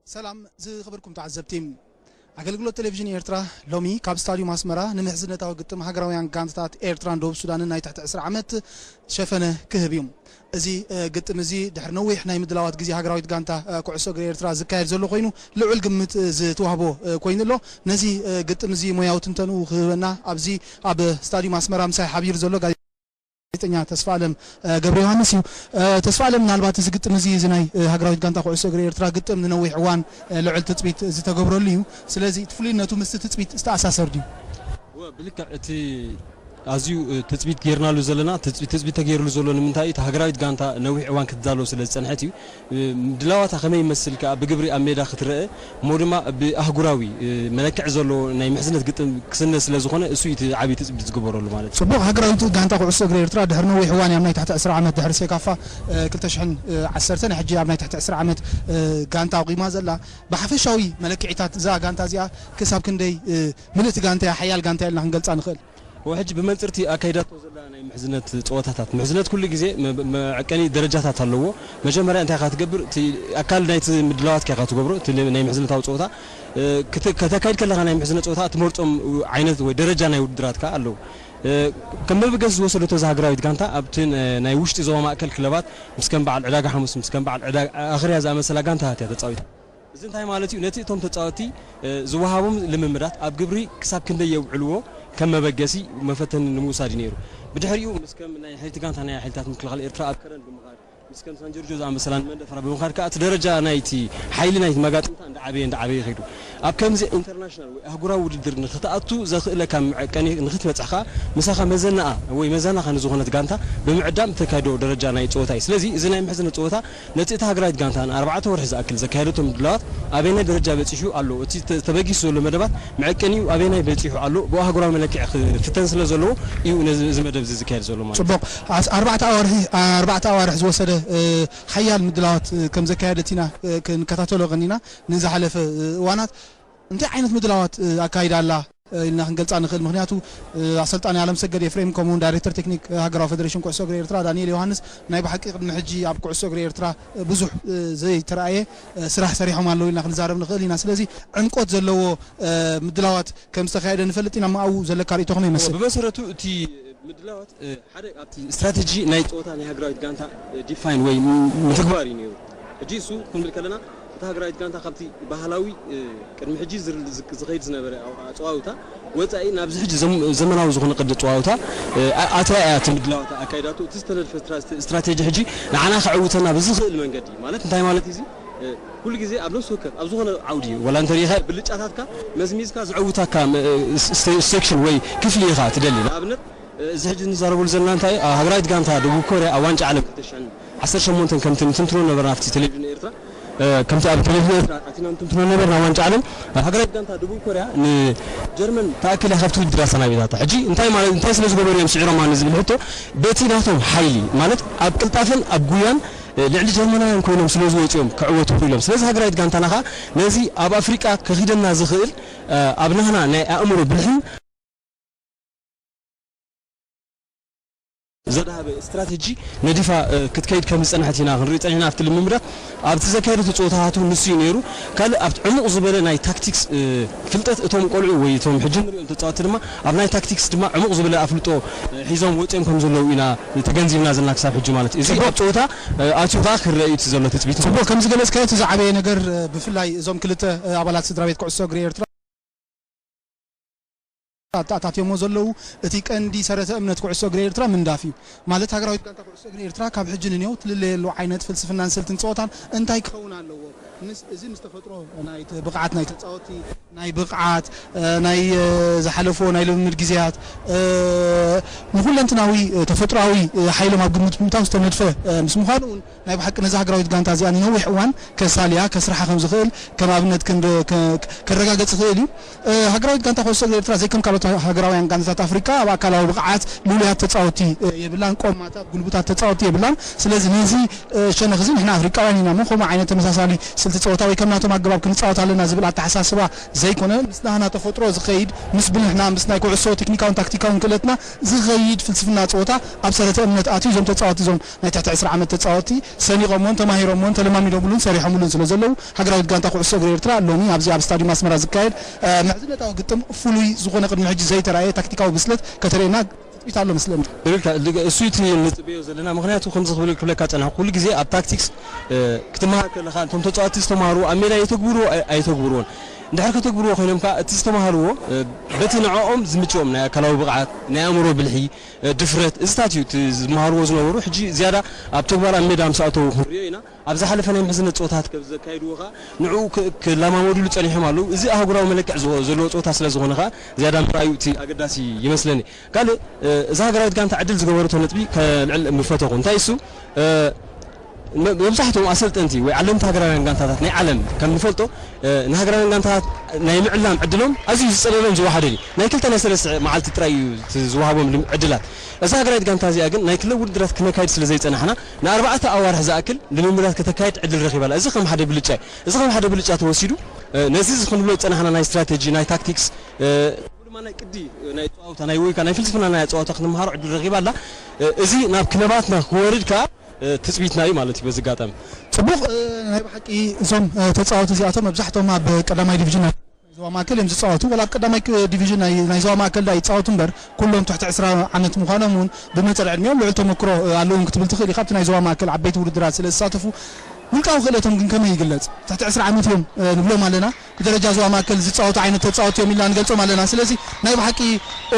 ሰላም ዝኸበርኩም ተዓዘብቲ። ኣገልግሎት ቴሌቪዥን ኤርትራ ሎሚ ካብ ስታድዩም ኣስመራ ንምሕዝነታዊ ግጥም ሃገራውያን ጋንታታት ኤርትራን ደቡብ ሱዳንን ናይ ትሕቲ ዕስራ ዓመት ሸፈነ ክህብ እዩ። እዚ፣ እ፣ ግጥም እዚ ድሕሪ ነዊሕ ናይ ምድላዋት ግዜ ሃገራዊት ጋንታ፣ እ፣ ኩዕሶ እግሪ ኤርትራ ዝካየድ ዘሎ ኮይኑ ልዑል ግምት፣ እ፣ ዝተዋህቦ፣ እ፣ ኮይኑ ኣሎ። ነዚ፣ እ፣ ግጥም እዚ ሞያዊ ትንተንኡ ክህበና ኣብዚ ኣብ ስታድዩም ኣስመራ ምሳይ ሓቢሩ ዘሎ ጋዜጠኛ ተስፋ ኣለም፣ እ፣ ገብረ ዮሃንስ እዩ። እ፣ ተስፋ ኣለም፣ ምናልባት እዚ ግጥም እዚ፣ እዚ ናይ፣ እ፣ ሃገራዊት ጋንታ ኩዕሶ እግሪ ኤርትራ ግጥም ንነዊሕ እዋን፣ እ፣ ልዑል ትጽቢት ዝተገብረሉ እዩ። ስለዚ እቲ ፍሉይነቱ ምስቲ ትጽቢት ዝተኣሳሰር ድዩ? እወ፣ ብልክዕ እቲ ኣዝዩ፣ እ፣ ትጽቢት ጌርናሉ ዘለና፣ ትጽቢት፣ ትጽቢት ተገይርሉ ዘሎ ንምንታይ እዩ? እቲ ሃገራዊት ጋንታ ነዊሕ እዋን ክትዳሎ ስለ ዝጸንሐት እዩ። እ፣ ምድላዋታ ከመይ ይመስል ከኣ ብግብሪ ኣብ ሜዳ ክትረአ፣ እሞ ድማ ብኣህጉራዊ፣ እ፣ መለክዒ ዘለዎ ናይ ምሕዝነት ግጥም ክስነ ስለ ዝኾነ፣ እሱ እዩ እቲ ዓብዪ ትጽቢት ዝግበረሉ ማለት እዩ። ጽቡቕ፣ ሃገራዊት ጋንታ ኩዕሶ እግሪ ኤርትራ ድሕሪ ነዊሕ እዋን እያ ኣብ ናይ ትሕቲ ዕስራ ዓመት ድሕሪ ሴካፋ፣ እ፣ ክልተ ሽሕን ዓሰርተን ሕጂ ኣብ ናይ ትሕቲ ዕስራ ዓመት፣ እ፣ ጋንታ ኣቑማ ዘላ። ብሓፈሻዊ መለክዒታት እዛ ጋንታ እዚኣ ክሳብ ክንደይ፣ እ፣ ምልእቲ ጋንታ እያ፣ ሓያል ጋንታ እያ ኢልና ክንገልጻ ንኽእል? ወሕጂ ብመንጽርቲ ኣካይዳቶ ዘላ ናይ ምሕዝነት ጸወታታት፣ ምሕዝነት ኩሉ ግዜ መ-፣ መዐቀኒ ደረጃታት ኣለዎ። መጀመርያ እንታይ ኢኻ ትገብር? እቲ ኣካል ናይቲ ምድላዋትካ ኢኻ ትገብሮ። እቲ ናይ ምሕዝነታዊ ጸወታ፣ እ፣ ክተ-፣ ከተካይድ ከለኻ ናይ ምሕዝነት ጸወታ እትመርጾም ዓይነት ወይ ደረጃ ናይ ውድድራትካ ኣለዉ። እ፣ ከም መበገሲ ዝወሰደቶ እዛ ሃገራዊት ጋንታ ኣብቲ ን-፣ ናይ ውሽጢ ዞባ ማእከል ክለባት ምስ ከም በዓል ዕዳጋ ሓሙስ፣ ምስ ከም በዓል ዕዳ-፣ ኣኽርያ ዝኣመሰላ ጋንታታት እያ ተጻዊታ። እዚ እንታይ ማለት እዩ? ነቲ እቶም ተጻወትቲ፣ እ፣ ዝወሃቦም ልምምዳት ኣብ ግብሪ ክሳብ ክንደይ የውዕልዎ ከም መበገሲ መፈተኒ ንምውሳድ እዩ ነይሩ። ብድሕሪኡ ምስ ከም ናይ ሓይልቲ ጋንታ ናይ ሓይልታት ምክልኻል ኤርትራ ኣብ ከረን ብምኻድ፣ ምስ ከም ሳን ጆርጆ ዝኣመሰላ ንመንደፈራ ብምኻድ ከኣ እቲ ደረጃ ናይቲ ሓይሊ ናይቲ መጋጥምታ እንዳዓበየ እንዳዓበየ ይኸይዱ። ኣብ ከምዚ ኢንተርናሽናል ወይ ኣህጉራዊ ውድድር ንክትኣቱ ዘኽእለካ መዐቀኒ ንክትበጽሕ ከኣ ምሳኻ መዘናኣ ወይ መዘናኻ ንዝኾነት ጋንታ ብምዕዳም እተካይዶ ደረጃ ናይ ጸወታ እዩ። ስለዚ እዚ ናይ ምሕዝነት ጸወታ ነቲ እታ ሃገራዊት ጋንታ ንኣርባዕተ ወርሒ ዝኣክል ዘካየደቶ ምድላዋት ኣበየናይ ደረጃ በጺሑ ኣሎ? እቲ ተ-፣ ተበጊሱ ዘሎ መደባት መዐቀኒኡ ኣበየናይ በጺሑ ኣሎ? ብኣህጉራዊ መለክዒ ክፍተን ስለ ዘለዎ እዩ ነዚ፣ እዚ መደብ እዚ ዝካየድ ዘሎ ማለት እዩ። ጽቡቕ። ኣስ-፣ ኣርባዕተ ኣዋርሒ፣ ኣርባዕተ ኣዋርሕ ዝወሰደ፣ እ፣ ሓያል ምድላዋት፣ እ፣ ከም ዘካየደት ኢና፣ እ፣ ክንከታተሎ ቀኒና። ንዝሓለፈ፣ እ፣ እዋናት እንታይ ዓይነት ምድላዋት፣ እ፣ ኣካይዳ ኣላ፣ እ፣ ኢልና ክንገልጻ ንኽእል። ምኽንያቱ፣ እ፣ ኣሰልጣኒ ኣለምሰገድ ኤፍሬም፣ ከምኡውን ዳይሬክተር ቴክኒክ፣ እ፣ ሃገራዊ ፌደሬሽን ኩዕሶ እግሪ ኤርትራ ዳንኤል ዮሃንስ፣ ናይ ብሓቂ ቅድሚ ሕጂ ኣብ ኩዕሶ እግሪ ኤርትራ፣ እ፣ ብዙሕ፣ እ፣ ዘይተራእየ፣ እ፣ ስራሕ ሰሪሖም ኣለዉ ኢልና ክንዛረብ ንኽእል ኢና። ስለዚ ዕምቆት ዘለዎ፣ እ፣ ምድላዋት ከም ዝተኻየደ ንፈልጥ ኢና። እሞ ኣብኡ ዘለካ ርእይቶ ከመይ ይመስል? ብመሰረቱ እቲ ምድላዋት፣ እ፣ ሓደ ኣብቲ ስትራተጂ ናይ ጸወታ ናይ ሃገራዊት ጋንታ፣ እ፣ ዲፋይን ወይ ም-፣ ምትግባር እዩ ነይሩ። ሕጂ እሱ ክንብል ከለና፣ እታ ሃገራዊት ጋንታ ካብቲ ባህላዊ፣ እ፣ ቅድሚ ሕጂ ዝር-፣ ዝክ-፣ ዝኸይድ ዝነበረ ኣው-፣ ኣጸዋውታ ወጻኢ ናብዚ ሕጂ ዘም-፣ ዘመናዊ ዝኾነ ቅዲ ኣጸዋውታ፣ እ፣ ኣ-፣ ኣትያ እያ እቲ ምድላዋት ኣካይዳቶ። እቲ ዝተነድፈ ስትራ-፣ ስትራቴጂ ሕጂ ንዓና ከዕውተና ብዝኽእል መንገዲ፣ ማለት እንታይ ማለት እዩ እዚ? እ፣ ኩሉ ግዜ ኣብ ነፍሲ ወከፍ ኣብ ዝኾነ ዓውዲ፣ ወላ እንተ ርኢኻ ብልጫታትካ መዝሚዝካ ዘዕውታካ፣ እ፣ ስ-፣ ስ-፣ ሴክሽን ወይ ክፍሊ ኢኻ ትደሊ። ንኣብነት፣ እዚ ሕጂ ንዛረበሉ ዘለና እንታይ፣ ኣ፣ ሃገራዊት ጋንታ ደቡብ ኮርያ ኣብ ዋንጫ ዓለም ክልተ ሽሕን ዓሰርተ ሸሞንተን ከምቲ ንትንትኖ ነበርና ኣብቲ ቴሌቪዥን ኤርትራ፣ እ፣ ከምቲ ኣብ ቴሌቪዥን ኤርትራ ኣቲና ንትንትኖ ነበርና፣ ዋንጫ ዓለም፣ እ፣ ሃገራዊት ጋንታ ደቡብ ኮርያ ንጀርመን ትኣክል እያ ካብቲ ውድድር ኣሰናቢታታ። ሕጂ እንታይ ማለት፣ እንታይ ስለ ዝገበሩ እዮም ስዒሮማ ንዝብል ሕቶ፣ በቲ ናቶም ሓይሊ፣ ማለት ኣብ ቅልጣፈን ኣብ ጉያን፣ እ፣ ልዕሊ ጀርመናውያን ኮይኖም ስለ ዝወጹ እዮም ክዕወቱ ክኢሎም። ስለዚ ሃገራዊት ጋንታና ኸኣ ነዚ ኣብ ኣፍሪቃ ከኺደና ዝኽእል፣ እ፣ ኣብ ናህና ናይ ኣእምሮ ብልሕን ዘድሃበ ስትራተጂ ነዲፋ፣ እ፣ ክትከይድ ከም ዝጸንሐት ኢና ክንርኢ ጸኒሕና። ኣብቲ ልምምዳት፣ ኣብቲ ዘካየደቶ ጸወታታት እውን ንሱ እዩ ነይሩ። ካልእ ኣብቲ ዕሙቕ ዝበለ ናይ ታክቲክስ፣ እ፣ ፍልጠት እቶም ቆልዑ ወይ እቶም ሕጂ ንሪኦም ተጻወትቲ ድማ ኣብ ናይ ታክቲክስ ድማ ዕሙቕ ዝበለ ኣፍልጦ፣ እ፣ ሒዞም ወጺኦም ከም ዘለዉ ኢና ተገንዚብና ዘለና ክሳብ ሕጂ ማለት እዩ። እዚ ጽቡቕ። ኣብ ጸወታ፣ እ፣ ኣትዩ ከኣ ክረአ እዩ እቲ ዘሎ ትጽቢት ማለት እዩ። ጽቡቕ፣ ከም ዝገለጽካዮ እቲ ዝዓበየ ነገር፣ እ፣ ብፍላይ እዞም ክልተ፣ እ፣ ኣባላት ስድራ ቤት ኩዕሶ እግሪ ኤርትራ ኣተኣታትዮሞ ዘለዉ እቲ ቀንዲ ሰረተ እምነት ኩዕሶ እግሪ ኤርትራ ምንዳፍ እዩ። ማለት ሃገራዊት ጋንታ ኩዕሶ እግሪ ኤርትራ ካብ ሕጂ ንኔው ትልለየሉ ዓይነት ፍልስፍናን ስልትን ጸወታን እንታይ ክኸውን ኣለዎ? ምስ፣ እዚ ምስ ተፈጥሮ ናይ ተ-፣ ብቕዓት ናይ ተጻወትቲ፣ ናይ ብቕዓት፣ እ፣ ናይ፣ እ፣ ዝሓለፎ ናይ ልምምድ ግዜያት፣ እ፣ ንኹለንትናዊ፣ እ፣ ተፈጥሮኣዊ፣ እ፣ ሓይሎም ኣብ ግምት ብምእታው ዝተነድፈ፣ እ፣ ምስ ምዃኑ እውን ናይ ብሓቂ ነዛ ሃገራዊት ጋንታ እዚኣ ንነዊሕ እዋን ከሳልያ፣ ከስርሓ ከም ዝኽእል ከም ኣብነት ክንድ-፣ ከ-፣ ከረጋገጽ ይኽእል እዩ። እ፣ ሃገራዊት ጋንታ ኩዕሶ እግሪ ኤርትራ ዘይከም ካልኦት ሃገራውያን ጋንታታት ኣፍሪቃ ኣብ ኣካላዊ ብቕዓት ልሉያት ተጻወትቲ፣ እ፣ የብላን። ቆማታት፣ ጉልቡታት ተጻወትቲ የብላን። ስለዚ ነዚ፣ እ፣ ሸነኽ እዚ ንሕና ኣፍሪቃውያን ኢና እሞ ከምኡ ዓይነት ተመሳሳሊ ስልቲ ጸወታ ወይ ከም ናቶም ኣገባብ ክንጻወት ኣለና ዝብል ኣተሓሳስባ ዘይኮነ፣ ምስ ናህና ተፈጥሮ ዝኸይድ፣ ምስ ብልሕና፣ ምስ ናይ ኩዕሶ ቴክኒካውን ታክቲካውን ክእለትና ዝኸይድ ፍልስፍና ጸወታ ኣብ ሰረተ እምነት ኣትዩ። እዞም ተጻወቲ፣ እዞም ናይ ትሕቲ ዕስራ ዓመት ተጻወቲ፣ ሰኒቖሞን ተማሂሮሞን ተለማሚዶምሉን ሰሪሖምሉን ስለ ዘለዉ፣ ሃገራዊት ጋንታ ኩዕሶ እግሪ ኤርትራ ሎሚ ኣብዚ ኣብ ስታዲየም ኣስመራ ዝካየድ፣ እ፣ ምሕዝነታዊ ግጥም ፍሉይ ዝኾነ ቅድሚ ሕጂ ዘይተራእየ ታክቲካዊ ብስለት ከተርእየና ትጽቢት ኣሎ መስለኒ። ትክክል። እሱ እቲ ንጽበዮ ዘለና፣ ምኽንያቱ ከምዚ ክብል ክብለካ ጸናሕ፣ ኩሉ ግዜ ኣብ ታክቲክስ፣ እ፣ ክትመሃር ከለኻ፣ እቶም ተጻወቲ ዝተማሃሩ ኣብ ሜዳ የተግብርዎ ኣይ-፣ ኣይተግብርዎን። እንድሕር ከተግብርዎ ኮይኖም ከኣ፣ እቲ ዝተማሃርዎ፣ እ፣ በቲ ንዕኦም ዝምችኦም ናይ ኣካላዊ ብቕዓት፣ ናይ ኣእምሮ ብልሒ፣ እ፣ ድፍረት፣ እዚታት እዩ እቲ ዝመሃርዎ ዝነበሩ። ሕጂ ዝያዳ ኣብ ተግባር ኣብ ሜዳ ምስ ኣተዉ ክንሪኦ ኢና። ኣብ ዝሓለፈ ናይ ምሕዝነት ጸወታት ከብ ዘካይድዎ ከኣ፣ ንዕኡ ክ-፣ ክለማመዱሉ ጸኒሖም ኣለዉ። እዚ ኣህጉራዊ መለክዕ ዝወ-፣ ዘለዎ ጸወታ ስለ ዝኾነ ከኣ፣ ዝያዳ ምርኣዩ እቲ ኣገዳሲ ይመስለኒ። ካልእ፣ እ፣ እዛ ሃገራዊት ጋንታ ዕድል ዝገበረቶ ነጥቢ ከልዕል ምፈተኹ። እንታይ እሱ፣ እ፣ መ-፣ መብዛሕትኦም ኣሰልጠንቲ ወይ ዓለምቲ ሃገራውያን ጋንታታት ናይ ዓለም ከም ንፈልጦ፣ እ፣ ንሃገራውያን ጋንታታት ናይ ምዕላም ዕድሎም ኣዝዩ ዝጸበበን ዝወሓደን እዩ። ናይ ክልተ ናይ ሰለስተ መዓልቲ ጥራይ እዩ እቲ ዝወሃቦም ልም-፣ ዕድላት። እዛ ሃገራዊት ጋንታ እዚኣ ግን ናይ ክለብ ውድድራት ክነካይድ ስለ ዘይጸናሕና፣ ንኣርባዕተ ኣዋርሕ ዝኣክል ልምምዳት ከተካይድ ዕድል ረኺባ ኣላ። እዚ ከም ሓደ ብልጫ እዩ። እዚ ከም ሓደ ብልጫ ተወሲዱ፣ እ፣ ነዚ እዚ ክንብሎ ዝጸናሕና ናይ ስትራቴጂ፣ ናይ ታክቲክስ፣ እ፣ ድማ ናይ ቅዲ፣ ናይ ጸዋውታ፣ ናይ ወይካ ናይ ፍልስፍና ናይ ጸዋውታ ክንመሃሮ ዕድል ረኺባ ኣላ። እ፣ እዚ ናብ ክለባትና ክወርድ ከኣ፣ እ፣ ትጽቢትና እዩ ማለት እዩ። በዚ ኣጋጣሚ ጽቡቕ፣ እ፣ ናይ ብሓቂ እዞም፣ እ፣ ተጻወቲ እዚኣቶም መብዛሕትኦም ኣብ ቀዳማይ ዲቪዥን ናይ ዞባ ማእከል እዮም ዝጻወቱ። ወላ ኣብ ቀዳማይ ክ-፣ ዲቪዥን ናይ፣ ናይ ዞባ ማእከል ዳ ይጻወቱ እምበር፣ ኩሎም ትሕቲ ዕስራ ዓመት ምዃኖም እውን ብመጠን ዕድሚኦም ልዑል ተመክሮ፣ እ፣ ኣለዎም ክትብል ትኽእል ኢኻ። ኣብቲ ናይ ዞባ ማእከል ዓበይቲ ውድድራት ስለ ዝሳተፉ፣ ውልቃዊ ክእለቶም ግን ከመይ ይግለጽ? ትሕቲ ዕስራ ዓመት እዮም፣ እ፣ ንብሎም ኣለና። ብደረጃ ዞባ ማእከል ዝጻወቱ ዓይነት ተጻወቲ እዮም ኢልና ንገልጾም ኣለና። ስለዚ ናይ ብሓቂ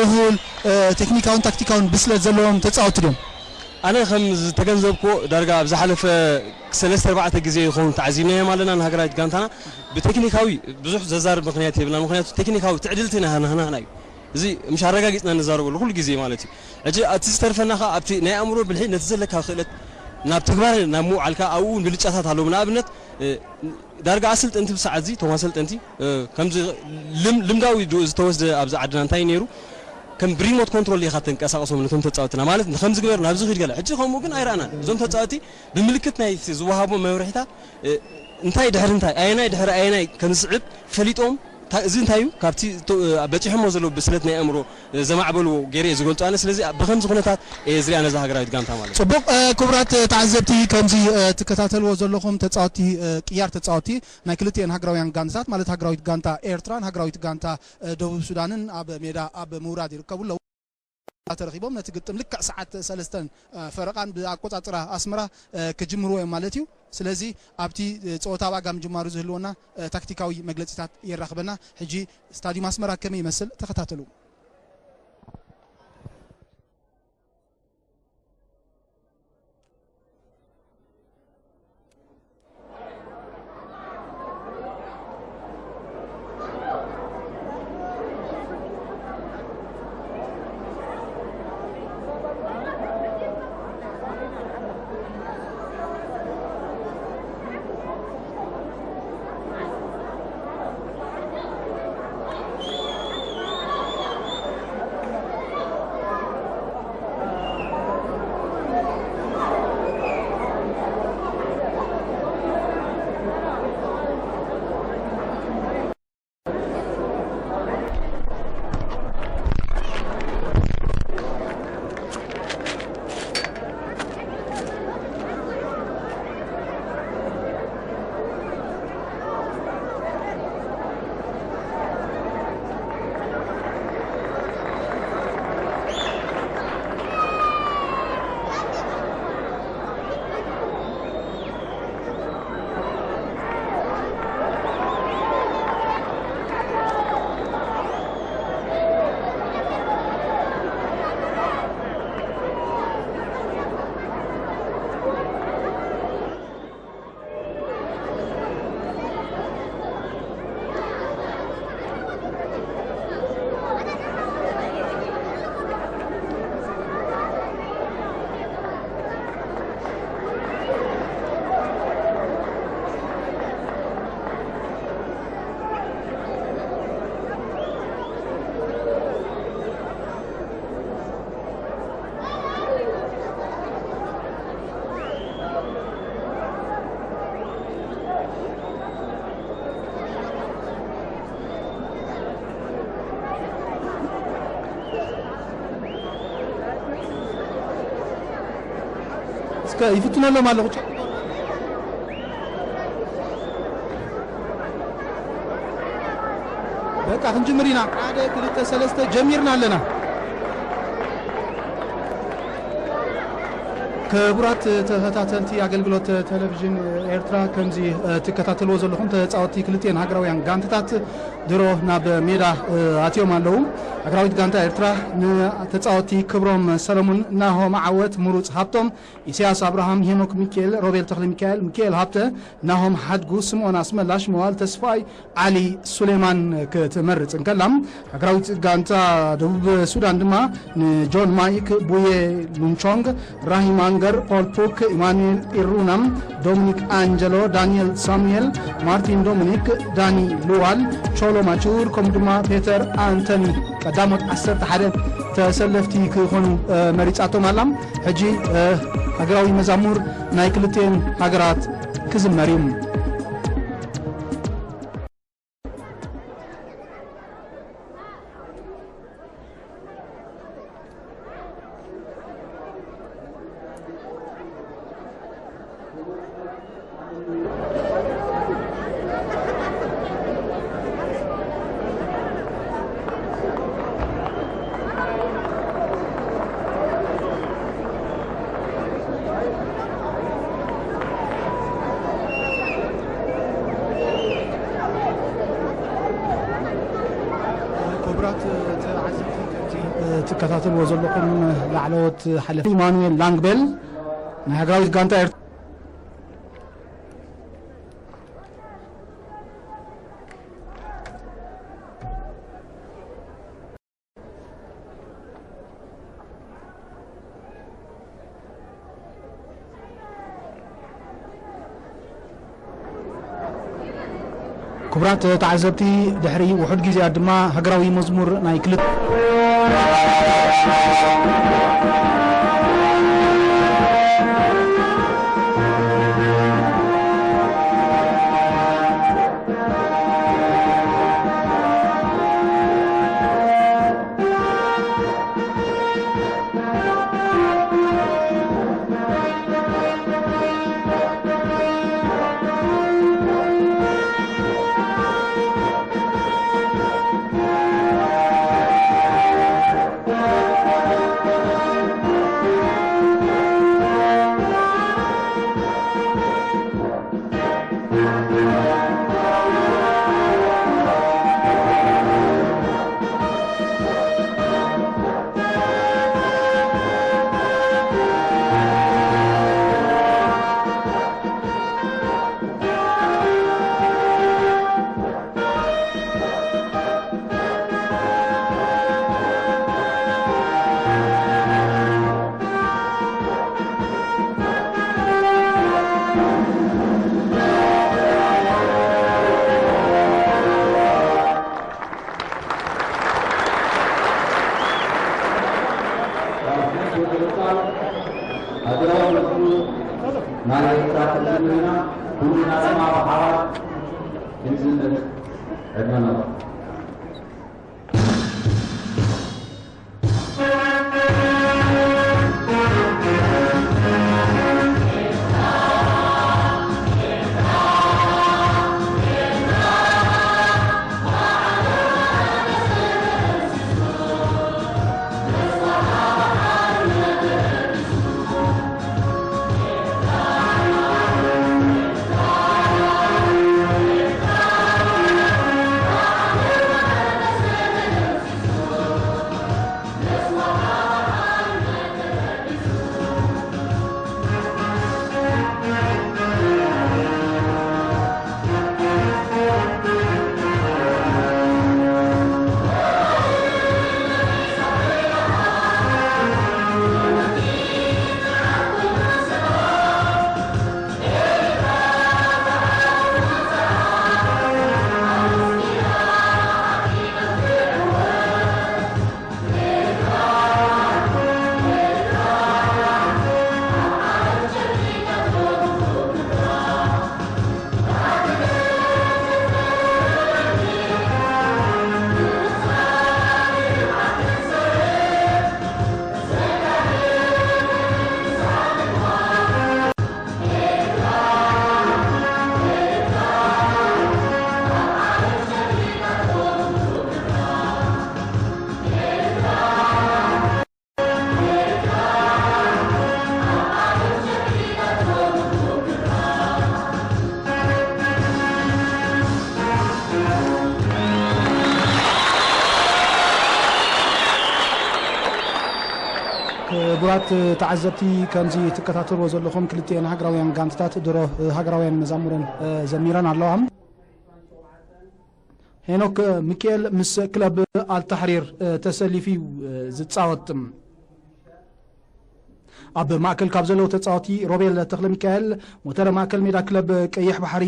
እኹል፣ እ፣ ቴክኒካውን ታክቲካውን ብስለት ዘለዎም ተጻወቲ ድዮም? ኣነ ከም ዝተገንዘብኩዎ፣ ዳርጋ ኣብ ዝሓለፈ ሰለስተ ኣርባዕተ ግዜ ይኸውን ተዓዚብናዮም ኣለና። ንሃገራዊት ጋንታና ብቴክኒካዊ ብዙሕ ዘዛርብ ምኽንያት የብልና። ምኽንያቱ ቴክኒካዊ ትዕድልቲ ናህና፣ ናህና እዩ። እዚ ምሽ ኣረጋጊጽና ንዛረበሉ ኩሉ ግዜ ማለት እዩ። ሕጂ እቲ ዝተርፈና ከኣ ኣብቲ ናይ ኣእምሮ ብልሒ ነቲ ዘለካ ክእለት ናብ ተግባር ናብ ምውዓል ከኣ ኣብኡ እውን ብልጫታት ኣለዉ። ንኣብነት፣ እ፣ ዳርጋ ኣሰልጠንቲ ብሰዓት እዚ፣ እቶም ኣሰልጠንቲ፣ እ፣ ከምዚ ልም-፣ ልምዳዊ ዶ ዝተወስደ ኣብዚ ዓድና እንታይ ነይሩ? ከም ብሪሞት ኮንትሮል ኢኻ ተንቀሳቕሶም ነቶም ተጻወትና። ማለት፣ ከምዚ ግበር፣ ናብዚ ኺድ ገለ። ሕጂ ከምኡ ግን ኣይረኣናን። እዞም ተጻወቲ ብምልክት ናይቲ ዝወሃቦም መምርሒታት፣ እ፣ እንታይ ድሕሪ እንታይ፣ ኣየናይ ድሕሪ ኣየናይ ከም ዝስዕብ ፈሊጦም፣ ታ-፣ እዚ እንታይ እዩ? ካብቲ ቶ-፣ እ፣ በጺሖሞ ዘለዉ ብስለት ናይ ኣእምሮ፣ እ፣ ዘማዕበልዎ ገይረ እየ ዝገልጾ ኣነ። ስለዚ፣ ብ-፣ ብኸምዚ ኩነታት እየ ዝሪኣ ነዛ ሃገራዊት ጋንታ ማለት እዩ። ጽቡቕ፣ እ፣ ክቡራት ተዓዘብቲ፣ ከምዚ፣ እ፣ ትከታተልዎ ዘለኹም ተጻወቲ፣ እ፣ ቅያር ተጻወቲ ናይ ክልቲኤን ሃገራውያን ጋንታታት፣ ማለት ሃገራዊት ጋንታ ኤርትራን ሃገራዊት ጋንታ፣ እ፣ ደቡብ ሱዳንን ኣብ ሜዳ ኣብ ምውራድ ይርከቡ ኣለዉ። ተረኺቦም ነቲ ግጥም ልክዕ ሰዓት ሰለስተን፣ እ፣ ፈረቓን ብኣቆጻጽራ ኣስመራ፣ እ፣ ክጅምርዎ እዮም ማለት እዩ። ስለዚ ኣብቲ፣ እ፣ ጸወታ ዋጋ ምጅማሩ ዝህልወና፣ እ፣ ታክቲካዊ መግለጺታት የራኽበና። ሕጂ ስታዲየም ኣስመራ ከመይ ይመስል? ተኸታተሉ። ከ-፣ ይፍትነሎም ኣለኹ። በቃ ክንጅምር ኢና። ሓደ፣ ክልተ፣ ሰለስተ ጀሚርና ኣለና። ክቡራት ተኸታተልቲ ኣገልግሎት ቴሌቪዥን ኤርትራ፣ ከምዚ፣ እ፣ ትከታተልዎ ዘለኹም ተጻወትቲ ክልቲኤን ሃገራውያን ጋንታታት ድሮ ናብ ሜዳ፣ እ፣ ኣትዮም ኣለዉ። ሃገራዊት ጋንታ ኤርትራ ንተጻወትቲ ክብሮም ሰለሙን፣ ናሆም ዓወት፣ ምሩጽ ሃብቶም፣ ኢሳያስ ኣብርሃም፣ ሄኖክ ሚካኤል፣ ሮቤል ተኽለ ሚካኤል፣ ሚካኤል ሃብተ፣ ናሆም ሓድጉ፣ ስምኦን ኣስመላሽ፣ መዋል ተስፋይ፣ ዓሊ ሱሌማን ክትመርጽ እንከላ፣ ሃገራዊት ጋንታ ደቡብ ሱዳን ድማ ንጆን ማይክ፣ ቡዬ ሉንቾንግ፣ ራሂም ኣንገር፣ ፖል ፑክ፣ ኢማኑኤል ኢሩና፣ ዶሚኒክ ኣንጀሎ፣ ዳንኤል ሳሙኤል፣ ማርቲን ዶሚኒክ፣ ዳኒ ሉዋል፣ ቾሎ ማቹር፣ ከምኡ ድማ ፔተር ኣንተኒ ቀዳሞት ዓሰርተ ሓደ ተሰለፍቲ ክኾኑ፣ እ፣ መሪጻቶም ኣላ። ሕጂ፣ እ፣ ሃገራዊ መዛሙር ናይ ክልቲኤን ሃገራት ክዝመር እዩ። ክቡራት ተዓዘብቲ፣ ከምቲ ትከታተልዎ ዘለኹም ላዕለዎት ሓለፍቲ ኢማኑኤል ላንግቤል ናይ ሃገራዊት ጋንታ ኤርትራ ክቡራት ተዓዘብቲ፣ ድሕሪ ውሑድ ግዜያት ድማ ሃገራዊ መዝሙር ናይ ክልተ ሃገራዊ መዝሙር ናይ ኤርትራ ክልልና ኩልና ድማ ብሓባር ክንዝምር ዕድመና። ክቡራት ተዓዘብቲ፣ ከምዚ ትከታተልዎ ዘለኹም፣ ክልቲኤን ሃገራውያን ጋንታታት ድሮ ሃገራውያን መዛሙረን ዘሚረን ኣለዋ። ሄኖክ ሚካኤል ምስ ክለብ ኣልታሕሪር ተሰሊፉ እዩ ዝጻወት። ኣብ ማእከል ካብ ዘለዉ ተጻወቲ፣ ሮቤል ተኽለ ሚካኤል ሞተረ ማእከል ሜዳ ክለብ ቀይሕ ባሕሪ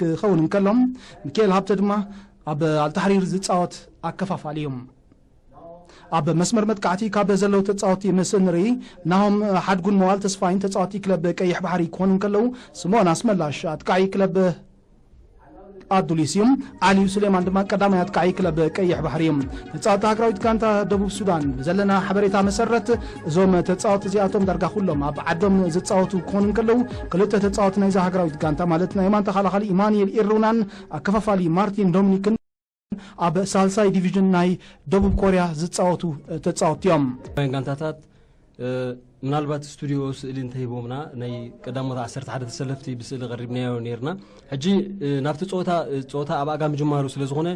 ክኸውን እንከሎ፣ ሚካኤል ሃብተ ድማ ኣብ ኣልታሕሪር ዝጻወት ኣከፋፋሊ እዩ። ኣብ መስመር መጥቃዕቲ ካብ ዘለዉ ተጻወቲ ምስ ንርኢ፣ ናሆም ሓድጉን መዋል ተስፋይን ተጻወቲ ክለብ ቀይሕ ባሕሪ ክኾኑ እንከለዉ፣ ስምኦን ኣስመላሽ ኣጥቃዒ ክለብ ኣዱሊስ እዩ። ዓሊ ሱሌማን ድማ ቀዳማይ ኣጥቃዒ ክለብ ቀይሕ ባሕሪ እዩ። ተጻወቲ ሃገራዊት ጋንታ ደቡብ ሱዳን፣ ብዘለና ሓበሬታ መሰረት፣ እዞም ተጻወቲ እዚኣቶም ዳርጋ ኩሎም ኣብ ዓዶም ዝጻወቱ ክኾኑ እንከለዉ፣ ክልተ ተጻወቲ ናይዛ ሃገራዊት ጋንታ፣ ማለት ናይ የማን ተኸላኻሊ ኢማኑኤል ኢሩናን ኣከፋፋሊ ማርቲን ዶሚኒክን፣ ኣብ ሳልሳይ ዲቪዥን ናይ ደቡብ ኮርያ ዝጻወቱ ተጻወትቲ እዮም። ጋንታታት፣ እ፣ ምናልባት ስቱዲዮ ስእሊ እንተሂቦምና፣ ናይ ቀዳሞት ዓሰርተ ሓደ ተሰለፍቲ ብስእሊ ቀሪብናዮ ነይርና። ሕጂ፣ እ፣ ናብቲ ጸወታ፣ እ፣ ጸወታ ኣብ ኣጋ ምጅማሩ ስለ ዝኾነ፣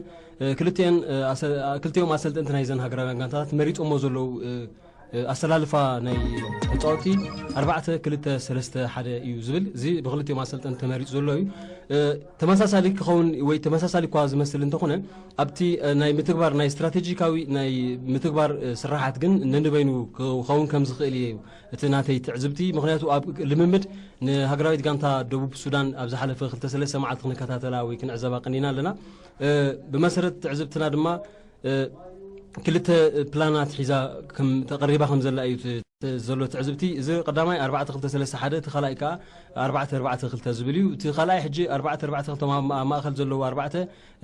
እ፣ ክልቲኤን፣ እ፣ ኣሰ-፣ አ-፣ ክልቲኦም ኣሰልጠንቲ ናይዘን ሃገራውያን ጋንታታት መሪጾሞ ዘለዉ፣ እ፣ እ፣ ኣሰላልፋ ናይ ተጻወትቲ ኣርባዕተ ክልተ ሰለስተ ሓደ እዩ ዝብል። እዚ ብክልቲኦም ኣሰልጠንቲ ተመሪጹ ዘሎ እዩ። እ፣ ተመሳሳሊ ክኸውን ወይ ተመሳሳሊ እኳ ዝመስል እንተኾነ፣ ኣብቲ፣ እ፣ ናይ ምትግባር፣ ናይ ስትራቴጂካዊ ናይ ምትግባር፣ እ፣ ስራሓት ግን ነንበይኑ ክኸውን ከም ዝኽእል እዩ እቲ ናተይ ትዕዝብቲ። ምኽንያቱ ኣብ ልምምድ ንሃገራዊት ጋንታ ደቡብ ሱዳን ኣብ ዝሓለፈ ክልተ ሰለስተ መዓልቲ ክንከታተላ ወይ ክንዕዘባ ቀኒና ኣለና። እ፣ ብመሰረት ትዕዝብትና ድማ፣ እ፣ ክልተ ፕላናት ሒዛ ከም ተቐሪባ ከም ዘላ እዩ እቲ ዘሎ ትዕዝብቲ። እዚ ቀዳማይ ኣርባዕተ ክልተ ሰለስተ ሓደ፣ እቲ ካልኣይ ከኣ ኣርባዕተ ኣርባዕተ ክልተ ዝብል እዩ። እቲ ካልኣይ ሕጂ ኣርባዕተ ኣርባዕተ ክልተ፣ ኣብ ማእከል ዘለዉ ኣርባዕተ፣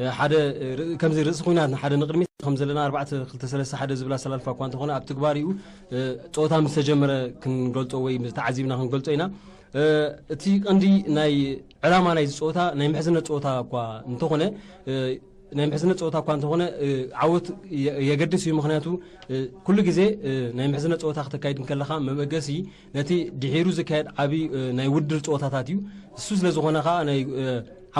እ፣ ሓደ፣ እ፣ ር-፣ ከምዚ ርእሲ ኲናት ንሓደ ንቕድሚት ከም ዘለና ኣርባዕተ ክልተ ሰለስተ ሓደ ዝብል ኣሰላልፋ እኳ እንተኾነ፣ ኣብ ትግባሪኡ፣ እ፣ ጸወታ ምስ ተጀመረ ክንገልጾ ወይ ምስ ተዓዚብና ክንገልጾ ኢና። እ፣ እቲ ቀንዲ ናይ ዕላማ ናይዚ ጸወታ ናይ ምሕዝነት ጸወታ እኳ እንተኾነ፣ እ፣ ናይ ምሕዝነት ጸወታ እኳ እንተኾነ፣ እ፣ ዓወት የ-፣ የገድስ እዩ። ምኽንያቱ፣ እ፣ ኩሉ ግዜ፣ እ፣ ናይ ምሕዝነት ጸወታ ክተካይድ እንከለኻ መበገሲ ነቲ ድሒሩ ዝካየድ ዓቢ፣ እ፣ ናይ ውድድር ጸወታታት እዩ። እሱ ስለ ዝኾነ ከኣ ናይ፣ እ፣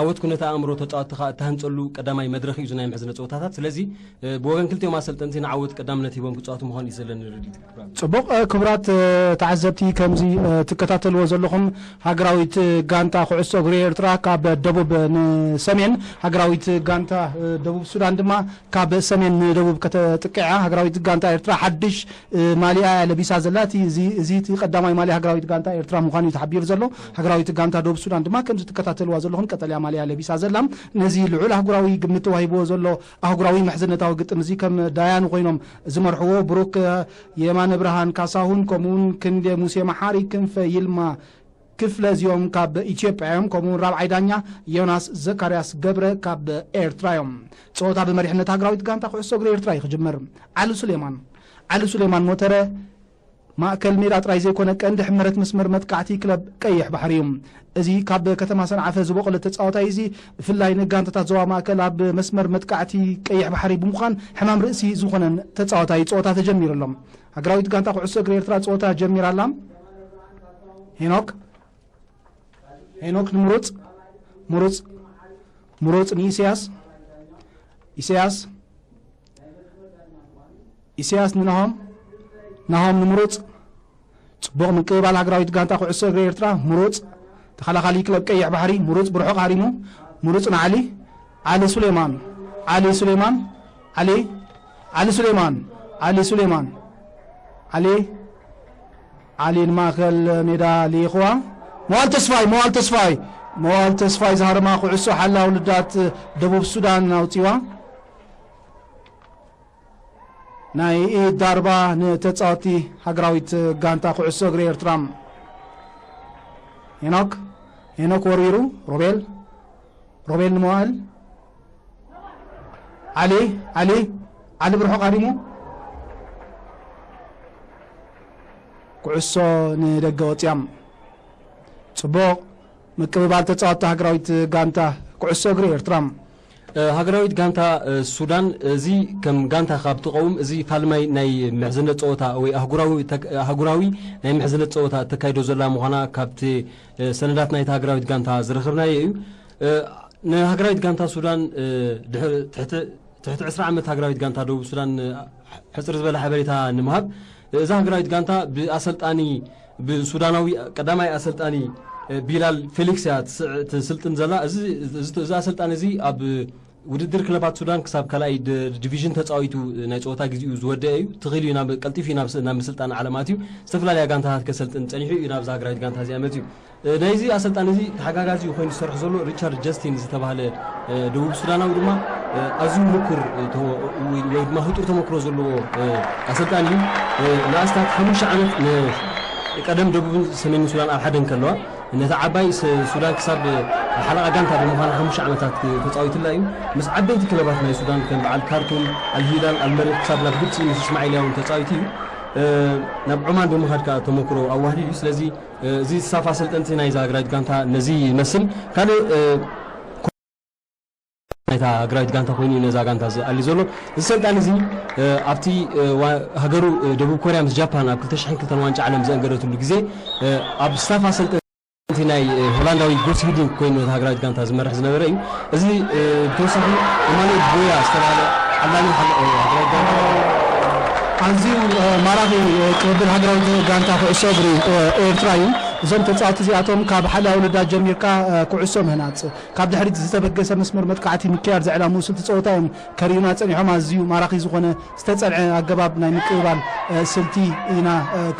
ዓወት ኩነተ ኣእምሮ ተጻወትቲ ከኣ እተሃንጸሉ ቀዳማይ መድረኽ እዩ እዚ ናይ ምሕዝነት ጸወታታት። ስለዚ፣ እ፣ ብወገን ክልቲኦም ኣሰልጠንቲ ንዓወት ቀዳምነት ሂቦም ክጻወቱ ምዃኑ እዩ ዘለኒ ርድኢት። ጽቡቕ፣ እ፣ ክቡራት፣ እ፣ ተዓዘብቲ፣ ከምዚ፣ እ፣ ትከታተልዎ ዘለኹም፣ ሃገራዊት ጋንታ ኩዕሶ እግሪ ኤርትራ ካብ ደቡብ ንሰሜን፣ ሃገራዊት ጋንታ፣ እ፣ ደቡብ ሱዳን ድማ ካብ ሰሜን ንደቡብ ከተጥቅዕ እያ። ሃገራዊት ጋንታ ኤርትራ ሓድሽ፣ እ፣ ማልያ እያ ለቢሳ ዘላ። እቲ፣ እዚ፣ እዚ እቲ ቀዳማይ ማልያ ሃገራዊት ጋንታ ኤርትራ ምዃኑ እዩ ተሓቢሩ ዘሎ። ሃገራዊት ጋንታ ደቡብ ሱዳን ድማ ከምዚ ትከታተልዋ ዘለኹም ቀጠልያ ማልያ ለቢሳ ዘላ። ነዚ ልዑል ኣህጉራዊ ግምት ተዋሂብዎ ዘሎ ኣህጉራዊ ምሕዝነታዊ ግጥም እዚ ከም ዳያኑ ኮይኖም ዝመርሕዎ ብሩክ የማነ ብርሃን ካሳሁን፣ ከምኡውን ክንዴ ሙሴ መሓሪ፣ ክንፈ ይልማ ክፍለ እዚኦም ካብ ኢትዮጵያ እዮም። ከምኡውን ራብዓይ ዳኛ ዮናስ ዘካርያስ ገብረ ካብ ኤርትራ እዮም። ጸወታ ብመሪሕነት ሃገራዊት ጋንታ ኩዕሶ እግሪ ኤርትራ እዩ ክጅምር። ዓሊ ሱሌማን፣ ዓሊ ሱሌማን ሞተረ ማእከል ሜዳ ጥራይ ዘይኮነ ቀንዲ ሕመረት መስመር መጥቃዕቲ ክለብ ቀይሕ ባሕሪ እዩ። እዚ ካብ ከተማ ሰንዓፈ ዝበቖለ ተጻዋታይ እዚ ብፍላይ ንጋንታታት ዞባ ማእከል ኣብ መስመር መጥቃዕቲ ቀይሕ ባሕሪ ብምዃን ሕማም ርእሲ ዝኾነን ተጻዋታይ። ጸወታ ተጀሚሩ ኣሎ። ሃገራዊት ጋንታ ኩዕሶ እግሪ ኤርትራ ጸወታ ጀሚራ ኣላ። ሄኖክ፣ ሄኖክ ንምሩጽ፣ ምሩጽ፣ ምሩጽ ንኢሳያስ፣ ኢሳያስ፣ ኢሳያስ ንናሆም፣ ናሆም ንምሩጽ። ጽቡቕ ምቅብባል ሃገራዊት ጋንታ ኩዕሶ እግሪ ኤርትራ፣ ምሩጽ። ተኸላኻሊ ክለብ ቀይሕ ባሕሪ፣ ምሩጽ ብርሑቕ ሃሪሙ፣ ምሩጽ ንዓሊ፣ ዓሊ ሱሌማን፣ ዓሊ ሱሌማን፣ ዓሊ፣ ዓሊ ሱሌማን፣ ዓሊ ሱሌማን፣ ዓሊ፣ ዓሊ ንማእከል ሜዳ ልኢኽዋ። መዋል ተስፋይ፣ መዋል ተስፋይ፣ መዋል ተስፋይ ዝሃረማ ኩዕሶ ሓላው ልዳት ደቡብ ሱዳን ኣውጺዋ። ናይ ኢድ ዳርባ ንተጻወቲ ሃገራዊት ጋንታ ኩዕሶ እግሪ ኤርትራ። ሄኖክ፣ ሄኖክ ወርዊሩ፣ ሮቤል፣ ሮቤል ንመዋእል፣ ዓሊ፣ ዓሊ፣ ዓሊ ብርሑቕ ሃሪሙ፣ ኩዕሶ ንደገ ወጽያ። ጽቡቕ ምቅብባል ተጻወቲ ሃገራዊት ጋንታ ኩዕሶ እግሪ ኤርትራ። እ፣ ሃገራዊት ጋንታ፣ እ፣ ሱዳን፣ እዚ ከም ጋንታ ካብ ትቐውም፣ እዚ ፋልማይ ናይ ምሕዝነት ጸወታ ወይ ኣህጉራዊ ተክ-፣ ኣህጉራዊ ናይ ምሕዝነት ጸወታ እተካይዶ ዘላ ምዃና ካብቲ፣ እ፣ ሰነዳት ናይታ ሃገራዊት ጋንታ ዝረኸብናዮ እዩ። እ፣ ንሃገራዊት ጋንታ ሱዳን፣ እ፣ ድሕሪ ትሕቲ፣ ትሕቲ ዕስራ ዓመት ሃገራዊት ጋንታ ደቡብ ሱዳን፣ እ፣ ሕጽር ዝበለ ሓበሬታ ንምሃብ፣ እዛ ሃገራዊት ጋንታ ብኣሰልጣኒ ብሱዳናዊ ቀዳማይ ኣሰልጣኒ ቢላል ፌሊክስ እያ ትስልጥን ዘላ። እዚ ኣሰልጣኒ እዚ ኣብ ውድድር ክለባት ሱዳን ክሳብ ካልኣይ ዲቪዥን ተፃዊቱ ናይ ፀወታ ግዜኡ ዝወደአ እዩ። ትኽእል እዩ ናብ ቀልጢፉ ናብ ምስልጣን ዓለማት እዩ ዝተፈላለያ ጋንታታት ከሰልጥን ፀኒሑ እዩ ናብዛ ሃገራዊት ጋንታ እዚኣ መፅዩ። ናይዚ ኣሰልጣኒ እዚ ተሓጋጋዚ ኮይኑ ዝሰርሕ ዘሎ ሪቻርድ ጀስቲን ዝተባህለ ደቡብ ሱዳናዊ ድማ ኣዝዩ ምኩር ወይ ድማ ህጡር ተመክሮ ዘለዎ ኣሰልጣኒ እዩ። ንኣስታት ሓሙሽተ ዓመት ቀደም ደቡብን ሰሜን ሱዳን ኣብ ሓደ እንከለዋ ነታ ዓባይ ሱዳን ክሳብ ሓለቓ ጋንታ ብምዃን ሓሙሽተ ዓመታት ተፃዊትላ እዩ። ምስ ዓበይቲ ክለባት ናይ ሱዳን ከም በዓል ካርቱም፣ ኣልሂላል፣ ኣልመሪክ ክሳብ ናብ ግብፂ ምስ እስማዒልያ እውን ተፃዊቱ እዩ። ናብ ዑማን ብምኻድ ከዓ ተመክሮ ኣዋህሊሉ እዩ። ስለዚ እዚ ስታፍ ኣሰልጠንቲ ናይዛ ሃገራዊት ጋንታ ነዚ ይመስል። ካልእ ናይታ ሃገራዊት ጋንታ ኮይኑ እዩ ነዛ ጋንታ ዝኣሊ ዘሎ። እዚ ሰልጣን እዚ ኣብቲ ሃገሩ ደቡብ ኮርያ ምስ ጃፓን ኣብ ክልተ ሽሕን ክልተን ዋንጫ ዓለም ዘእንገደትሉ ግዜ ኣብ ስታፍ ኣሰልጠንቲ ናይ ሆላንዳዊ ጉስ ሂዲንክ ኮይኑ ነታ ሃገራዊት ጋንታ ዝመርሕ ዝነበረ እዩ። እዚ ብተወሳኺ ኢማኑኤል ቦያ ዝተባህለ ዓላሚ ሃገራዊት ጋንታ ኣዝዩ ማራኺ ቅብብል ሃገራዊት ጋንታ ኩዕሶ እግሪ ኤርትራ እዩ። እዞም ተፃወቲ እዚኣቶም ካብ ሓላዊ ውልዳት ጀሚርካ ኩዕሶ ምህናፅ፣ ካብ ድሕሪት ዝተበገሰ መስመር መጥቃዕቲ ምክያድ ዝዕላምኡ ስልቲ ፀወታ እዮም ከርእዩና ፀኒሖም። ኣዝዩ ማራኺ ዝኾነ ዝተፀንዐ ኣገባብ ናይ ምቅብባል ስልቲ ኢና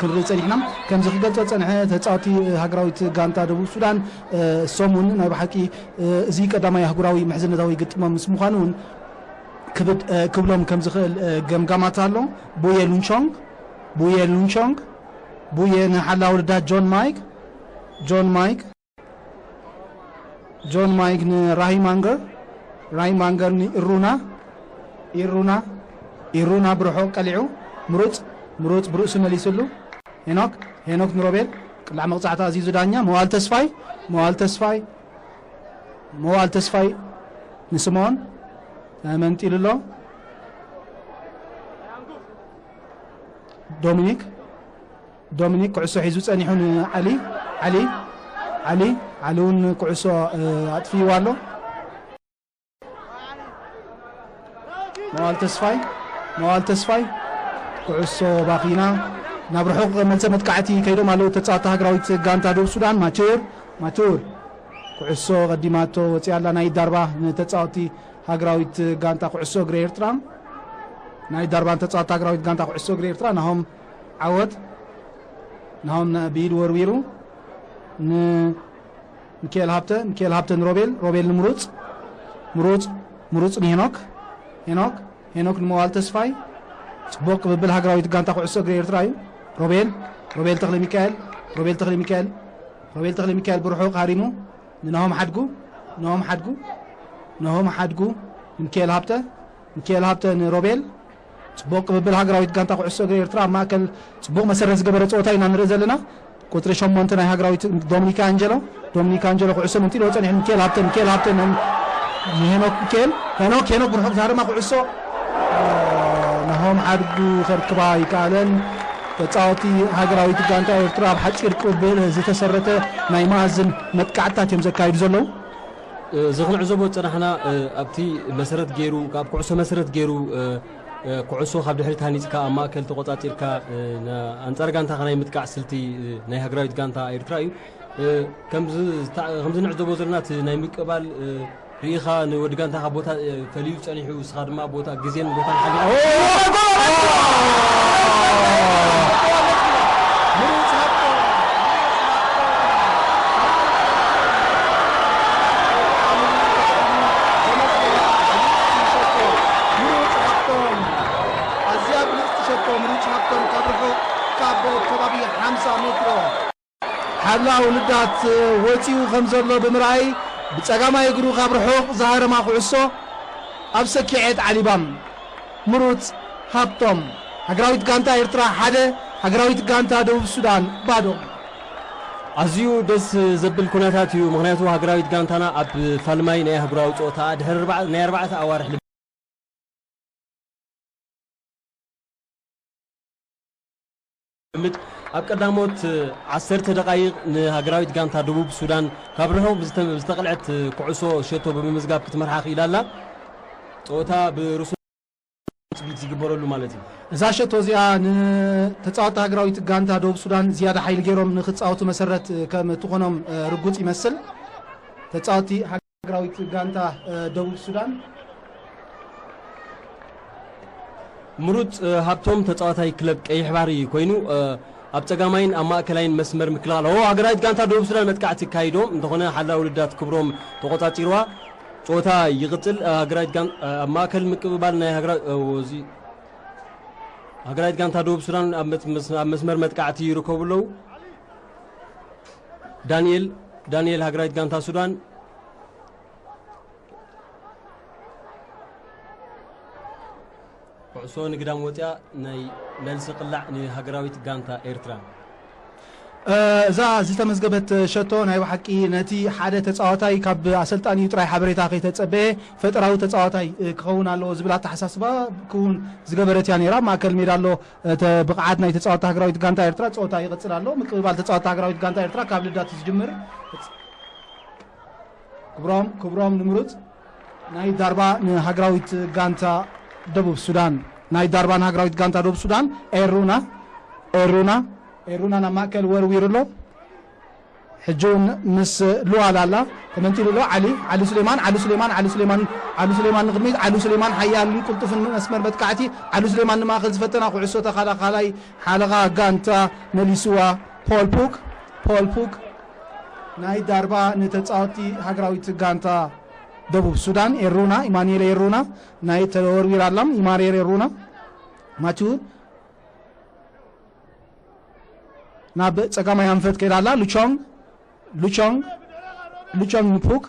ክንርኢ ፀኒሕና። ከምዚ ክገልፆ ፀንሐ ተፃወቲ ሃገራዊት ጋንታ ደቡብ ሱዳን እሶም እውን ናይ ብሓቂ እዚ ቀዳማይ ኣህጉራዊ ምሕዝነታዊ ግጥሞም ምስ ምዃኑ እውን ክብድ ክብሎም ከም ዝኽእል ገምጋማት ኣሎ። ቡየ ሉንቾንግ፣ ቡየ ሉንቾንግ፣ ቡየ ንሓላዊ ልዳት ጆን ማይክ፣ ጆን ማይክ፣ ጆን ማይክ ንራሂማንገር፣ ራሂማንገር ንኢሩና፣ ኢሩና፣ ኢሩና ብርሑቕ ቀሊዑ፣ ምሩፅ፣ ምሩፅ ብርእሱ መሊስሉ። ሄኖክ፣ ሄኖክ ንሮቤል፣ ቅላዕ መቕፃዕታ ኣዚዙ ዳኛ፣ መዋል ተስፋይ፣ መዋል ተስፋይ፣ መዋል ተስፋይ ንስምኦን ተመንጢሉ ኣሎ። ዶሚኒክ፣ ዶሚኒክ ኩዕሶ ሒዙ ጸኒሑ ንዓሊ፣ ዓሊ፣ ዓሊ፣ ዓሊ እውን ኩዕሶ ኣጥፊእዋ ኣሎ። መዋል ተስፋይ፣ መዋል ተስፋይ ኩዕሶ ባኺና ናብ ርሑቕ መልሰ መጥቃዕቲ ከይዶም ኣለዉ ተጻወቲ ሃገራዊት ጋንታ ደቡብ ሱዳን። ማቹር፣ ማቹር ኩዕሶ ቀዲማቶ ወጺኣ ኣላ። ናይ ዳርባ ንተጻወቲ ሃገራዊት ጋንታ ኩዕሶ እግሪ ኤርትራ፣ ናይ ዳርባ ንተጻወቲ ሃገራዊት ጋንታ ኩዕሶ እግሪ ኤርትራ ናሆም ዓወት፣ ናሆም ብኢድ ወርዊሩ ን ሚካኤል ሃብተ፣ ሚካኤል ሃብተ ንሮቤል፣ ሮቤል ንምሩጽ፣ ምሩጽ፣ ምሩጽ ንሄኖክ፣ ሄኖክ፣ ሄኖክ ንመዋል ተስፋይ። ጽቡቕ ቅብብል ሃገራዊት ጋንታ ኩዕሶ እግሪ ኤርትራ እዩ። ሮቤል፣ ሮቤል ተኽለ ሚካኤል፣ ሮቤል ተኽለ ሚካኤል፣ ሮቤል ተኽለ ሚካኤል ብርሑቕ ሃሪሙ ንናሆም ሓድጉ፣ ናሆም ሓድጉ፣ ናሆም ሓድጉ ንሚካኤል ሃብተ፣ ሚካኤል ሃብተ ንሮቤል። ጽቡቕ ቅብብል ሃገራዊት ጋንታ ኩዕሶ እግሪ ኤርትራ ኣብ ማእከል ጽቡቕ መሰረት ዝገበረ ጸወታ ኢና ንርኢ ዘለና። ቁጽሪ ሸሞንተ ናይ ሃገራዊት ዶሚኒካ ኣንጀሎ፣ ዶሚኒካ ኣንጀሎ ኩዕሶ መንጢልዎ ጸኒሑ። ሚካኤል ሃብተ፣ ሚካኤል ሃብተ ን-፣ ንሄኖክ ሚካኤል፣ ሄኖክ፣ ሄኖክ ብርሑቕ ዝሃረማ ኩዕሶ፣ እ፣ ናሆም ሓድጉ ከርክባ ኣይከኣለን። ተጻወቲ ሃገራዊት ጋንታ ኤርትራ ኣብ ሓጺር ቅብብል ዝተሰረተ ናይ መኣዝን መጥቃዕትታት እዮም ዘካይዱ ዘለዉ። እዚ ክንዕዘቦ ዝጸናሕና፣ እ፣ ኣብቲ መሰረት ገይሩ፣ ካብ ኩዕሶ መሰረት ገይሩ፣ እ፣ እ፣ ኩዕሶ ካብ ድሕሪት ሃኒጽካ ኣብ ማእከል ተቆጻጺርካ፣ እ፣ ን-፣ ኣንጻር ጋንታኻ ናይ ምጥቃዕ ስልቲ፣ እ፣ ናይ ሃገራዊት ጋንታ ኤርትራ እዩ። እ፣ ከምዚ ዝታ-፣ ከምዚ ንዕዘቦ ዘለና እቲ ናይ ምቅባል፣ እ፣ ርኢኻ ንወዲ ጋንታኻ ቦታ፣ እ፣ ፈልዩ ጸኒሑ፣ ንስኻ ድማ ቦታ፣ ግዜን ቦታን ሓሊኻ ኣዝያ ብልጽቲ ሸቶ ምሩጽ ሃብቶም ካብ ርሑቕ ካብ ከባቢ ሓምሳ ሜትሮ ሓላ ውልዳት ወጺኡ ከም ዘሎ ብምርኣይ፣ ብጸጋማይ እግሩ ካብ ርሑቕ ዝሃረማ ኩዕሶ ኣብ ሰኪዔት ዓሊባም። ምሩጽ ሃብቶም። ሃገራዊት ጋንታ ኤርትራ ሓደ፣ ሃገራዊት ጋንታ ደቡብ ሱዳን ባዶ። ኣዝዩ ደስ ዘብል ኩነታት እዩ፣ ምኽንያቱ ሃገራዊት ጋንታና ኣብ ፋልማይ ናይ ኣህጉራዊ ጸወታ ድሕሪ ኣርባዕ-፣ ናይ ኣርባዕተ ኣዋርሕ ልምምድ ኣብ ቀዳሞት ዓሰርተ ደቓይቕ ንሃገራዊት ጋንታ ደቡብ ሱዳን ካብ ርሑቕ ብዝተ-፣ ብዝተቐልዐት ኩዕሶ ሸቶ ብምምዝጋብ ክትመርሓ ክኢላ ኣላ። ጸወታ ብርሱም ዝግበረሉ ማለት እዩ። እዛ ሸቶ እዚኣ ንተጻወትቲ ሃገራዊት ጋንታ ደቡብ ሱዳን ዝያዳ ሓይሊ ገይሮም ንክጻወቱ መሰረት ከም እትኾኖም ርጉጽ ይመስል። ተጻወትቲ ሃገራዊት ጋንታ ደቡብ ሱዳን። ምሩጽ ሃብቶም ተጻዋታይ ክለብ ቀይሕ ባሕሪ ኮይኑ፣ ኣብ ጸጋማይን ኣብ ማእከላይን መስመር ምክልኻል። ኦ፣ ሃገራዊት ጋንታ ደቡብ ሱዳን መጥቃዕቲ ኣካይዶም እንተኾነ ሓላዊ ውድዳት ክብሮም ተቖጻጺርዋ። ጸወታ ይቕጽል። ሃገራዊት ጋን-፣ ኣብ ማእከል ምቅብባል ናይ ሃገራ-፣ ኦ፣ እዚ ሃገራዊት ጋንታ ደቡብ ሱዳን ኣብ መት-፣ መስ-፣ ኣብ መስመር መጥቃዕቲ ይርከቡ ኣለዉ። ዳንኤል፣ ዳንኤል ሃገራዊት ጋንታ ሱዳን። ኩዕሶ ንግዳም ወፂኣ ናይ መልሲ ቅላዕ ንሃገራዊት ጋንታ ኤርትራ። እ፣ እዛ ዝተመዝገበት ሸቶ ናይ ብሓቂ ነቲ ሓደ ተጻዋታይ ካብ ኣሰልጣኒኡ ጥራይ ሓበሬታ ከይተጸበየ ፈጠራዊ ተጻዋታይ፣ እ፣ ክኸውን ኣለዎ ዝብል ኣተሓሳስባ ክውን ዝገበረት እያ ነይራ። ማእከል ሜዳ ኣሎ፣ እቲ ብቕዓት ናይ ተጻወትቲ ሃገራዊት ጋንታ ኤርትራ። ጸወታ ይቕጽል ኣሎ። ምቅብባል ተጻወትቲ ሃገራዊት ጋንታ ኤርትራ ካብ ልዳት ዝጅምር። ክብሮም፣ ክብሮም ንምሩጽ። ናይ ዳርባ ንሃገራዊት ጋንታ ደቡብ ሱዳን። ናይ ዳርባ ንሃገራዊት ጋንታ ደቡብ ሱዳን። ኤሩና፣ ኤሩና፣ ኤሩና ናብ ማእከል ወርዊሩ ኣሎ። ሕጂ እውን ምስ ሉዋል ኣላ። ተመንጢሉ ኣሎ። ዓሊ፣ ዓሊ ሱሌማን፣ ዓሊ ሱሌማን፣ ዓሊ ሱሌማን፣ ዓሊ ሱሌማን ንቕድሚት። ዓሊ ሱሌማን ሓያል ቅልጡፍን መስመር መጥቃዕቲ። ዓሊ ሱሌማን ንማእከል ዝፈተና ኩዕሶ ተኸላኻላይ ሓለቓ ጋንታ መሊስዋ። ፖል ፑክ፣ ፖል ፑክ ናይ ዳርባ ንተጻወትቲ ሃገራዊት ጋንታ ደቡብ ሱዳን። ኤሩና፣ ኢማኑኤል ኤሩና ናይ ተወርዊር ኣላም። ኢማኑኤል ኤሩና ማቹ ናብ ጸጋማይ ኣንፈት ከይዳ ኣላ። ሉቾንግ፣ ሉቾንግ፣ ሉቾንግ ንፑክ፣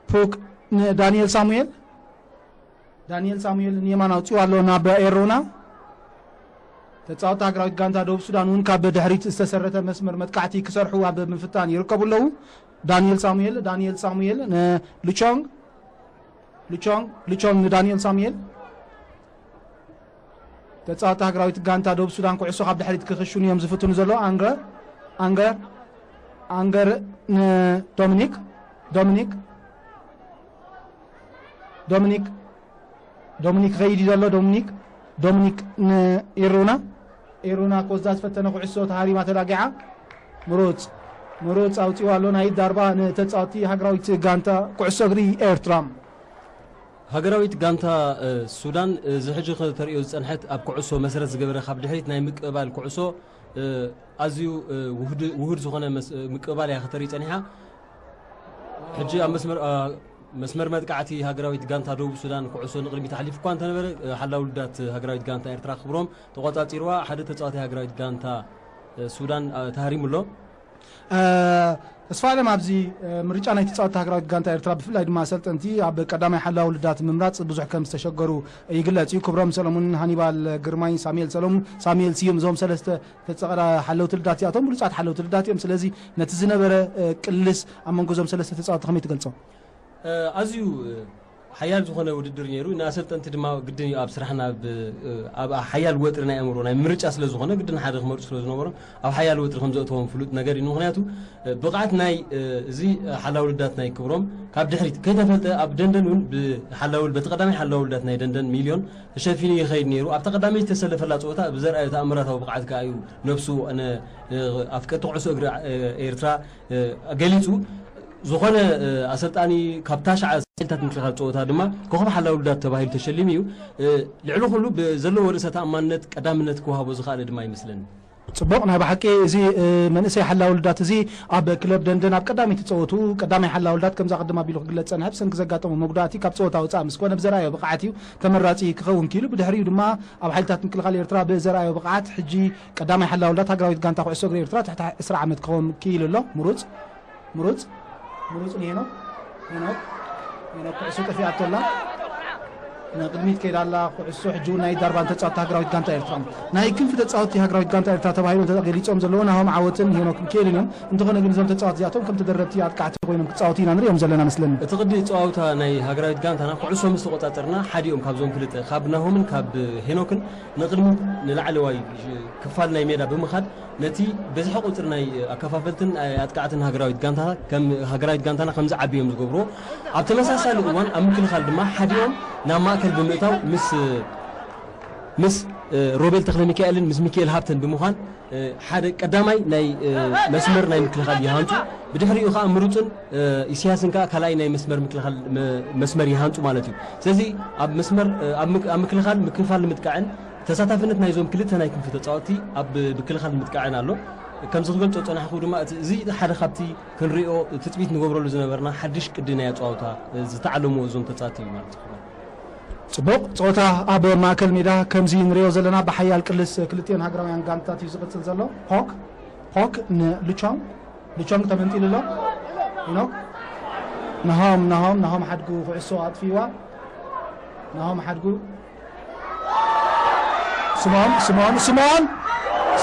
ፑክ ንዳንኤል ሳሙኤል፣ ዳንኤል ሳሙኤል ንየማን ኣውጺኡ ኣሎ ናብ ኤሮና። ተጻወትቲ ሃገራዊት ጋንታ ደቡብ ሱዳን እውን ካብ ድሕሪት ዝተሰረተ መስመር መጥቃዕቲ ክሰርሑ ኣብ ምፍታን ይርከቡ ኣለዉ። ዳንኤል ሳሙኤል፣ ዳንኤል ሳሙኤል ንሉቾንግ፣ ሉቾንግ፣ ሉቾንግ ንዳንኤል ሳሙኤል። ተጻወትቲ ሃገራዊት ጋንታ ደቡብ ሱዳን ኩዕሶ ካብ ድሕሪት ክኽሽኑ እዮም ዝፍትኑ ዘለዉ። ኣንገር፣ ኣንገር፣ ኣንገር ንዶሚኒክ፣ ዶሚኒክ፣ ዶሚኒክ፣ ዶሚኒክ ይኸይድ እዩ ዘሎ። ዶሚኒክ፣ ዶሚኒክ ንኢሩና፣ ኢሩና ኮዛ ዝፈተነ ኩዕሶ ተሃሪማ ተላጊዓ። ምሩጽ፣ ምሩጽ ኣውጺኡ ኣሎ። ናይ ዳርባ ንተጻወትቲ ሃገራዊት ጋንታ ኩዕሶ እግሪ ኤርትራ። ሃገራዊት ጋንታ፣ እ፣ ሱዳን፣ እ፣ እዚ ሕጂ ከተርእዮ ዝጸንሐት ኣብ ኩዕሶ መሰረት ዝገበረ ካብ ድሕሪት ናይ ምቅብባል ኩዕሶ፣ እ፣ ኣዝዩ፣ እ፣ ውህድ-፣ ውሁድ ዝኾነ መስ-፣ እ፣ ምቅብባል እያ ከተርኢ ጸኒሓ። ሕጂ ኣብ መስመር፣ እ፣ መስመር መጥቃዕቲ ሃገራዊት ጋንታ ደቡብ ሱዳን ኩዕሶ ንቕድሚት ኣሕሊፉ እኳ እንተነበረ፣ እ፣ ሓላው ልዳት ሃገራዊት ጋንታ ኤርትራ ክብሮም ተቖጻጺርዋ። ሓደ ተጻዋታይ ሃገራዊት ጋንታ፣ እ፣ ሱዳን፣ እ፣ ተሃሪሙ ኣሎ። እ፣ ተስፋ ኣለም፣ ኣብዚ፣ እ፣ ምርጫ ናይ ተጻወትቲ ሃገራዊት ጋንታ ኤርትራ ብፍላይ ድማ ኣሰልጠንቲ ኣብ ቀዳማይ ሓላዊ ልዳት ምምራጽ ብዙሕ ከም ዝተሸገሩ ይግለጽ እዩ። ክብሮም ሰለሙን፣ ሃኒባል ግርማይ፣ ሳሙኤል ሰለሙን፣ ሳሙኤል ስዩም፣ እዞም ሰለስተ ተጻዋታ ሓለውቲ ልዳት እዚኣቶም ብሉጻት ሓለውቲ ልዳት እዮም። ስለዚ ነቲ ዝነበረ፣ እ፣ ቅልስ ኣብ መንጎ እዞም ሰለስተ ተጻወትቲ ከመይ ትገልጾ? እ፣ ኣዝዩ፣ እ፣ ሓያል ዝኾነ ውድድር ነይሩ። ንኣሰልጠንቲ ድማ ግድን እዩ ኣብ ስራሕና ብ-፣ እ፣ ኣብ ሓያል ወጥሪ ናይ ኣእምሮ ናይ ምርጫ ስለ ዝኾነ ግድን ሓደ ክመርጹ ስለ ዝነበሮም ኣብ ሓያል ወጥሪ ከም ዘእተዎም ፍሉጥ ነገር እዩ። ምኽንያቱ፣ እ፣ ብቕዓት ናይ፣ እ፣ እዚ ሓላው ልዳት ናይ ክብሮም ካብ ድሕሪት ከይተፈልጠ ኣብ ደንደን እውን ብሓላው፣ በቲ ቀዳማይ ሓላው ልዳት ናይ ደንደን ሚልዮን ተሸፊኑ ይኸይድ ነይሩ። ኣብታ ቀዳመይቲ ዝተሰለፈላ ጸወታ ብዘርኣዮ ተኣምራታዊ ብቕዓት ከኣ እዩ ነብሱ ነ-፣ እ፣ ኣፍቀርቲ ኩዕሶ እግሪ፣ እ፣ ኤርትራ፣ እ፣ ገሊጹ። ዝኾነ፣ እ፣ ኣሰልጣኒ ካብ ታሽዓ ስታይልታት ምክልኻል ጸወታ ድማ ኮኸብ ሓላው ልዳት ተባሂሉ ተሸሊሙ እዩ። እ፣ ልዕሊ ኩሉ ብዘለዎ ርእሰ ተኣማንነት ቀዳምነት ክወሃቦ ዝኸኣለ ድማ ይመስለኒ። ጽቡቕ፣ ናይ ብሓቂ እዚ፣ እ፣ መንእሰይ ሓላው ልዳት እዚ ኣብ ክለብ ደንደን ኣብ ቀዳመይቲ ጸወቱ ቀዳማይ ሓላው ልዳት ከምዛ ቅድም ኣቢሉ ክግለጽ ጸንሐ። ብሰንኪ ዘጋጠሞ መጉዳእቲ ካብ ጸወታ ወጻኢ ምስ ኮነ ብዘርኣዮ ብቕዓት እዩ ተመራጺ ክኸውን ክኢሉ። ብድሕሪኡ ድማ ኣብ ሓይልታት ምክልኻል ኤርትራ ብዘርኣዮ ብቕዓት ሕጂ ቀዳማይ ሓላው ልዳት ሃገራዊት ጋንታ ኩዕሶ እግሪ ኤርትራ ትሕቲ ዕስራ ዓመት ክኸውን ክኢሉ ኣሎ። ምሩጽ ምሩጽ፣ ምሩጽ ንሄኖክ፣ ሄኖክ፣ ሄኖክ ኩዕሶ ጠፊኣቶ ኣላ። ንቅድሚት ከይዳ ኣላ ኩዕሶ። ሕጂ እውን ናይ ዳርባን ተጻወትቲ ሃገራዊት ጋንታ ኤርትራ። ናይ ክንፊ ተጻወትቲ ሃገራዊት ጋንታ ኤርትራ ተባሂሎም ተገሊጾም ዘለዉ ናሆም ዓወትን ሄኖክ ሚካኤልን እዮም። እንተኾነ ግን እዞም ተጻወትቲ እዚኣቶም ከም ተደረብቲ ኣጥቃዕቲ ኮይኖም ክጻወቱ ኢና ንሪኦም ዘለና መስለኒ። እቲ ቅዲ ጸዋውታ ናይ ሃገራዊት ጋንታና ኩዕሶ ምስ ተቆጻጸርና ሓዲኦም ካብዞም ክልተ፣ ካብ ናሆምን ካብ ሄኖክን ንቅድሚት ንላዕለዋይ ክፋል ናይ ሜዳ ብምኻድ ነቲ ብዝሒ ቁጽሪ ናይ ኣከፋፈልትን ኣጥቃዕትን ሃገራዊት ጋንታ ከም ሃገራዊት ጋንታና ከም ዝዓቢ እዮም ዝገብርዎ። ኣብ ተመሳሳሊ እዋን ኣብ ምክልኻል ድማ ሓዲኦም ናብ ማእከል ብምእታው ምስ ምስ ሮቤል ተክለ ሚካኤልን ምስ ሚካኤል ሃብተን ብምዃን ሓደ ቀዳማይ ናይ መስመር ናይ ምክልኻል ይሃንጹ። ብድሕሪኡ ከዓ ምሩፅን ኢሳያስን ከዓ ካልኣይ ናይ መስመር ምክልኻል መስመር ይሃንጹ ማለት እዩ። ስለዚ ኣብ መስመር ኣብ ምክልኻል ምክልፋል ንምጥቃዕን ተሳታፍነት ናይዞም ክልተ ናይ ክንፊ ተፃወትቲ ኣብ ምክልኻል ምጥቃዕን ኣሎ። ከምዚ ክገልፆ ፀናሕኩ ድማ እዚ ሓደ ካብቲ ክንሪኦ ትፅቢት ንገብረሉ ዝነበርና ሓድሽ ቅዲ ናይ ኣፀዋውታ ዝተዓለምዎ እዞም ተፃወትቲ እዩ ማለት እዩ። ፅቡቕ ፀወታ ኣብ ማእከል ሜዳ ከምዚ ንሪኦ ዘለና ብሓያል ቅልስ ክልቲኦን ሃገራውያን ጋንታት እዩ ዝቕፅል ዘሎ። ፖክ ፖክ ንሉቾንግ ሉቾንግ ተመንጢሉ ኣሎ። ኢኖክ ናሆም ናሆም ናሆም ሓድጉ ኩዕሶ ኣጥፊዋ። ናሆም ሓድጉ ስምኦን ስምኦን ስምኦን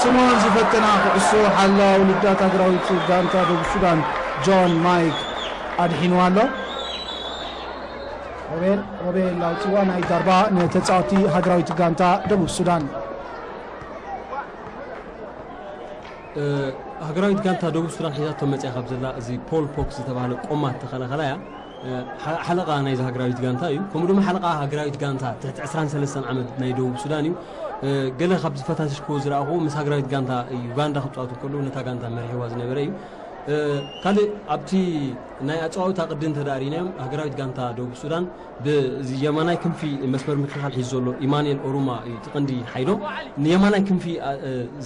ስምኦን ዝፈተና ኩዕሶ ሓላው ልዳት ሃገራዊት ጋንታ ደቡብ ሱዳን ጆን ማይክ ኣድሒንዋ ኣሎ። ሮቤል ሮቤል ኣውፅዋ ናይ ዳርባ ንተፃወቲ ሃገራዊት ጋንታ ደቡብ ሱዳን። ሃገራዊት ጋንታ ደቡብ ሱዳን ሒዛቶ መፅያ ካብ ዘላ እዚ ፖል ፖክ ዝተባህለ ቆማት ተኸላኸላ እያ። ሓለቓ ናይዚ ሃገራዊት ጋንታ እዩ። ከምኡ ድማ ሓለቓ ሃገራዊት ጋንታ ትሕቲ ዕስራን ሰለስተን ዓመት ናይ ደቡብ ሱዳን እዩ። ገለ ካብዚ ፈታቲሽክዎ ዝረኣኹ ምስ ሃገራዊት ጋንታ ዩጋንዳ ክፃወቱ ከለዉ ነታ ጋንታ መሪሕዋ ዝነበረ እዩ። ካልእ ኣብቲ ናይ ኣፀዋውታ ቅዲ እንተደኣ ርኢናዮም ሃገራዊት ጋንታ ደቡብ ሱዳን ብየማናይ ክንፊ መስመር ምክልኻል ሒዙ ዘሎ ኢማኑኤል ኦሩማ እዩ እቲ ቀንዲ ሓይሎም። ንየማናይ ክንፊ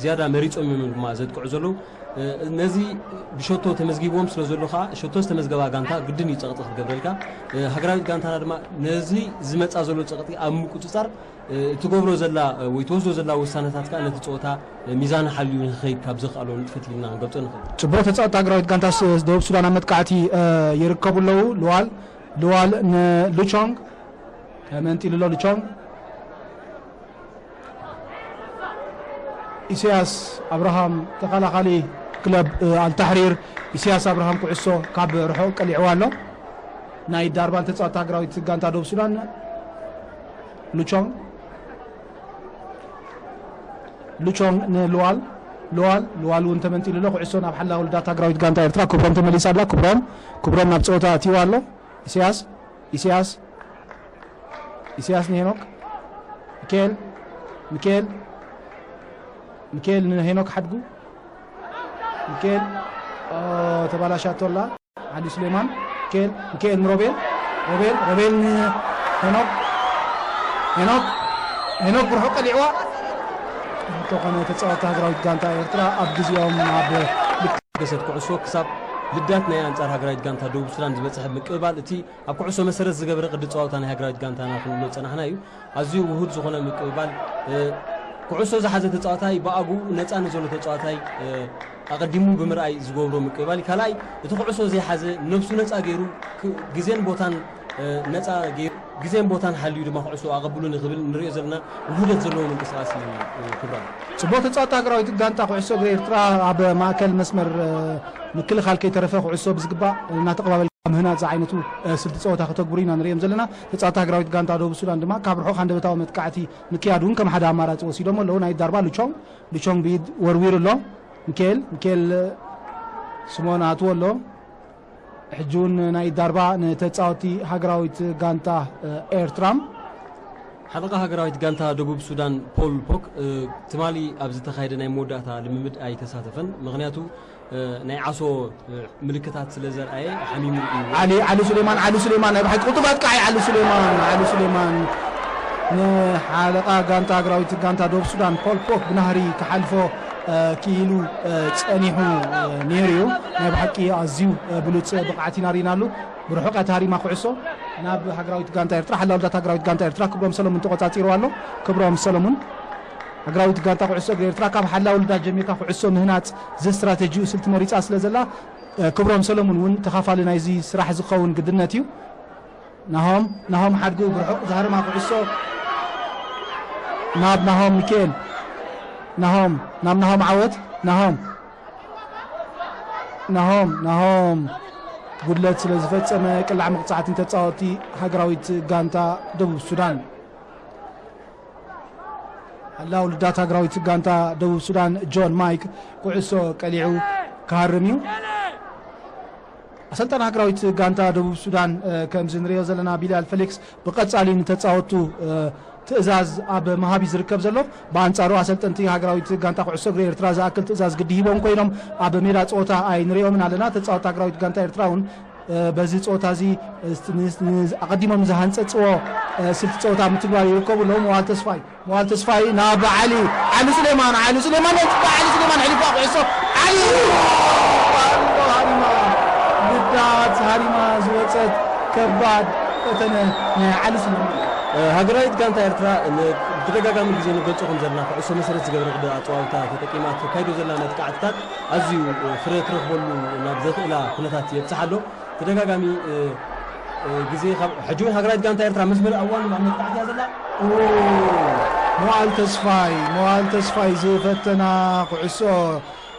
ዝያዳ መሪፆም እዮም ድማ ዘጥቅዑ ዘለዉ። ነዚ ብሸቶ ተመዝጊብዎም ስለ ዘሎ ከዓ ሸቶ ዝተመዝገባ ጋንታ ግድን እዩ ፀቕጢ ክትገብረልካ። ሃገራዊት ጋንታና ድማ ነዚ ዝመፃ ዘሎ ፀቕጢ ኣብ ምቁፅፃር እትገብሮ ዘላ ወይ ትወስዶ ዘላ ውሳነታት ከዓ ነቲ ፀወታ ሚዛን ሓልዩ ንክኸይድ ካብ ዘኽኣሎ ንጥፈት ኢልና ክንገልፆ ንኽእል። ፅቡቕ ተፃወቲ ሃገራዊት ጋንታ ደቡብ ሱዳን ኣብ መጥቃዕቲ ይርከቡ ኣለዉ። ልዋል ልዋል ንሉቾንግ ተመንጢሉ ኣሎ። ሉቾንግ ኢሳያስ ኣብርሃም ተኸላኻሊ ክለብ ኣልታሕሪር ኢሳያስ ኣብርሃም ኩዕሶ ካብ ርሑቕ ቀሊዕዋ ኣሎ። ናይ ዳርባን ተፃወቲ ሃገራዊት ጋንታ ደቡብ ሱዳን ሉቾንግ ሉቾንግ ንልዋል ልዋል ልዋል እውን ተመንጢሉ ኣሎ። ኩዕሶ ናብ ሓላ ውልዳት ሃገራዊት ጋንታ ኤርትራ ክብሮም ተመሊሳ ኣላ። ክብሮም ክብሮም ናብ ፀወታ ኣትይዋ ኣሎ። ኢሳያስ ኢሳያስ ኢሳያስ ንሄኖክ ሚካኤል ሚካኤል ሚካኤል ንሄኖክ ሓድጉ ሚካኤል ተባላሻቶ ኣላ። ዓሊ ሱሌማን ሚካኤል ሚካኤል ንሮቤል ሮቤል ሮቤል ንሄኖክ ሄኖክ ሄኖክ ብርሑ ቀሊዕዋ እንተኾነ ተፃወቲ ሃገራዊት ጋንታ ኤርትራ ኣብ ግዜኦም ኣብ ገሰት ኩዕሶ ክሳብ ልዳት ናይ ኣንጻር ሃገራዊት ጋንታ ደቡብ ሱዳን ዝበጽሐ ምቅብባል እቲ ኣብ ኩዕሶ መሰረት ዝገብረ ቅዲ ጸዋታ ናይ ሃገራዊት ጋንታና ክንብሎ ዝጸናሕና እዩ። ኣዝዩ ውሁድ ዝኾነ ምቅብባል ኩዕሶ ዝሓዘ ተጻዋታይ ብኣግኡ ነጻ ንዘሎ ተጻዋታይ ኣቐዲሙ ብምርኣይ ዝገብሮ ምቅብባል እዩ። ካልኣይ እቲ ኩዕሶ ዘይሓዘ ነብሱ ነጻ ገይሩ ግዜን ቦታን ነጻ ገይሩ ግዜን ቦታን ሓልዩ ድማ ኩዕሶ ኣቐብሉ ንክብል ንሪኦ ዘለና ውህደት ዘለዎ ምንቅስቃስ እዩ። ክብራ ጽቡቕ ተጻወቲ ሃገራዊት ጋንታ ኩዕሶ እግሪ ኤርትራ ኣብ ማእከል መስመር ምክልኻል ከይተረፈ ኩዕሶ ብዝግባእ እናተቐባበልካ ምህናጽ ዝዓይነቱ ስልቲ ጸወታ ከተግብሩ ኢና ንሪኦም ዘለና። ተጻወቲ ሃገራዊት ጋንታ ደቡብ ሱዳን ድማ ካብ ርሑቕ ሃንደበታዊ መጥቃዕቲ ምክያድ እውን ከም ሓደ ኣማራጺ ወሲዶም ኣለዉ። ናይ ዳርባ ሉቾንግ ሉቾንግ ብኢድ ወርዊሩ ኣሎ። ሚካኤል ሚካኤል ስሞን ኣትዎ ኣሎ። ሕጂ እውን ናይ ዳርባ ንተጻወቲ ሃገራዊት ጋንታ ኤርትራ። ሓለቓ ሃገራዊት ጋንታ ደቡብ ሱዳን ፖል ፖክ ትማሊ ኣብ ዝተኻየደ ናይ መወዳእታ ልምምድ ኣይተሳተፈን። ምኽንያቱ ናይ ዓሶ ምልክታት ስለ ዘርኣየ ሓሚሙ እዩ። ዓሊ ዓሊ ሱሌማን ዓሊ ሱሌማን ናይ ብሓቂ ቅጡብ ኣጥቃዓይ ዓሊ ሱሌማን ዓሊ ሱሌማን ንሓለቓ ጋንታ ሃገራዊት ጋንታ ደቡብ ሱዳን ፖል ፖክ ብናህሪ ክሓልፎ ክኢሉ ጸኒሑ ነይሩ እዩ። ናይ ብሓቂ ኣዝዩ ብሉጽ ብቕዓት ኢና ርኢናሉ። ብርሑቕ እያ ተሃሪማ ኩዕሶ ናብ ሃገራዊት ጋንታ ኤርትራ ሓላውልዳት ሃገራዊት ጋንታ ኤርትራ ክብሮም ሰለሙን ተቖጻጺርዋ ኣሎ። ክብሮም ሰለሙን ሃገራዊት ጋንታ ኩዕሶ እግሪ ኤርትራ ካብ ሓላውልዳት ጀሚርካ ኩዕሶ ምህናጽ ዝስትራተጂኡ ስልቲ መሪጻ ስለ ዘላ ክብሮም ሰለሙን እውን ተኻፋሊ ናይዚ ስራሕ ዝኸውን ግድነት እዩ። ናሆም ናሆም ሓድጉ ብርሑቕ ዝሃርማ ኩዕሶ ናብ ናሆም ሚካኤል ናሆም ናብ ናሆም ዓወት ናሆም ናሆም ናሆም ጉድለት ስለ ዝፈጸመ ቅላዕ መቕጻዕቲ ንተጻወቲ ሃገራዊት ጋንታ ደቡብ ሱዳን። ኣላ ውልዳት ሃገራዊት ጋንታ ደቡብ ሱዳን ጆን ማይክ ኩዕሶ ቀሊዑ ክሃርም እዩ። ኣሰልጣኒ ሃገራዊት ጋንታ ደቡብ ሱዳን፣ እ፣ ከምዚ ንሪኦ ዘለና ቢልያል ፌሊክስ ብቐጻሊ ንተጻወቱ፣ እ፣ ትእዛዝ ኣብ ምሃብ እዩ ዝርከብ ዘሎ። ብኣንጻሩ ኣሰልጠንቲ ሃገራዊት ጋንታ ኩዕሶ እግሪ ኤርትራ ዝኣክል ትእዛዝ ግዲ ሂቦም ኮይኖም ኣብ ሜዳ ጸወታ ኣይንሪኦምን ኣለና። ተጻወቲ ሃገራዊት ጋንታ ኤርትራ እውን፣ እ፣ በዚ ጸወታ እዚ፣ እ፣ ስ-፣ ን-፣ ን-፣ ኣቐዲሞም ዝሃንጸጽዎ፣ እ፣ ስልቲ ጸወታ ምትግባር ይርከቡ ኣለዉ። መዋል ተስፋይ መዋል ተስፋይ ናብ ዓሊ፣ ዓሊ ሱሌማን፣ ዓሊ ሱሌማን፣ ዓሊ ሱሌማን፣ ሕሊፋ ኩዕሶ፣ ዓሊ! ኣሎ ሃሪማ፣ ግዳት ሃሪማ ዝወጸት ከባድ ፈተነ ናይ ዓሊ ሱሌማን። ሃገራዊት ጋንታ ኤርትራ ን-፣ ብተደጋጋሚ ግዜ ንገልጾ ከም ዘለና ኩዕሶ መሰረት ዝገበረ ቅዲ ኣጸዋውታ ተጠቂማ ተካይዶ ዘላ መጥቃዕትታት ኣዝዩ ፍረ ትረኽበሉ ናብ ዘኽእላ ኩነታት የብጽሓ ኣሎ። ተደጋጋሚ፣ እ፣ እ፣ ግዜ ካብ ሕጂ እውን ሃገራዊት ጋንታ ኤርትራ ምስ መለኣ እዋን ኣብ መጥቃዕቲ እያ ዘላ። ኦ፣ መዋል ተስፋይ፣ መዋል ተስፋይ ዝፈተና ኩዕሶ፣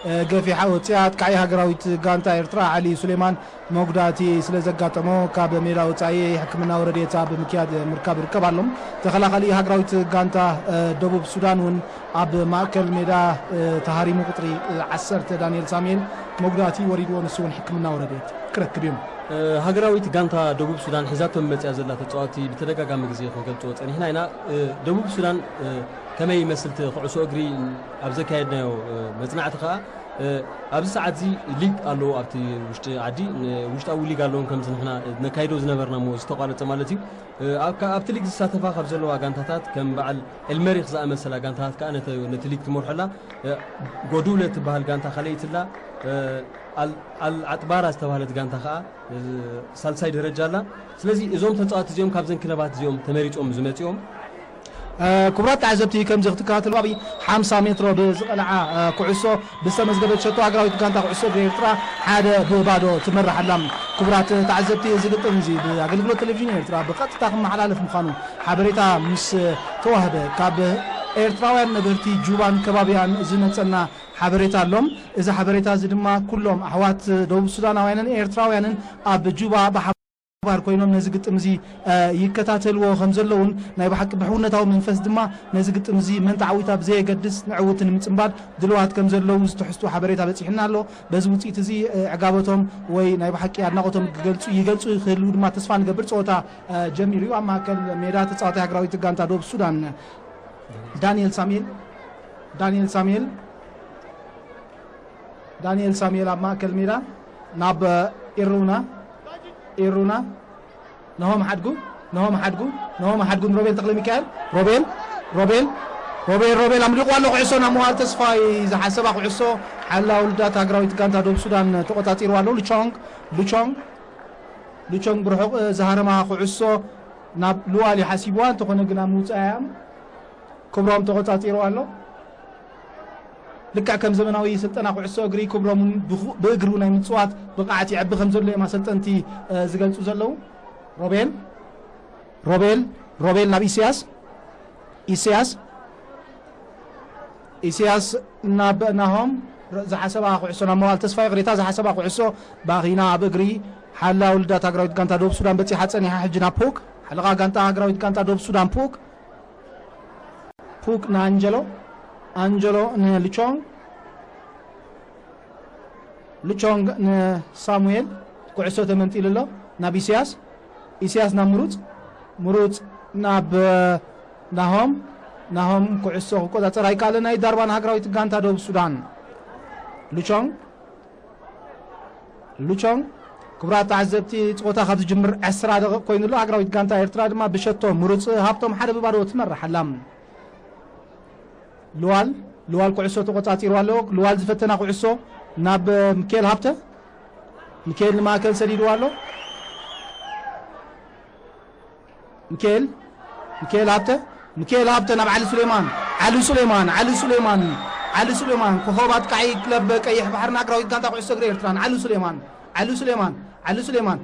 እ፣ ገፊሓ ወፂኣ። ኣጥቃዒ ሃገራዊት ጋንታ ኤርትራ ዓሊ ሱሌማን መጉዳእቲ ስለ ዘጋጠሞ ካብ ሜዳ ወፃኢ ሕክምናዊ ረድኤት ኣብ ምክያድ ምርካብ ይርከብ ኣሎ። ተኸላኻሊ ሃገራዊት ጋንታ፣ እ፣ ደቡብ ሱዳን እውን ኣብ ማእከል ሜዳ፣ እ፣ ተሃሪሙ ቁፅሪ፣ እ፣ ዓሰርተ ዳንኤል ሳሙኤል መጉዳእቲ ወሪድዎ፣ ንሱ እውን ሕክምናዊ ረድኤት ክረክብ እዩ። እ፣ ሃገራዊት ጋንታ ደቡብ ሱዳን ሒዛቶም መፅያ ዘላ ተፃዋቲ ብተደጋጋሚ ግዜ ክንገልፆ ፀኒሕና ኢና። እ፣ ደቡብ ሱዳን፣ እ፣ ከመይ ይመስል እቲ ኩዕሶ እግሪ ኣብ ዘካየድናዮ፣ እ፣ መፅናዕቲ ከዓ፣ እ፣ ኣብዚ ሰዓት እዚ ሊግ ኣለዎ ኣብቲ ውሽጢ ዓዲ፣ ን-፣ ውሽጣዊ ሊግ ኣለዎም ከምዚ ንሕና ነካይዶ ዝነበርና እሞ ዝተቋረፀ ማለት እዩ። እ፣ ኣብ፣ ኣብቲ ሊግ ዝሳተፋ ካብ ዘለዋ ጋንታታት ከም በዓል ኤልመሪክ ዝኣመሰላ ጋንታታት ከዓ ነተ-፣ ነቲ ሊግ ትመርሖላ። እ፣ ጎዱለ ትበሃል ጋንታ ካልኣይቲ ኣላ። እ፣ ኣል-፣ ኣል ኣጥባራ ዝተባህለት ጋንታ ከዓ፣ እ፣ ሳልሳይ ደረጃ ኣላ። ስለዚ እዞም ተፃወቲ እዚኦም ካብዘን ክለባት እዚኦም ተመሪፆም ዝመፅኦም። እ፣ ክቡራት ተዓዘብቲ፣ ከምዚ ክትከታተሉ ኣብ ሓምሳ ሜትሮ ብዝቐልዓ፣ እ፣ ኩዕሶ ብዝተመዝገበት ሸቶ ሃገራዊት ጋንታ ኩዕሶ እግሪ ኤርትራ ሓደ ብባዶ ትመርሕ ኣላ። ክቡራት ተዓዘብቲ፣ እዚ ግጥም እዚ ብኣገልግሎት ቴሌቪዥን ኤርትራ ብቐጥታ ክመሓላለፍ ምዃኑ ሓበሬታ ምስ ተዋህበ፣ ካብ ኤርትራውያን ነበርቲ ጁባን ከባቢያን ዝመጸና ሓበሬታ ኣሎ። እዚ ሓበሬታ እዚ ድማ ኩሎም ኣሕዋት ደቡብ ሱዳናውያንን ኤርትራውያንን ኣብ ጁባ ብሓ- ባር ኮይኖም ነዚ ግጥም እዚ፣ እ፣ ይከታተልዎ ከም ዘለውን ናይ ብሓቂ ብሕውነታዊ መንፈስ ድማ ነዚ ግጥም እዚ መን ተዓዊታ ብዘየገድስ ንዕውቲ ንምጽንባል ድልዋት ከም ዘለዉ ዝትሕዝቱ ሓበሬታ በጺሑና ኣሎ። በዚ ውጽኢት እዚ፣ እ፣ ዕጋበቶም ወይ ናይ ብሓቂ ኣድናቖቶም ክገልጹ፣ ይገልጹ ክህልዉ ድማ ተስፋ ንገብር። ጸወታ፣ እ፣ ጀሚሩ እዩ። ኣብ ማእከል ሜዳ ተጻዋታይ ሃገራዊት ጋንታ ደቡብ ሱዳን ዳንኤል ሳሙኤል፣ ዳንኤል ሳሙኤል ዳንኤል ሳሙኤል ኣብ ማእከል ሜዳ ናብ ኢሩና፣ ኢሩና፣ ነሆም ሓድጉ፣ ነሆም ሓድጉ፣ ነሆም ሓድጉ ንሮቤል ተኽለ ሚካኤል። ሮቤል፣ ሮቤል፣ ሮቤል፣ ሮቤል ኣምሊቑዋ ኣሎ ኩዕሶ ናብ መዋል ተስፋይ ዝሓሰባ ኩዕሶ ሓላ ውልዳት ሃገራዊት ጋንታ ደቡብ ሱዳን ተቖጻጺርዋ ኣሎ። ሉቾንግ፣ ሉቾንግ፣ ሉቾንግ ብርሑቕ ዝሃረማ ኩዕሶ ናብ ልዋል ይሓሲብዋ፣ እንተኾነ ግና ምውጻእ እያ። ክብሮም ተቖጻጺርዋ ኣሎ። ልክዕ ከም ዘመናዊ ስልጠና ኩዕሶ እግሪ ክብሮም እውን ብኹ-፣ ብእግሩ ናይ ምጽዋት ብቕዓት ይዕቢ ከም ዘሎ እዮም ኣሰልጠንቲ፣ እ፣ ዝገልጹ ዘለዉ። ሮቤል፣ ሮቤል፣ ሮቤል ናብ ኢሳያስ፣ ኢሳያስ፣ ኢሳያስ ናብ ናሆም፣ ር-፣ ዝሓሰባ ኩዕሶ ናብ መዋል ተስፋ ይቕሬታ፣ ዝሓሰባ ኩዕሶ ባኺና ኣብ እግሪ ሓላ ውልዳት ሃገራዊት ጋንታ ደቡብ ሱዳን በጺሓ ጸኒሓ። ሕጂ ናብ ፑክ፣ ሓለቓ ጋንታ ሃገራዊት ጋንታ ደቡብ ሱዳን ፑክ፣ ፑክ ንኣንጀሎ፣ ኣንጀሎ ንሉቾንግ፣ ሉቾንግ ንሳሙኤል፣ ኩዕሶ ተመንጢሉ ኣሎ ናብ ኢሳያስ፣ ኢሳያስ ናብ ምሩጽ፣ ምሩጽ ናብ ናሆም፣ ናሆም ኩዕሶ ክቆጻጸር ኣይከኣለን። ናይ ዳርባን ሃገራዊት ጋንታ ደቡብ ሱዳን ሉቾንግ፣ ሉቾንግ። ክቡራት ተዓዘብቲ፣ ጸወታ ካብ ዝጅምር ዕስራ ደቂቕ ኮይኑ ኣሎ። ሃገራዊት ጋንታ ኤርትራ ድማ ብሸቶ ምሩጽ ሃብቶም ሓደ ብባዶ ትመርሕ ኣላ። ልዋል፣ ልዋል ኩዕሶ ተቖጻጺሩ ኣሎ። ልዋል ዝፈተና ኩዕሶ ናብ ሚካኤል ሃብተ፣ ሚካኤል ንማእከል ሰዲድዋ ኣሎ። ሚካኤል፣ ሚካኤል ሃብተ፣ ሚካኤል ሃብተ ናብ ዓሊ ሱሌማን፣ ዓሊ ሱሌማን፣ ዓሊ ሱሌማን፣ ዓሊ ሱሌማን፣ ኮኾብ ኣጥቃዒ ክለብ ቀይሕ ባሕርን ሃገራዊት ጋንታ ኩዕሶ እግሪ ኤርትራን፣ ዓሊ ሱሌማን፣ ዓሊ ሱሌማን፣ ዓሊ ሱሌማን፣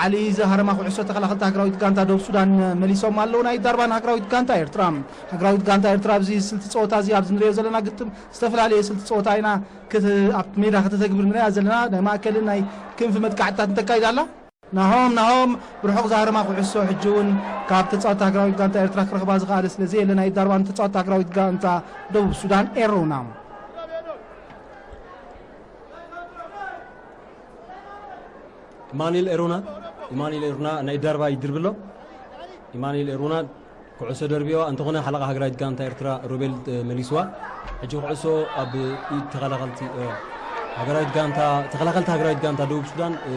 ዓሊ ዝሃረማ ኩዕሶ ተኸላኸልቲ ሃገራዊት ጋንታ ደቡብ ሱዳን መሊሶም ኣለዉ። ናይ ዳርባን ሃገራዊት ጋንታ ኤርትራ፣ ሃገራዊት ጋንታ ኤርትራ ኣብዚ ስልቲ ጸወታ እዚ ኣብዚ ንሪኦ ዘለና ግጥም ዝተፈላለየ ስልቲ ጸወታ ኢና ክት-፣ ኣብ ሜዳ ከተተግብር ንሪኣ ዘለና። ናይ ማእከልን ናይ ክንፊ መጥቃዕትታት እንተካይዳ ኣላ። ናሆም፣ ናሆም ብርሑቕ ዝሃረማ ኩዕሶ ሕጂ እውን ካብ ተጻወትቲ ሃገራዊት ጋንታ ኤርትራ ክረኽባ ዝኸኣለ ስለ ዘየለ ናይ ዳርባን ተጻወትቲ ሃገራዊት ጋንታ ደቡብ ሱዳን ኤረውና። ኢማኑኤል ኤሩና፣ ኢማኑኤል ኤሩና ናይ ዳርባ ይድርብሎ። ኢማኑኤል ኤሩና ኩዕሶ ደርቢዋ እንተኾነ ሓለቓ ሃገራዊት ጋንታ ኤርትራ ሮቤል፣ እ፣ መሊስዋ። ሕጂ ኩዕሶ ኣብ ኢድ ተኸላኸልቲ፣ እ፣ ሃገራዊት ጋንታ፣ ተኸላኸልቲ ሃገራዊት ጋንታ ደቡብ ሱዳን፣ እ፣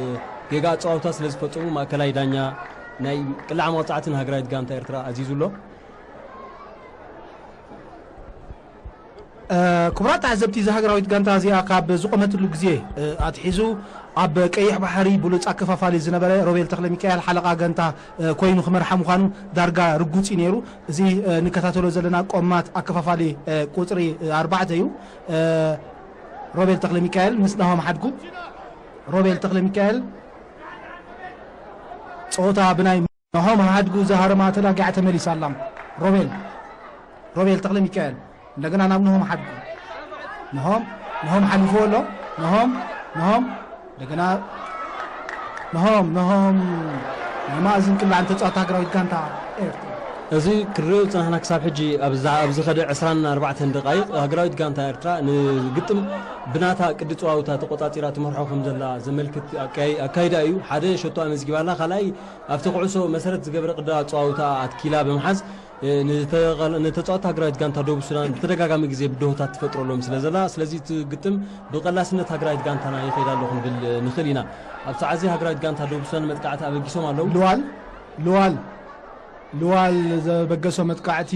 ጌጋ ኣጸዋውታ ስለ ዝፈጸሙ ማእከላይ ዳኛ ናይ ቅላዕ መቕጻዕቲ ንሃገራዊት ጋንታ ኤርትራ ኣዚዙ ኣሎ። እ፣ ክቡራት ተዓዘብቲ፣ እዛ ሃገራዊት ጋንታ እዚኣ ካብ ዝቖመትሉ ግዜ፣ እ፣ ኣትሒዙ ኣብ ቀይሕ ባሕሪ ብሉጽ ኣከፋፋሊ ዝነበረ ሮቤል ተኽለ ሚካኤል ሓለቓ ጋንታ፣ እ፣ ኮይኑ ክመርሓ ምዃኑ ዳርጋ ርጉጽ እዩ ነይሩ። እዚ፣ እ፣ ንከታተሎ ዘለና ቆማት ኣከፋፋሊ፣ እ፣ ቁጽሪ፣ እ፣ ኣርባዕተ እዩ። እ፣ ሮቤል ተኽለ ሚካኤል ምስ ናሆም ሓድጉ። ሮቤል ተኽለ ሚካኤል ጸወታ ብናይ ናሆም ሓድጉ ዝሃረማ ተዳጊዓ ተመሊሳ ኣላ። ሮቤል፣ ሮቤል ተኽለ ሚካኤል እንደገና ናብ ናሆም ሓድጉ። ናሆም፣ ናሆም ሓሊፍዎ ኣሎ። ናሆም፣ ናሆም እንደገና ናሆም፣ ናሆም ናይ ማእዝን ቅላዕን ተጻዋቲ ሃገራዊት ጋንታ ኤርትራ። እዚ ክርኦ ዝጸናሕና ክሳብ ሕጂ ኣብዛ፣ ኣብ ዝኸደ ዕስራን ኣርባዕተን ደቃይቕ ሃገራዊት ጋንታ ኤርትራ ንግጥም ብናታ ቅዲ ጸዋውታ ተቆጻጺራ ትመርሖ ከም ዘላ ዘመልክት ኣካይ-፣ ኣካይዳ እዩ። ሓደ ሸቶ ኣመዝጊባላ፣ ካልኣይ ኣብቲ ኩዕሶ መሰረት ዝገበረ ቅዲ ኣጸዋውታ ኣትኪላ ብምሓዝ፣ እ፣ ንተቐል-፣ ንተጻወትቲ ሃገራዊት ጋንታ ደቡብ ሱዳን ብተደጋጋሚ ግዜ ብድሆታት ትፈጥረሎም ስለ ዘላ፣ ስለዚ እቲ ግጥም ብቐላስነት ሃገራዊት ጋንታና ይኸይድ ኣሎ ክንብል፣ እ፣ ንኽእል ኢና። ኣብ ሰዓት እዚ ሃገራዊት ጋንታ ደቡብ ሱዳን መጥቃዕቲ ኣበጊሶም ኣለዉ። ልዋል፣ ልዋል፣ ልዋል ዘበገሶ መጥቃዕቲ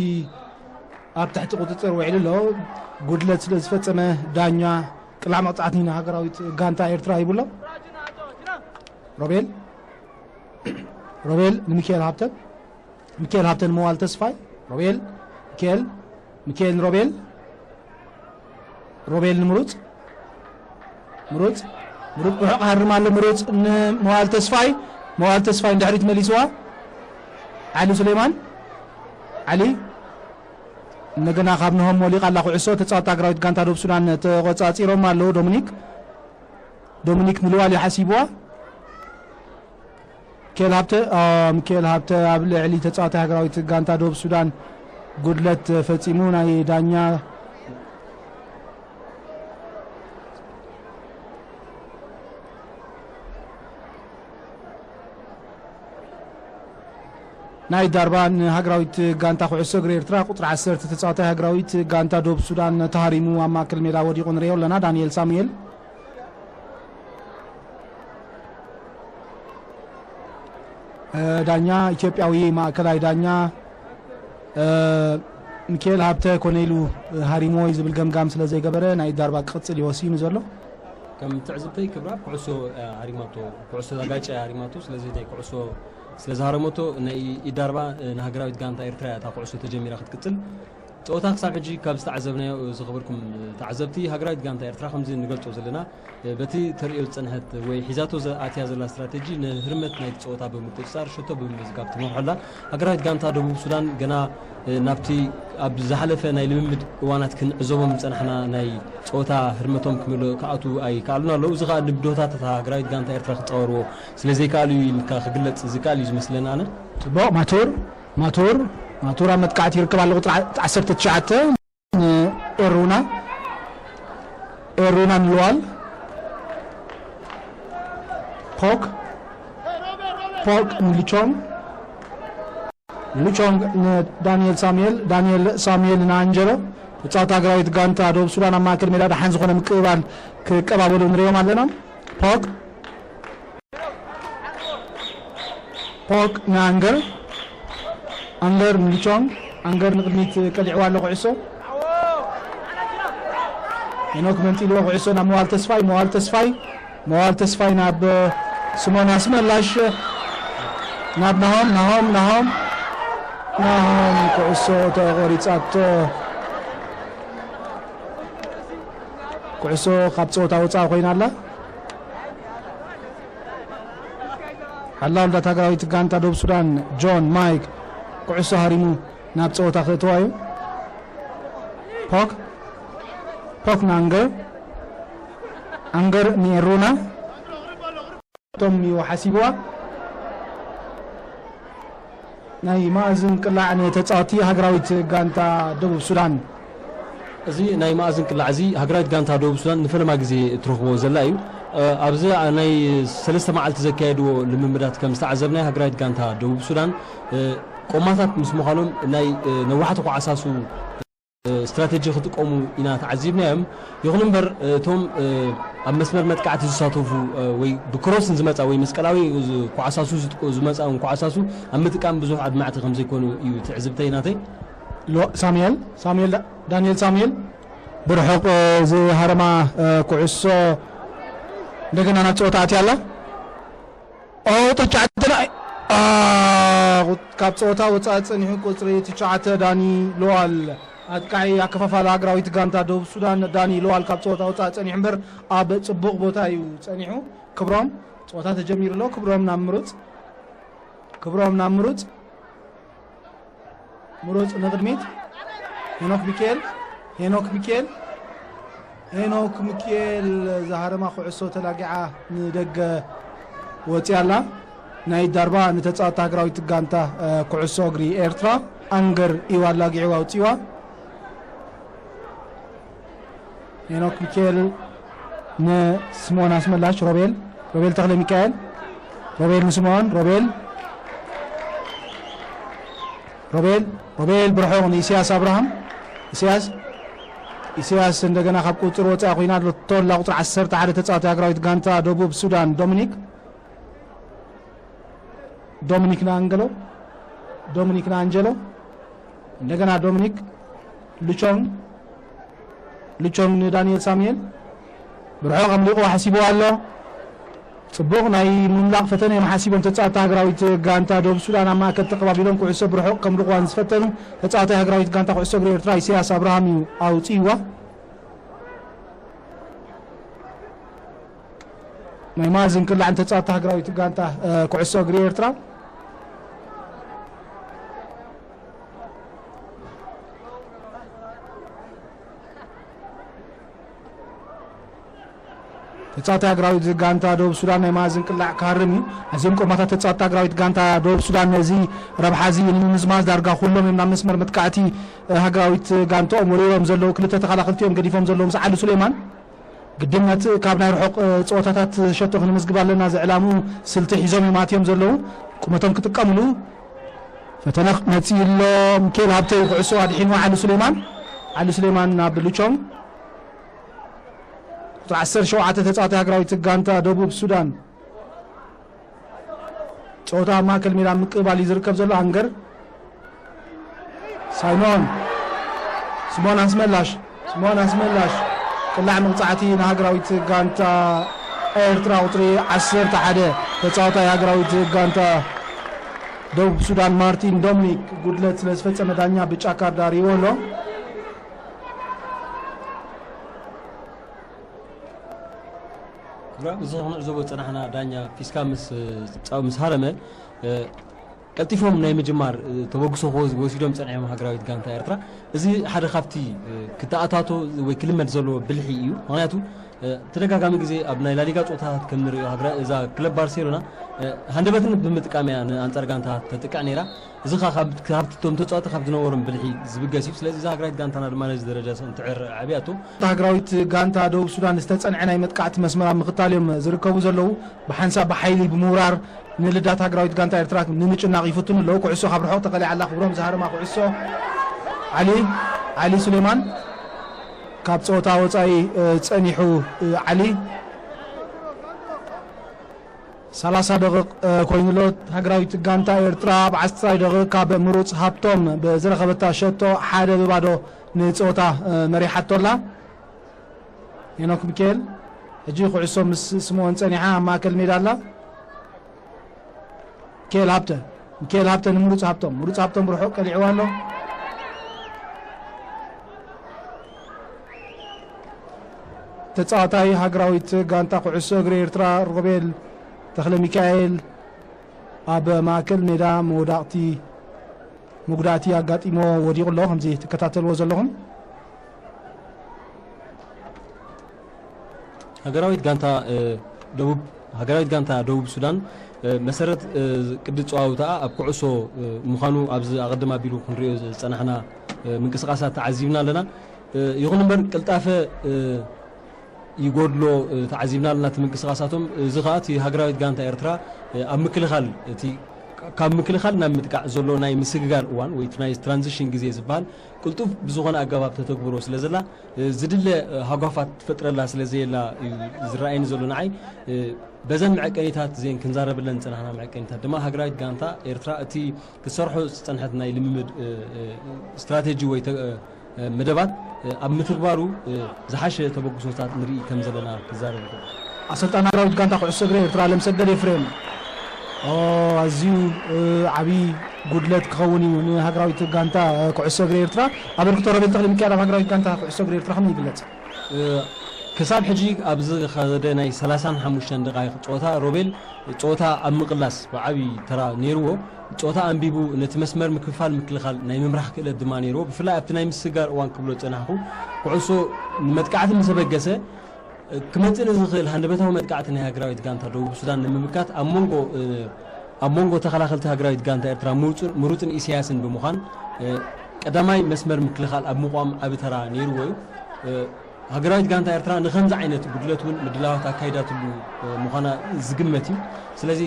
ኣብ ትሕቲ ቁጽጽር ውዒሉ ኣሎ። ጉድለት ስለ ዝፈጸመ ዳኛ ቅላዕ መቕጻዕቲ ንሃገራዊት ጋንታ ኤርትራ ሂቡሎ። ሮቤል፣ ሮቤል ንሚካኤል ሃብተ፣ ሚካኤል ሃብተ ንመዋል ተስፋይ። ሮቤል፣ ሚካኤል፣ ሚካኤል ንሮቤል፣ ሮቤል ንምሩጽ፣ ምሩጽ፣ ምሩጽ ብሑቕ ሃርም ኣሎ። ምሩጽ ንመዋል ተስፋይ፣ መዋል ተስፋይ ንድሕሪት መሊስዋ። ዓሊ ሱሌማን፣ ዓሊ እንደገና ካብ ነሆም ወሊቓ ኣላ ኩዕሶ። ተጻወትቲ ሃገራዊት ጋንታ ደቡብ ሱዳን ተቖጻጺሮም ኣለዉ። ዶሚኒክ፣ ዶሚኒክ ንልዋል እዩ ሓሲብዋ። ሚካኤል ሃብተ፣ አ፣ ሚካኤል ሃብተ ኣብ ልዕሊ ተጻዋታይ ሃገራዊት ጋንታ ደቡብ ሱዳን ጉድለት ፈጺሙ። ናይ ዳኛ ናይ ዳርባ ንሃገራዊት ጋንታ ኩዕሶ እግሪ ኤርትራ ቁጽሪ ዓሰርተ ተጻዋታይ ሃገራዊት ጋንታ ደቡብ ሱዳን ተሃሪሙ ኣብ ማእከል ሜዳ ወዲቑ ንሪኦ ኣለና። ዳንኤል ሳሙኤል። እ፣ ዳኛ ኢትዮጵያዊ ማእከላይ ዳኛ፣ እ፣ ሚካኤል ሃብተ ኮነ ኢሉ፣ እ፣ ሃሪምዎ እዩ ዝብል ገምጋም ስለ ዘይገበረ ናይ ዳርባ ክቕጽል እዩ ወሲኑ ዘሎ። ከም ትዕዝብተይ ክብራ ኩዕሶ፣ እ፣ ሃሪማቶ፣ ኩዕሶ ዛጋጨ ሃሪማቶ፣ ስለዚ ናይ ኩዕሶ ስለ ዝሃረመቶ ናይ ኢዳርባ፣ እ፣ ንሃገራዊት ጋንታ ኤርትራ እያ እታ ኩዕሶ ተጀሚራ ክትቅጽል። ጸወታ ክሳብ ሕጂ ካብ ዝተዓዘብናዮ፣ ዝኸበርኩም ተዓዘብቲ፣ ሃገራዊት ጋንታ ኤርትራ ከምዚ ንገልጾ ዘለና፣ በቲ ተርእዮ ዝጸንሐት ወይ ሒዛቶ ዘ-፣ ኣትያ ዘላ ስትራተጂ ንህርመት ናይቲ ጸወታ ብምቁጽጻር ሸቶ ብምምዝጋብ ትመርሖ ኣላ። ሃገራዊት ጋንታ ደቡብ ሱዳን ገና፣ እ፣ ናብቲ ኣብ ዝሓለፈ ናይ ልምምድ እዋናት ክንዕዘቦም ዝጸናሕና ናይ ጸወታ ህርመቶም ክምልኡ ክኣትዉ ኣይከኣሉን ኣለዉ። እዚ ከኣ ንብድሆታት እታ ሃገራዊት ጋንታ ኤርትራ ክጻወርዎ ስለ ዘይከኣሉ እዩ ኢልካ ክግለጽ ዝከኣል እዩ ዝመስለኒ ኣነ። ጽቡቕ፣ ማቱር፣ ማቱር፣ ማቱር ኣብ መጥቃዕቲ ይርከብ ኣሎ። ቁጽሪ ዓ-፣ ዓሰርተ ትሽዓተ ንኤሩና፣ ኤሩና ንልዋል፣ ፖክ፣ ፖክ ንልቾንግ፣ ልቾንግ ንዳንኤል ሳሙኤል፣ ዳንኤል ሳሙኤል ንኣንጀሎ። ተጻወቲ ሃገራዊት ጋንታ ደቡብ ሱዳን ኣብ ማእከል ሜዳ ደሓን ዝኾነ ምቅብባል ክቀባበሉ ንሪኦም ኣለና። ፖክ፣ ፖክ ንኣንገር፣ ኣንገር ንልቾንግ፣ ኣንገር ንቕድሚት ቀሊዕዋ ኣሎ ኩዕሶ። ሄኖክ መንጢልዎ ኩዕሶ ናብ መዋል ተስፋይ፣ መዋል ተስፋይ፣ መዋል ተስፋይ ናብ ስሞን ኣስመላሽ፣ ናብ ናሆም፣ ናሆም፣ ናሆም፣ ናሆም ኩዕሶ ተቖሪጻቶ። ኩዕሶ ካብ ጸወታ ወጻኢ ኮይና ኣላ። ሓላው ልዳት ሃገራዊት ጋንታ ደቡብ ሱዳን ጆን ማይክ ኩዕሶ ሃሪሙ ናብ ጸወታ ክእትዋ እዩ። ፖክ፣ ፖክ ንኣንገር፣ ኣንገር ንኤሩና። ቶም እዩ ሓሲብዋ። ናይ ማእዝን ቅላዕ ንተጻወቲ ሃገራዊት ጋንታ ደቡብ ሱዳን። እዚ ናይ ማእዝን ቅላዕ እዚ ሃገራዊት ጋንታ ደቡብ ሱዳን ንፈለማ ግዜ እትረኽቦ ዘላ እዩ። ኣብዚ ናይ ሰለስተ መዓልቲ ዘካየድዎ ልምምዳት ከም ዝተዓዘብናዮ፣ ሃገራዊት ጋንታ ደቡብ ሱዳን ቆማታት ምስ ምዃኖም ናይ ነዋሕቲ ኮዓሳሱ ስትራተጂ ክጥቀሙ ኢና ተዓዚብናዮም። ይኹን እምበር እቶም ኣብ መስመር መጥቃዕቲ ዝሳተፉ ወይ ብክሮስ ንዝመፃ ወይ መስቀላዊ ኮዓሳሱ ዝመፃ ኮዓሳሱ ኣብ ምጥቃም ብዙሕ ኣድማዕቲ ከም ዘይኮኑ እዩ ትዕዝብተይ ናተይ። ሳሙኤል ሳሙኤል ዳንኤል ሳሙኤል ብርሑቕ ዝሃረማ ኩዕሶ እንደገና ናብ ፀወታ ኣትያ ኣላ። ኦ ተቻዕተና ካብ ፀወታ ወፃኢ ፀኒሑ ቁፅሪ ትሽዓተ ዳኒ ሉዋል ኣጥቃዒ ኣከፋፋሊ ሃገራዊት ጋንታ ደቡብ ሱዳን ዳኒ ሉዋል ካብ ፀወታ ወፃኢ ፀኒሑ እምበር ኣብ ፅቡቕ ቦታ እዩ ፀኒሑ። ክብሮም ፀወታ ተጀሚሩ ኣሎ። ክብሮም ናብ ምሩፅ ክብሮም ናብ ምሩፅ ምሩፅ ንቕድሚት ሄኖክ ሚካኤል ሄኖክ ሚካኤል ሄኖክ ሚካኤል ዝሃረማ ኩዕሶ ተላጊዓ ንደገ ወፂኣ ኣላ። ናይ ዳርባ ንተፃወቲ ሃገራዊት ጋንታ ኩዕሶ እግሪ ኤርትራ ኣንገር እዩ ኣላጊዑ ኣውፂዋ። ሄኖክ ሚካኤል ንስምኦን ኣስመላሽ ሮቤል ሮቤል ተኽለ ሚካኤል ሮቤል ንስምኦን ሮቤል ሮቤል ሮቤል ብርሑቕ ንኢሳያስ ኣብርሃም ኢሳያስ ኢሳያስ እንደገና ካብ ቁፅር ወፃኢ ኮይና ኣሎ። ቶላ ቁፅሪ ዓሰርተ ሓደ ተፃዋቲ ሃገራዊት ጋንታ ደቡብ ሱዳን ዶሚኒክ ዶሚኒክ ንኣንገሎ ዶሚኒክ ንኣንጀሎ እንደገና ዶሚኒክ ሉቾንግ ሉቾንግ ንዳንኤል ሳሙኤል ብርሑቕ ኣምሊቑ ሓሲቡ ኣሎ። ፅቡቕ ናይ ምምላቕ ፈተነ እዮም ሓሲቦም ተፃወቲ ሃገራዊት ጋንታ ደቡብ ሱዳን ኣብ ማእከል ተቐባቢሎም ኩዕሶ ብርሑቕ ከምልቑዋ ዝፈተኑ ተፃዋታይ ሃገራዊት ጋንታ ኩዕሶ እግሪ ኤርትራ ኢሳያስ ኣብርሃም እዩ ኣውፅእዋ። ናይ ማዝን ክላዕን ተፃወቲ ሃገራዊት ጋንታ ኩዕሶ እግሪ ኤርትራ ተፃወቲ ሃገራዊት ጋንታ ደቡብ ሱዳን ናይ ማዝን ቅላዕ ክሃርም እዩ። ኣዝዮም ቆማታት ተፃወቲ ሃገራዊት ጋንታ ደቡብ ሱዳን ነዚ ረብሓ እዚ ንምምዝማዝ ዳርጋ ኩሎም እዮም ናብ መስመር መጥቃዕቲ ሃገራዊት ጋንታኦም ወሪሮም ዘለዉ። ክልተ ተኸላኸልቲ እዮም ገዲፎም ዘለዉ ምስ ዓሊ ሱሌማን። ግድነት ካብ ናይ ርሑቕ ፀወታታት ሸቶ ክንምዝግብ ኣለና ዝዕላምኡ ስልቲ ሒዞም እዮም ኣትዮም ዘለዉ። ቁመቶም ክጥቀምሉ ፈተነ መፂኡ ኣሎ። ሚካኤል ሃብተ እዩ ኩዕሶ ኣድሒኑ ዓሊ ሱሌማን። ዓሊ ሱሌማን ናብ ሉቾም ቁፅሪ ዓሰርተ ሸውዓተ ተፃዋታይ ሃገራዊት ጋንታ ደቡብ ሱዳን ፀወታ ኣብ ማእከል ሜዳ ምቅባል እዩ ዝርከብ ዘሎ። ኣንገር ሳይሞን ስሞን ኣስመላሽ ስሞን ኣስመላሽ ቅላዕ መቕፃዕቲ ንሃገራዊት ጋንታ ኤርትራ ቁፅሪ ዓሰርተ ሓደ ተፃዋታይ ሃገራዊት ጋንታ ደቡብ ሱዳን ማርቲን ዶሚኒክ ጉድለት ስለ ዝፈፀመ ዳኛ ብጫ ካርድ ኣሪዎ ኣሎ። ክብራም፣ እዚ ክንዕዘቦ ዝጸናሕና ዳኛ ፊስካ ምስ፣ ጻው ምስ ሃረመ፣ እ፣ ቀልጢፎም ናይ ምጅማር፣ እ፣ ተበግሶ ክወስ-፣ ወሲዶም ጸኒሖም ሃገራዊት ጋንታ ኤርትራ። እዚ ሓደ ካብቲ፣ እ፣ ክተኣታቶ ወይ ክልመድ ዘለዎ ብልሒ እዩ። ምኽንያቱ፣ እ፣ ተደጋጋሚ ግዜ ኣብ ናይ ላሊጋ ጸወታታት ከም ንርእዮ፣ ሃገራ-፣ እዛ ክለብ ባርሴሎና፣ እ፣ ሃንደበትነት ብምጥቃም እያ ንኣንጻር ጋንታ ተጥቅዕ ነይራ። እዚ ኸኣ ካብ፣ ካብቲ እቶም ተጻወቲ ካብ ዝነበሮም ብልሒ ዝብገስ እዩ። ስለዚ እዛ ሃገራዊት ጋንታና ድማ ነዚ ደረጃ እንትዕረ ዓብያቶ። እታ ሃገራዊት ጋንታ ደቡብ ሱዳን ዝተጸንዐ ናይ መጥቃዕቲ መስመር ኣብ ምኽታል እዮም ዝርከቡ ዘለዉ። ብሓንሳብ ብሓይሊ ብምውራር ንልዳት ሃገራዊት ጋንታ ኤርትራ ንምጭናቕ ይፍትኑ ኣለዉ። ኩዕሶ ካብ ርሑቕ ተቐሊዓ ኣላ። ክብሮም ዝሃረማ ኩዕሶ ዓሊ፣ ዓሊ ሱሌማን ካብ ጸወታ ወጻኢ፣ እ፣ ጸኒሑ፣ እ፣ ዓሊ ሰላሳ ደቂቕ፣ እ፣ ኮይኑ ኣሎ። ሃገራዊት ጋንታ ኤርትራ ኣብ ዓስራይ ደቂቕ ካብ ምሩጽ ሃብቶም ብዝረኸበታ ሸቶ ሓደ ብባዶ ንጸወታ፣ እ፣ መሪሓቶ ኣላ። ሄኖክ ሚካኤል ሕጂ ኩዕሶ ምስ ስምኦን ጸኒሓ ኣብ ማእከል ሜዳ ኣላ። ሚካኤል ሃብተ፣ ሚካኤል ሃብተ ንምሩጽ ሃብቶም፣ ምሩጽ ሃብቶም ብርሑቕ ቀሊዕዋ ኣሎ። ተጻዋታይ ሃገራዊት ጋንታ ኩዕሶ እግሪ ኤርትራ ሮቤል ተኽለ ሚካኤል ኣብ ማእከል ሜዳ መውዳቕቲ መጉዳእቲ ኣጋጢሞ ወዲቑ ኣሎ። ከምዚ ትከታተልዎ ዘለኹም። ሃገራዊት ጋንታ፣ እ፣ ደቡብ፣ ሃገራዊት ጋንታ ደቡብ ሱዳን፣ እ፣ መሰረት፣ እ፣ ቅዲ ጸዋውታኣ ኣብ ኩዕሶ፣ እ፣ ምዃኑ ኣብዚ ኣቐድም ኣቢሉ ክንሪኦ ዝጸናሕና፣ እ፣ ምንቅስቓሳት ተዓዚብና ኣለና። እ፣ ይኹን እምበር ቅልጣፈ፣ እ፣ ይጎድሎ፣ እ፣ ተዓዚብና ኣለና እቲ ምንቅስቓሳቶም። እዚ ኸኣ እቲ ሃገራዊት ጋንታ ኤርትራ፣ እ፣ ኣብ ምክልኻል፣ እቲ ካብ ምክልኻል ናብ ምጥቃዕ ዘሎ ናይ ምስግጋር እዋን ወይ እቲ ናይ ትራንዚሽን ግዜ ዝበሃል ቅልጡፍ ብዝኾነ ኣገባብ ተተግብሮ ስለ ዘላ፣ እ፣ ዝድለ፣ እ፣ ሃጓፋት ትፈጥረላ ስለ ዘየላ እዩ ዝረኣየኒ ዘሎ ንዓይ። እ፣ በዘን መዐቀኒታት እዚአን ክንዛረበለን ዝጸናሕና መዐቀኒታት ድማ ሃገራዊት ጋንታ ኤርትራ እቲ ክትሰርሖ ዝጸንሐት ናይ ልምምድ፣ እ፣ እ፣ ስትራቴጂ ወይ ተ-፣ እ፣ መደባት፣ እ፣ ኣብ ምትግባሩ፣ እ፣ ዝሓሸ ተበግሶታት ንርኢ ከም ዘለና ክዛረብ ይኽእል። ኣሰልጣን ሃገራዊት ጋንታ ኩዕሶ እግሪ ኤርትራ ኣለምሰገድ ኤፍሬም። ኦ፣ ኣዝዩ፣ እ፣ ዓቢ ጉድለት ክኸውን እዩ ንሃገራዊት ጋንታ፣ እ፣ ኩዕሶ እግሪ ኤርትራ። ኣበርክቶ ሮቤል ተኽለ ሚካኤል ኣብ ሃገራዊት ጋንታ ኩዕሶ እግሪ ኤርትራ ከመይ ይግለጽ? እ፣ ክሳብ ሕጂ ኣብዚ ዝኸደ ናይ ሰላሳን ሓሙሽተን ደቓይቕ ጸወታ ሮቤል ጸወታ ኣብ ምቕላስ ብዓቢ ተራ ነይርዎ። ጸወታ ኣንቢቡ ነቲ መስመር ምክፋል ምክልኻል ናይ ምምራሕ ክእለት ድማ ነይርዎ። ብፍላይ ኣብቲ ናይ ምስግጋር እዋን ክብሎ ዝጸናሕኩ፣ ኩዕሶ ንመጥቃዕቲ ምስ ኣበገሰ፣ ክመጽእ ንዝኽእል ሃንደበታዊ መጥቃዕቲ ናይ ሃገራዊት ጋንታ ደቡብ ሱዳን ንምምካት ኣብ መንጎ፣ ኣብ መንጎ ተኸላኸልቲ ሃገራዊት ጋንታ ኤርትራ ምሩጽን፣ ምሩጽን ኢሳያስን ብምዃን፣ ቀዳማይ መስመር ምክልኻል ኣብ ምቋም ዓቢ ተራ ነይርዎ እዩ። ሃገራዊት ጋንታ ኤርትራ ንኸምዚ ዓይነት ጉድለት እውን ምድላዋት ኣካይዳትሉ፣ እ፣ ምዃና ዝግመት እዩ። ስለዚ፣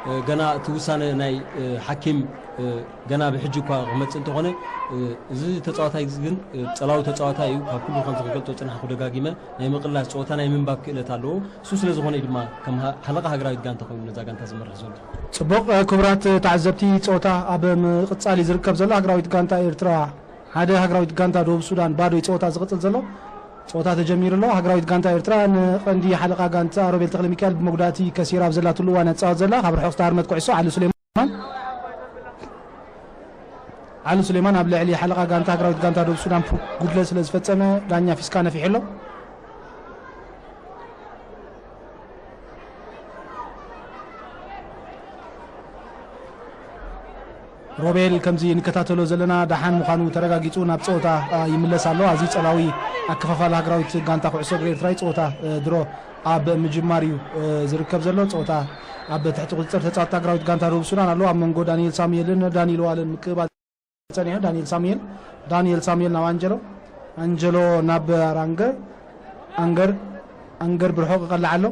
እ፣ ገና እቲ ውሳነ ናይ፣ እ፣ ሓኪም፣ እ፣ ገና ብሕጂ እኳ ክመጽእ እንተኾነ፣ እ፣ እዚ ተጻዋታይ ግን፣ እ፣ ጸላዊ ተጻዋታይ እዩ። ካብ ኩሉ ከምቲ ክገልጾ ዝጸናሕኩ ደጋጊመ ናይ ምቕላስ ጸወታ ናይ ምንባብ ክእለት ኣለዎ። እሱ ስለ ዝኾነ እዩ ድማ ከም ሃ-፣ ሓለቓ ሃገራዊት ጋንታ ኮይኑ ነዛ ጋንታ ዝመርሕ ዘሎ። ጽቡቕ፣ እ፣ ክቡራት ተዓዘብቲ፣ ጸወታ ኣብ ምቕጻል እዩ ዝርከብ ዘሎ። ሃገራዊት ጋንታ ኤርትራ ሓደ፣ ሃገራዊት ጋንታ ደቡብ ሱዳን ባዶ እዩ ጸወታ ዝቕጽል ዘሎ። ጸወታ ተጀሚሩ ኣሎ። ሃገራዊት ጋንታ ኤርትራ ንቐንዲ ሓለቓ ጋንታ ሮቤል ተኽለ ሚካኤል ብመጉዳእቲ ከሲራ ኣብ ዘላትሉ እዋን እያ ትጻወት ዘላ። ካብ ርሑቕ ዝተሃርመት ኩዕሶ ዓሊ ሱሌማን፣ ዓሊ ሱሌማን ኣብ ልዕሊ ሓለቓ ጋንታ ሃገራዊት ጋንታ ደቡብ ሱዳን ፕ-፣ ጉድለት ስለ ዝፈጸመ ዳኛ ፊስካ ነፊሑ ኣሎ። ሮቤል ከምዚ ንከታተሎ ዘለና ደሓን ምዃኑ ተረጋጊጹ ናብ ጸወታ፣ አ፣ ይምለስ ኣሎ። ኣዝዩ ጸላዊ ኣከፋፋሊ ሃገራዊት ጋንታ ኩዕሶ እግሪ ኤርትራ እዩ። ጸወታ፣ እ፣ ድሮ ኣብ ምጅማር እዩ፣ እ፣ ዝርከብ ዘሎ። ጸወታ ኣብ ትሕቲ ቁጽጽር ተጻወትቲ ሃገራዊት ጋንታ ደቡብ ሱዳን ኣሎ። ኣብ መንጎ ዳንኤል ሳሙኤልን ዳንኤል ዋልን ምክእባል ጸኒሑ። ዳንኤል ሳሙኤል፣ ዳንኤል ሳሙኤል ናብ ኣንጀሎ፣ ኣንጀሎ ናብ ኣራንገር፣ ኣንገር፣ ኣንገር ብርሑቕ ይቐልዕ ኣሎ።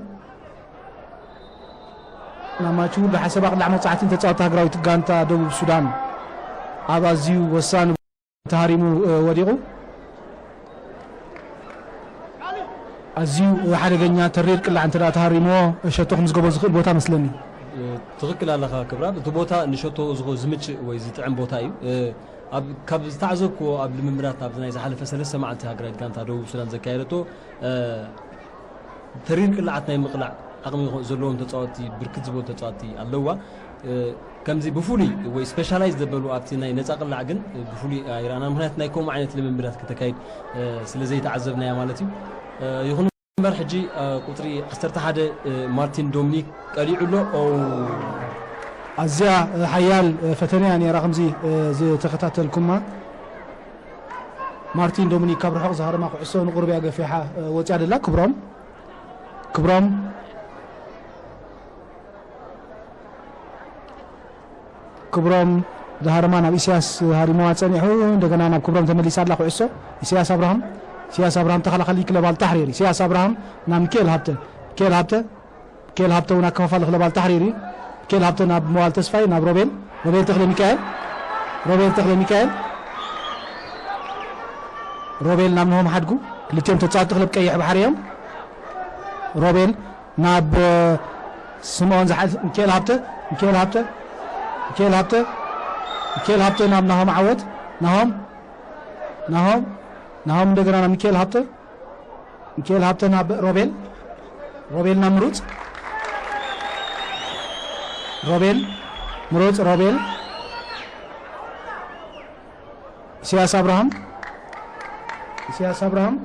ናብ ማቹ ብሓሰብ ኣቕላዕ መብጻዕቲ ተጻወትቲ ሃገራዊት ጋንታ ደቡብ ሱዳን ኣብ ኣዝዩ ወሳኒ ተሃሪሙ፣ እ፣ ወዲቑ። ኣዝዩ ሓደገኛ ተሪር ቅላዕ እንተ ደኣ ተሃሪምዎ፣ ሸቶ ክምዝገቦ ዝኽእል ቦታ መስለኒ። ትኽክል ኣለኻ ክብራብ። እቲ ቦታ ንሸቶ ዝኹ-፣ ዝምችእ ወይ ዝጥዕም ቦታ እዩ። እ፣ ኣብ፣ ካብ ዝተዓዘብክዎ ኣብ ልምምዳት ኣብዚ ናይ ዝሓለፈ ሰለስተ መዓልቲ ሃገራዊት ጋንታ ደቡብ ሱዳን ዘካየደቶ፣ እ፣ ተሪር ቅላዓት ናይ ምቕላዕ ዓቕሚ ዘለዎም ተጻወትቲ፣ ብርክት ዝበሉ ተጻወትቲ ኣለዋ። እ፣ ከምዚ ብፍሉይ ወይ ስፔሻላይዝ ዘበሉ ኣብቲ ናይ ነጻ ቅላዕ ግን ብፍሉይ ኣይረኣናን። ምኽንያቱ ናይ ከምኡ ዓይነት ልምምዳት ከተካይድ፣ እ፣ ስለ ዘይተዓዘብናያ ማለት እዩ። እ፣ ይኹን እምበር ሕጂ፣ እ፣ ቁጽሪ ዓሰርተ ሓደ፣ እ፣ ማርቲን ዶሚኒክ ቀሊዑ ኣሎ። ኦ፣ ኣዝያ፣ እ፣ ሓያል፣ እ፣ ፈተነ እያ ነይራ ከምዚ፣ እ፣ ዝተኸታተልኩማ። ማርቲን ዶሚኒክ ካብ ርሑቕ ዝሃረማ ኩዕሶ ንቑሩብ እያ ገፊሓ፣ እ፣ ወጽያ ደላ። ክብሮም፣ ክብሮም፣ ክብሮም ዝሃረማ ናብ ኢሳያስ ሃሪሞዋ ጸኒሑ፣ እንደገና ናብ ክብሮም ተመሊሳ ኣላ ኩዕሶ። ኢሳያስ ኣብርሃም፣ ኢሳያስ ኣብርሃም ተኸላኻሊ ክለብ ኣልታሕሪር። ኢሳያስ ኣብርሃም ናብ ሚካኤል ሃብተ፣ ሚካኤል ሃብተ፣ ሚካኤል ሃብተ እውን ኣከፋፋሊ ክለብ ኣልታሕሪር እዩ። ሚካኤል ሃብተ ናብ መዋል ተስፋይ፣ ናብ ሮቤል፣ ሮቤል ተኽለ ሚካኤል፣ ሮቤል ተኽለ ሚካኤል፣ ሮቤል ናብ ነሆም ሓድጉ። ክልቲኦም ተጻወትቲ ክለብ ቀይሕ ባሕሪ እዮም። ሮቤል ናብ፣ እ፣ ስምኦን ዝሓ-፣ ሚካኤል ሃብተ፣ ሚካኤል ሃብተ፣ ሚካኤል ሃብተ፣ ሚካኤል ሃብተ ናብ ናሆም ዓወት፣ ናሆም፣ ናሆም፣ ናሆም እንደገና ናብ ሚካኤል ሃብተ፣ ሚካኤል ሃብተ ናብ ሮቤል፣ ሮቤል ናብ ምሩጽ፣ ሮቤል፣ ምሩጽ፣ ሮቤል፣ ኢሳያስ ኣብርሃም፣ ኢሳያስ ኣብርሃም፣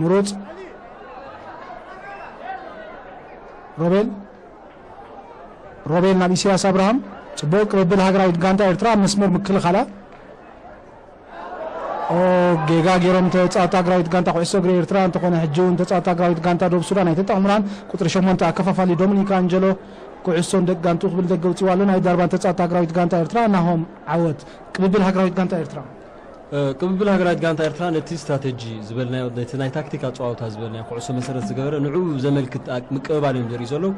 ምሩጽ፣ ሮቤል፣ ሮቤል ናብ ኢሳያስ ኣብርሃም። ጽቡቕ ቅብብል ሃገራዊት ጋንታ ኤርትራ ኣብ መስመር ምክልኻላ። ኦ፣ ጌጋ ገይሮም ተጻወቲ ሃገራዊት ጋንታ ኩዕሶ እግሪ ኤርትራ። እንተኾነ ሕጂ እውን ተጻወቲ ሃገራዊት ጋንታ ደቡብ ሱዳን ኣይተጠቕሙላን። ቁጽሪ ሸሞንተ ኣከፋፋሊ ዶሚኒክ ኣንጀሎ ኩዕሶን ደቂ ጋንትኡ ክብል ደገ ኣውጺእዋ ኣሎ። ናይ ዳርባን ተጻወቲ ሃገራዊት ጋንታ ኤርትራ ናሆም ዓወት። ቅብብል ሃገራዊት ጋንታ ኤርትራ። እ፣ ቅብብል ሃገራዊት ጋንታ ኤርትራ ነቲ ስትራተጂ ዝበልናዮ፣ ነቲ ናይ ታክቲክ ኣጸዋውታ ዝበልናዮ፣ ኩዕሶ መሰረት ዝገበረ ንዕኡ ዘመልክት ኣ-፣ ምቅብባል እዮም ዘርእዩ ዘለዉ።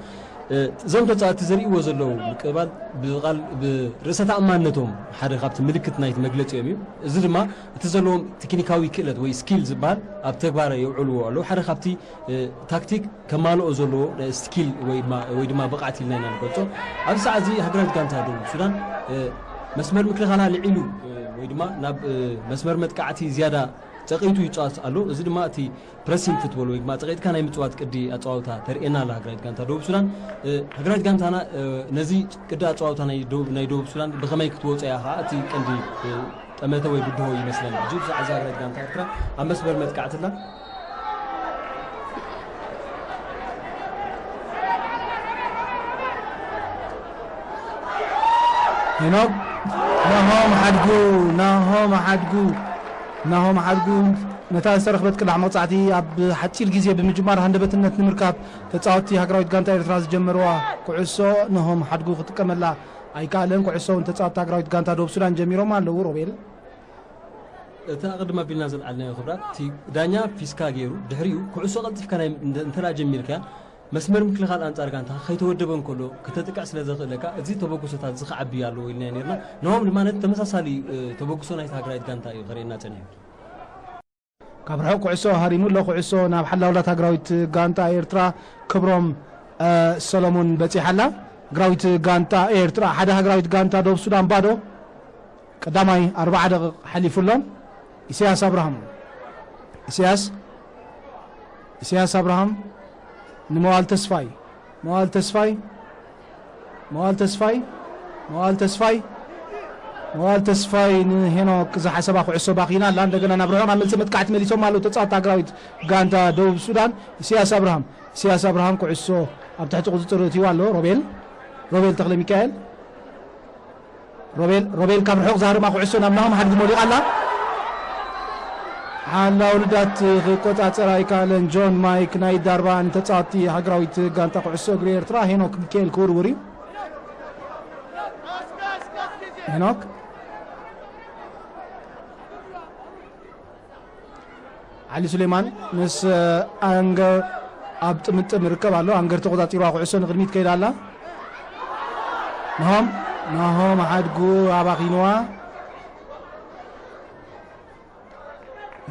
እ፣ እዞም ተጻወትቲ ዘርእይዎ ዘለዉ ምቅብባል ብቓል፣ ብርእሰ ተኣማንነቶም ሓደ ካብቲ ምልክት ናይቲ መግለጺኦም እዩ። እዚ ድማ እቲ ዘለዎም ቴክኒካዊ ክእለት ወይ ስኪል ዝበሃል ኣብ ተግባር የውዕልዎ ኣለዉ። ሓደ ካብቲ፣ እ፣ ታክቲክ ከማልኦ ዘለዎ ስኪል ወይ ድማ፣ ወይ ድማ ብቕዓት ኢልና ኢና ንገልጾ። ኣብዚ ሰዓት እዚ ሃገራዊት ጋንታ ደቡብ ሱዳን፣ እ፣ መስመር ምክልኻላ ልዒሉ፣ እ፣ ወይ ድማ ናብ፣ እ፣ መስመር መጥቃዕቲ ዝያዳ ጸቒጡ ይጻወት ኣሎ። እዚ ድማ እቲ ፕረሲንግ ፉትቦል ወይ ድማ ጸቒጥካ ናይ ምጽዋት ቅዲ ኣጸዋውታ ተርእየና ኣላ ሃገራዊት ጋንታ ደቡብ ሱዳን። እ፣ ሃገራዊት ጋንታና፣ እ፣ ነዚ ቅዲ ኣጸዋውታ ናይ ደቡብ፣ ናይ ደቡብ ሱዳን ብኸመይ ክትወጾ እያ ከኣ እቲ ቀንዲ፣ እ፣ ጠመተ ወይ ብድሆ ይመስለኒ። ሕጂ ብዛዕባ እዛ ሃገራዊት ጋንታ ኤርትራ ኣብ መስመር መጥቃዕቲ ኣላ። ሄኖክ፣ ናሆም ሓድጉ፣ ናሆም ሓድጉ፣ ናሆም ሓድጉ ነታ ዝተረኽበት ቅላዕ መቕጻዕቲ ኣብ ሓጺር ግዜ ብምጅማር ሃንደበትነት ንምርካብ ተጻወትቲ ሃገራዊት ጋንታ ኤርትራ ዝጀመርዋ ኩዕሶ ናሆም ሓድጉ ክጥቀመላ ኣይከኣለን። ኩዕሶ እውን ተጻወትቲ ሃገራዊት ጋንታ ደቡብ ሱዳን ጀሚሮም ኣለዉ። ሮቤል። እቲ ኣቐድም ኣቢልና ዘልዓልናዮ ክብራት፣ እቲ ዳኛ ፊስካ ገይሩ፣ ድሕሪኡ ኩዕሶ ቀልጢፍካ ናይ፣ እንተ-፣ እንተ ደኣ ጀሚርካ፣ መስመር ምክልኻል ኣንጻር ጋንታ ከይተወደበ እንከሎ፣ ከተጥቅዕ ስለ ዘኽእለካ፣ እዚ ተበግሶታት እዚ ክዓቢ ኣለዎ ኢልና ነይርና። ንሆም ድማ ነቲ ተመሳሳሊ፣ እ፣ ተበግሶ ናይታ ሃገራዊት ጋንታ እዩ ከርእየና ጸኒሑ። ካብ ርሑቕ ኩዕሶ ሃሪሙ ኣሎ። ኩዕሶ ናብ ሓላውላት ሃገራዊት ጋንታ ኤርትራ ክብሮም፣ እ፣ ሰሎሞን በጺሓ ኣላ። ሃገራዊት ጋንታ ኤርትራ ሓደ፣ ሃገራዊት ጋንታ ደቡብ ሱዳን ባዶ። ቀዳማይ ኣርብዓ ደቂቕ ሓሊፉ ኣሎ። ኢሳያስ ኣብርሃም። ኢሳያስ፣ ኢሳያስ ኣብርሃም ንመዋል ተስፋይ። መዋል ተስፋይ፣ መዋል ተስፋይ፣ መዋል ተስፋይ፣ መዋል ተስፋይ ንሄኖክ ዝሓሰባ ኩዕሶ ባኺና ኣላ። እንደገና ናብ ርሑቕ ናብ መልሲ መጥቃዕቲ መሊሶም ኣለዉ ተጻወትቲ ሃገራዊት ጋንታ ደቡብ ሱዳን። ኢሳያስ ኣብርሃም፣ ኢሳያስ ኣብርሃም ኩዕሶ ኣብ ትሕቲ ቁጽጽር እትይዋ ኣሎ። ሮቤል፣ ሮቤል ተኽለ ሚካኤል። ሮቤል፣ ሮቤል ካብ ርሑቕ ዝሃርማ ኩዕሶ ናብ ናሆም ሓድጉ መሊቓ ኣላ። ሓላው ልዳት ክቆጻጸር ኣይከኣለን። ጆን ማይክ ናይ ዳርባ ንተጻወትቲ ሃገራዊት ጋንታ ኩዕሶ እግሪ ኤርትራ ሄኖክ ሚካኤል ክውርውር እዩ። ሄኖክ። ዓሊ ሱሌማን ምስ፣ እ፣ ኣንገር ኣብ ጥምጥም ይርከብ ኣሎ። ኣንገር ተቆጻጺርዋ ኩዕሶ ንቕድሚት ከይዳ ኣላ። ናሆም፣ ናሆም ሓድጉ ኣባኺንዋ።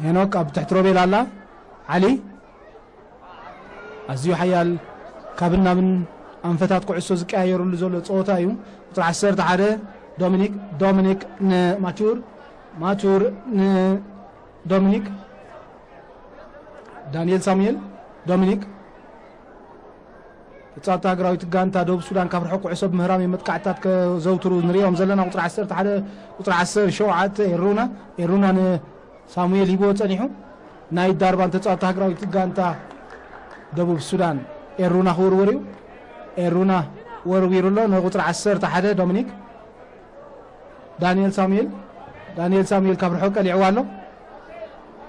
ሄኖክ ኣብ ትሕቲ ሮቤል ኣላ። ዓሊ ኣዝዩ ሓያል ካብን ናብን ኣንፈታት ኩዕሶ ዝቀያየሩሉ ዘሎ ጸወታ እዩ። ቁጽሪ ዓሰርተ ሓደ ዶሚኒክ፣ ዶሚኒክ ንማቹር፣ ማቹር ንዶሚኒክ፣ ዳንኤል ሳሙኤል፣ ዶሚኒክ። ተጻወትቲ ሃገራዊት ጋንታ ደቡብ ሱዳን ካብ ርሑቕ ኩዕሶ ብምህራም እዮም መጥቃዕትታት ከዘውትሩ ንሪኦም ዘለና። ቁጽሪ ዓሰርተ ሓደ፣ ቁጽሪ ዓሰርተ ሸውዓተ ኤሩና፣ ኤሩና ንሳሙኤል ሂብዎ ጸኒሑ። ናይ ዳርባን ተጻወትቲ ሃገራዊት ጋንታ ደቡብ ሱዳን ኤሩና ክውርውር እዩ። ኤሩና ወርዊሩ ኣሎ ንቁጽሪ ዓሰርተ ሓደ ዶሚኒክ። ዳንኤል ሳሙኤል፣ ዳንኤል ሳሙኤል ካብ ርሑቕ ቀሊዕዋ ኣሎ።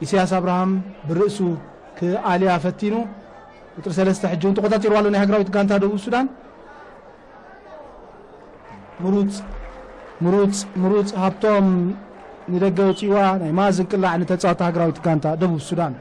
ኢሳያስ ኣብርሃም ብርእሱ ክኣልያ ፈቲኑ። ቁጽሪ ሰለስተ ሕጂ እውን ተቆጻጺርዋ ኣሎ ናይ ሃገራዊት ጋንታ ደቡብ ሱዳን። ምሩጽ፣ ምሩጽ፣ ምሩጽ ሃብቶም ንደገ ኣውጺእዋ ናይ መኣዝን ቅላዕ ንተጻወቲ ሃገራዊት ጋንታ ደቡብ ሱዳን።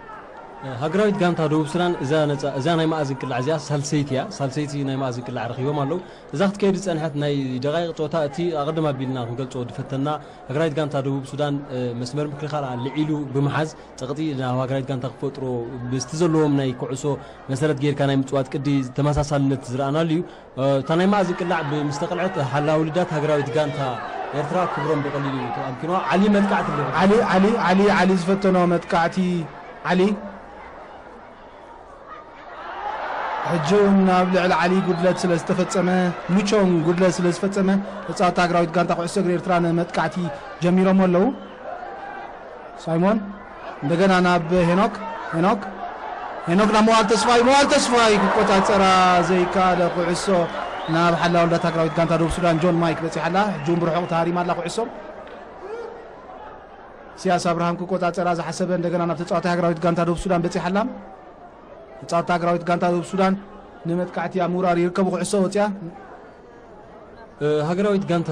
ሃገራዊት ጋንታ ደቡብ ሱዳን እዛ ነጻ፣ እዛ ናይ መኣዝን ቅላዕ እዚኣ ሳልሰይቲ እያ። ሳልሰይቲ ናይ መኣዝን ቅላዕ ረኺቦም ኣለዉ። እዛ ክትከይድ ዝጸንሐት ናይ ደቃይቕ ጸወታ፣ እቲ ኣቐድም ኣቢልና ክንገልጾ ዝፈተና፣ ሃገራዊት ጋንታ ደቡብ ሱዳን፣ እ፣ መስመር ምክልኻል ልዒሉ ብምሓዝ፣ ጸቕጢ ናብ ሃገራዊት ጋንታ ክፈጥሮ ምስቲ ዘለዎም ናይ ኩዕሶ መሰረት ጌርካ ናይ ምጽዋት ቅዲ ተመሳሳልነት ዝረኣናሉ እዩ። እ፣ እታ ናይ መኣዝን ቅላዕ ብምስተቐልዐት፣ ሓላዊ ልዳት ሃገራዊት ጋንታ ኤርትራ ክብሮም ብቐሊሉ እዩ ኣምኪንዋ። ዓሊ መጥቃዕቲ ኣለዎ። ዓሊ፣ ዓሊ፣ ዓሊ፣ ዓሊ ዝፈተኖ መጥቃዕቲ፣ ዓሊ። ሕጂ እውን ኣብ ልዕሊ ዓሊ ጉድለት ስለ ዝተፈጸመ፣ ሙቾን ጉድለት ስለ ዝፈጸመ፣ ተጻወቲ ሃገራዊት ጋንታ ኩዕሶ እግሪ ኤርትራ ንመጥቃዕቲ ጀሚሮም ኣለዉ። ሳይሞን እንደገና ናብ ሄኖክ፣ ሄኖክ፣ ሄኖክ ናብ መዋል ተስፋይ፣ መዋል ተስፋይ ክቆጻጸራ ዘይከኣለ ኩዕሶ ናብ ሓላዊ ልዳት ሃገራዊት ጋንታ ደቡብ ሱዳን ጆን ማይክ በጺሓ ኣላ። ሕጂ እውን ብርሑቕ ተሃሪማ ኣላ ኩዕሶ። ኢሳያስ ኣብርሃም ክቆጻጸራ ዝሓሰበ እንደገና ናብ ተጻዋታይ ሃገራዊት ጋንታ ደቡብ ሱዳን በጺሓ ኣላ። ተጻወቲ ሃገራዊት ጋንታ ደቡብ ሱዳን ንመጥቃዕቲ ኣብ ምውራር ይርከቡ። ኩዕሶ ወጽያ ሃገራዊት ጋንታ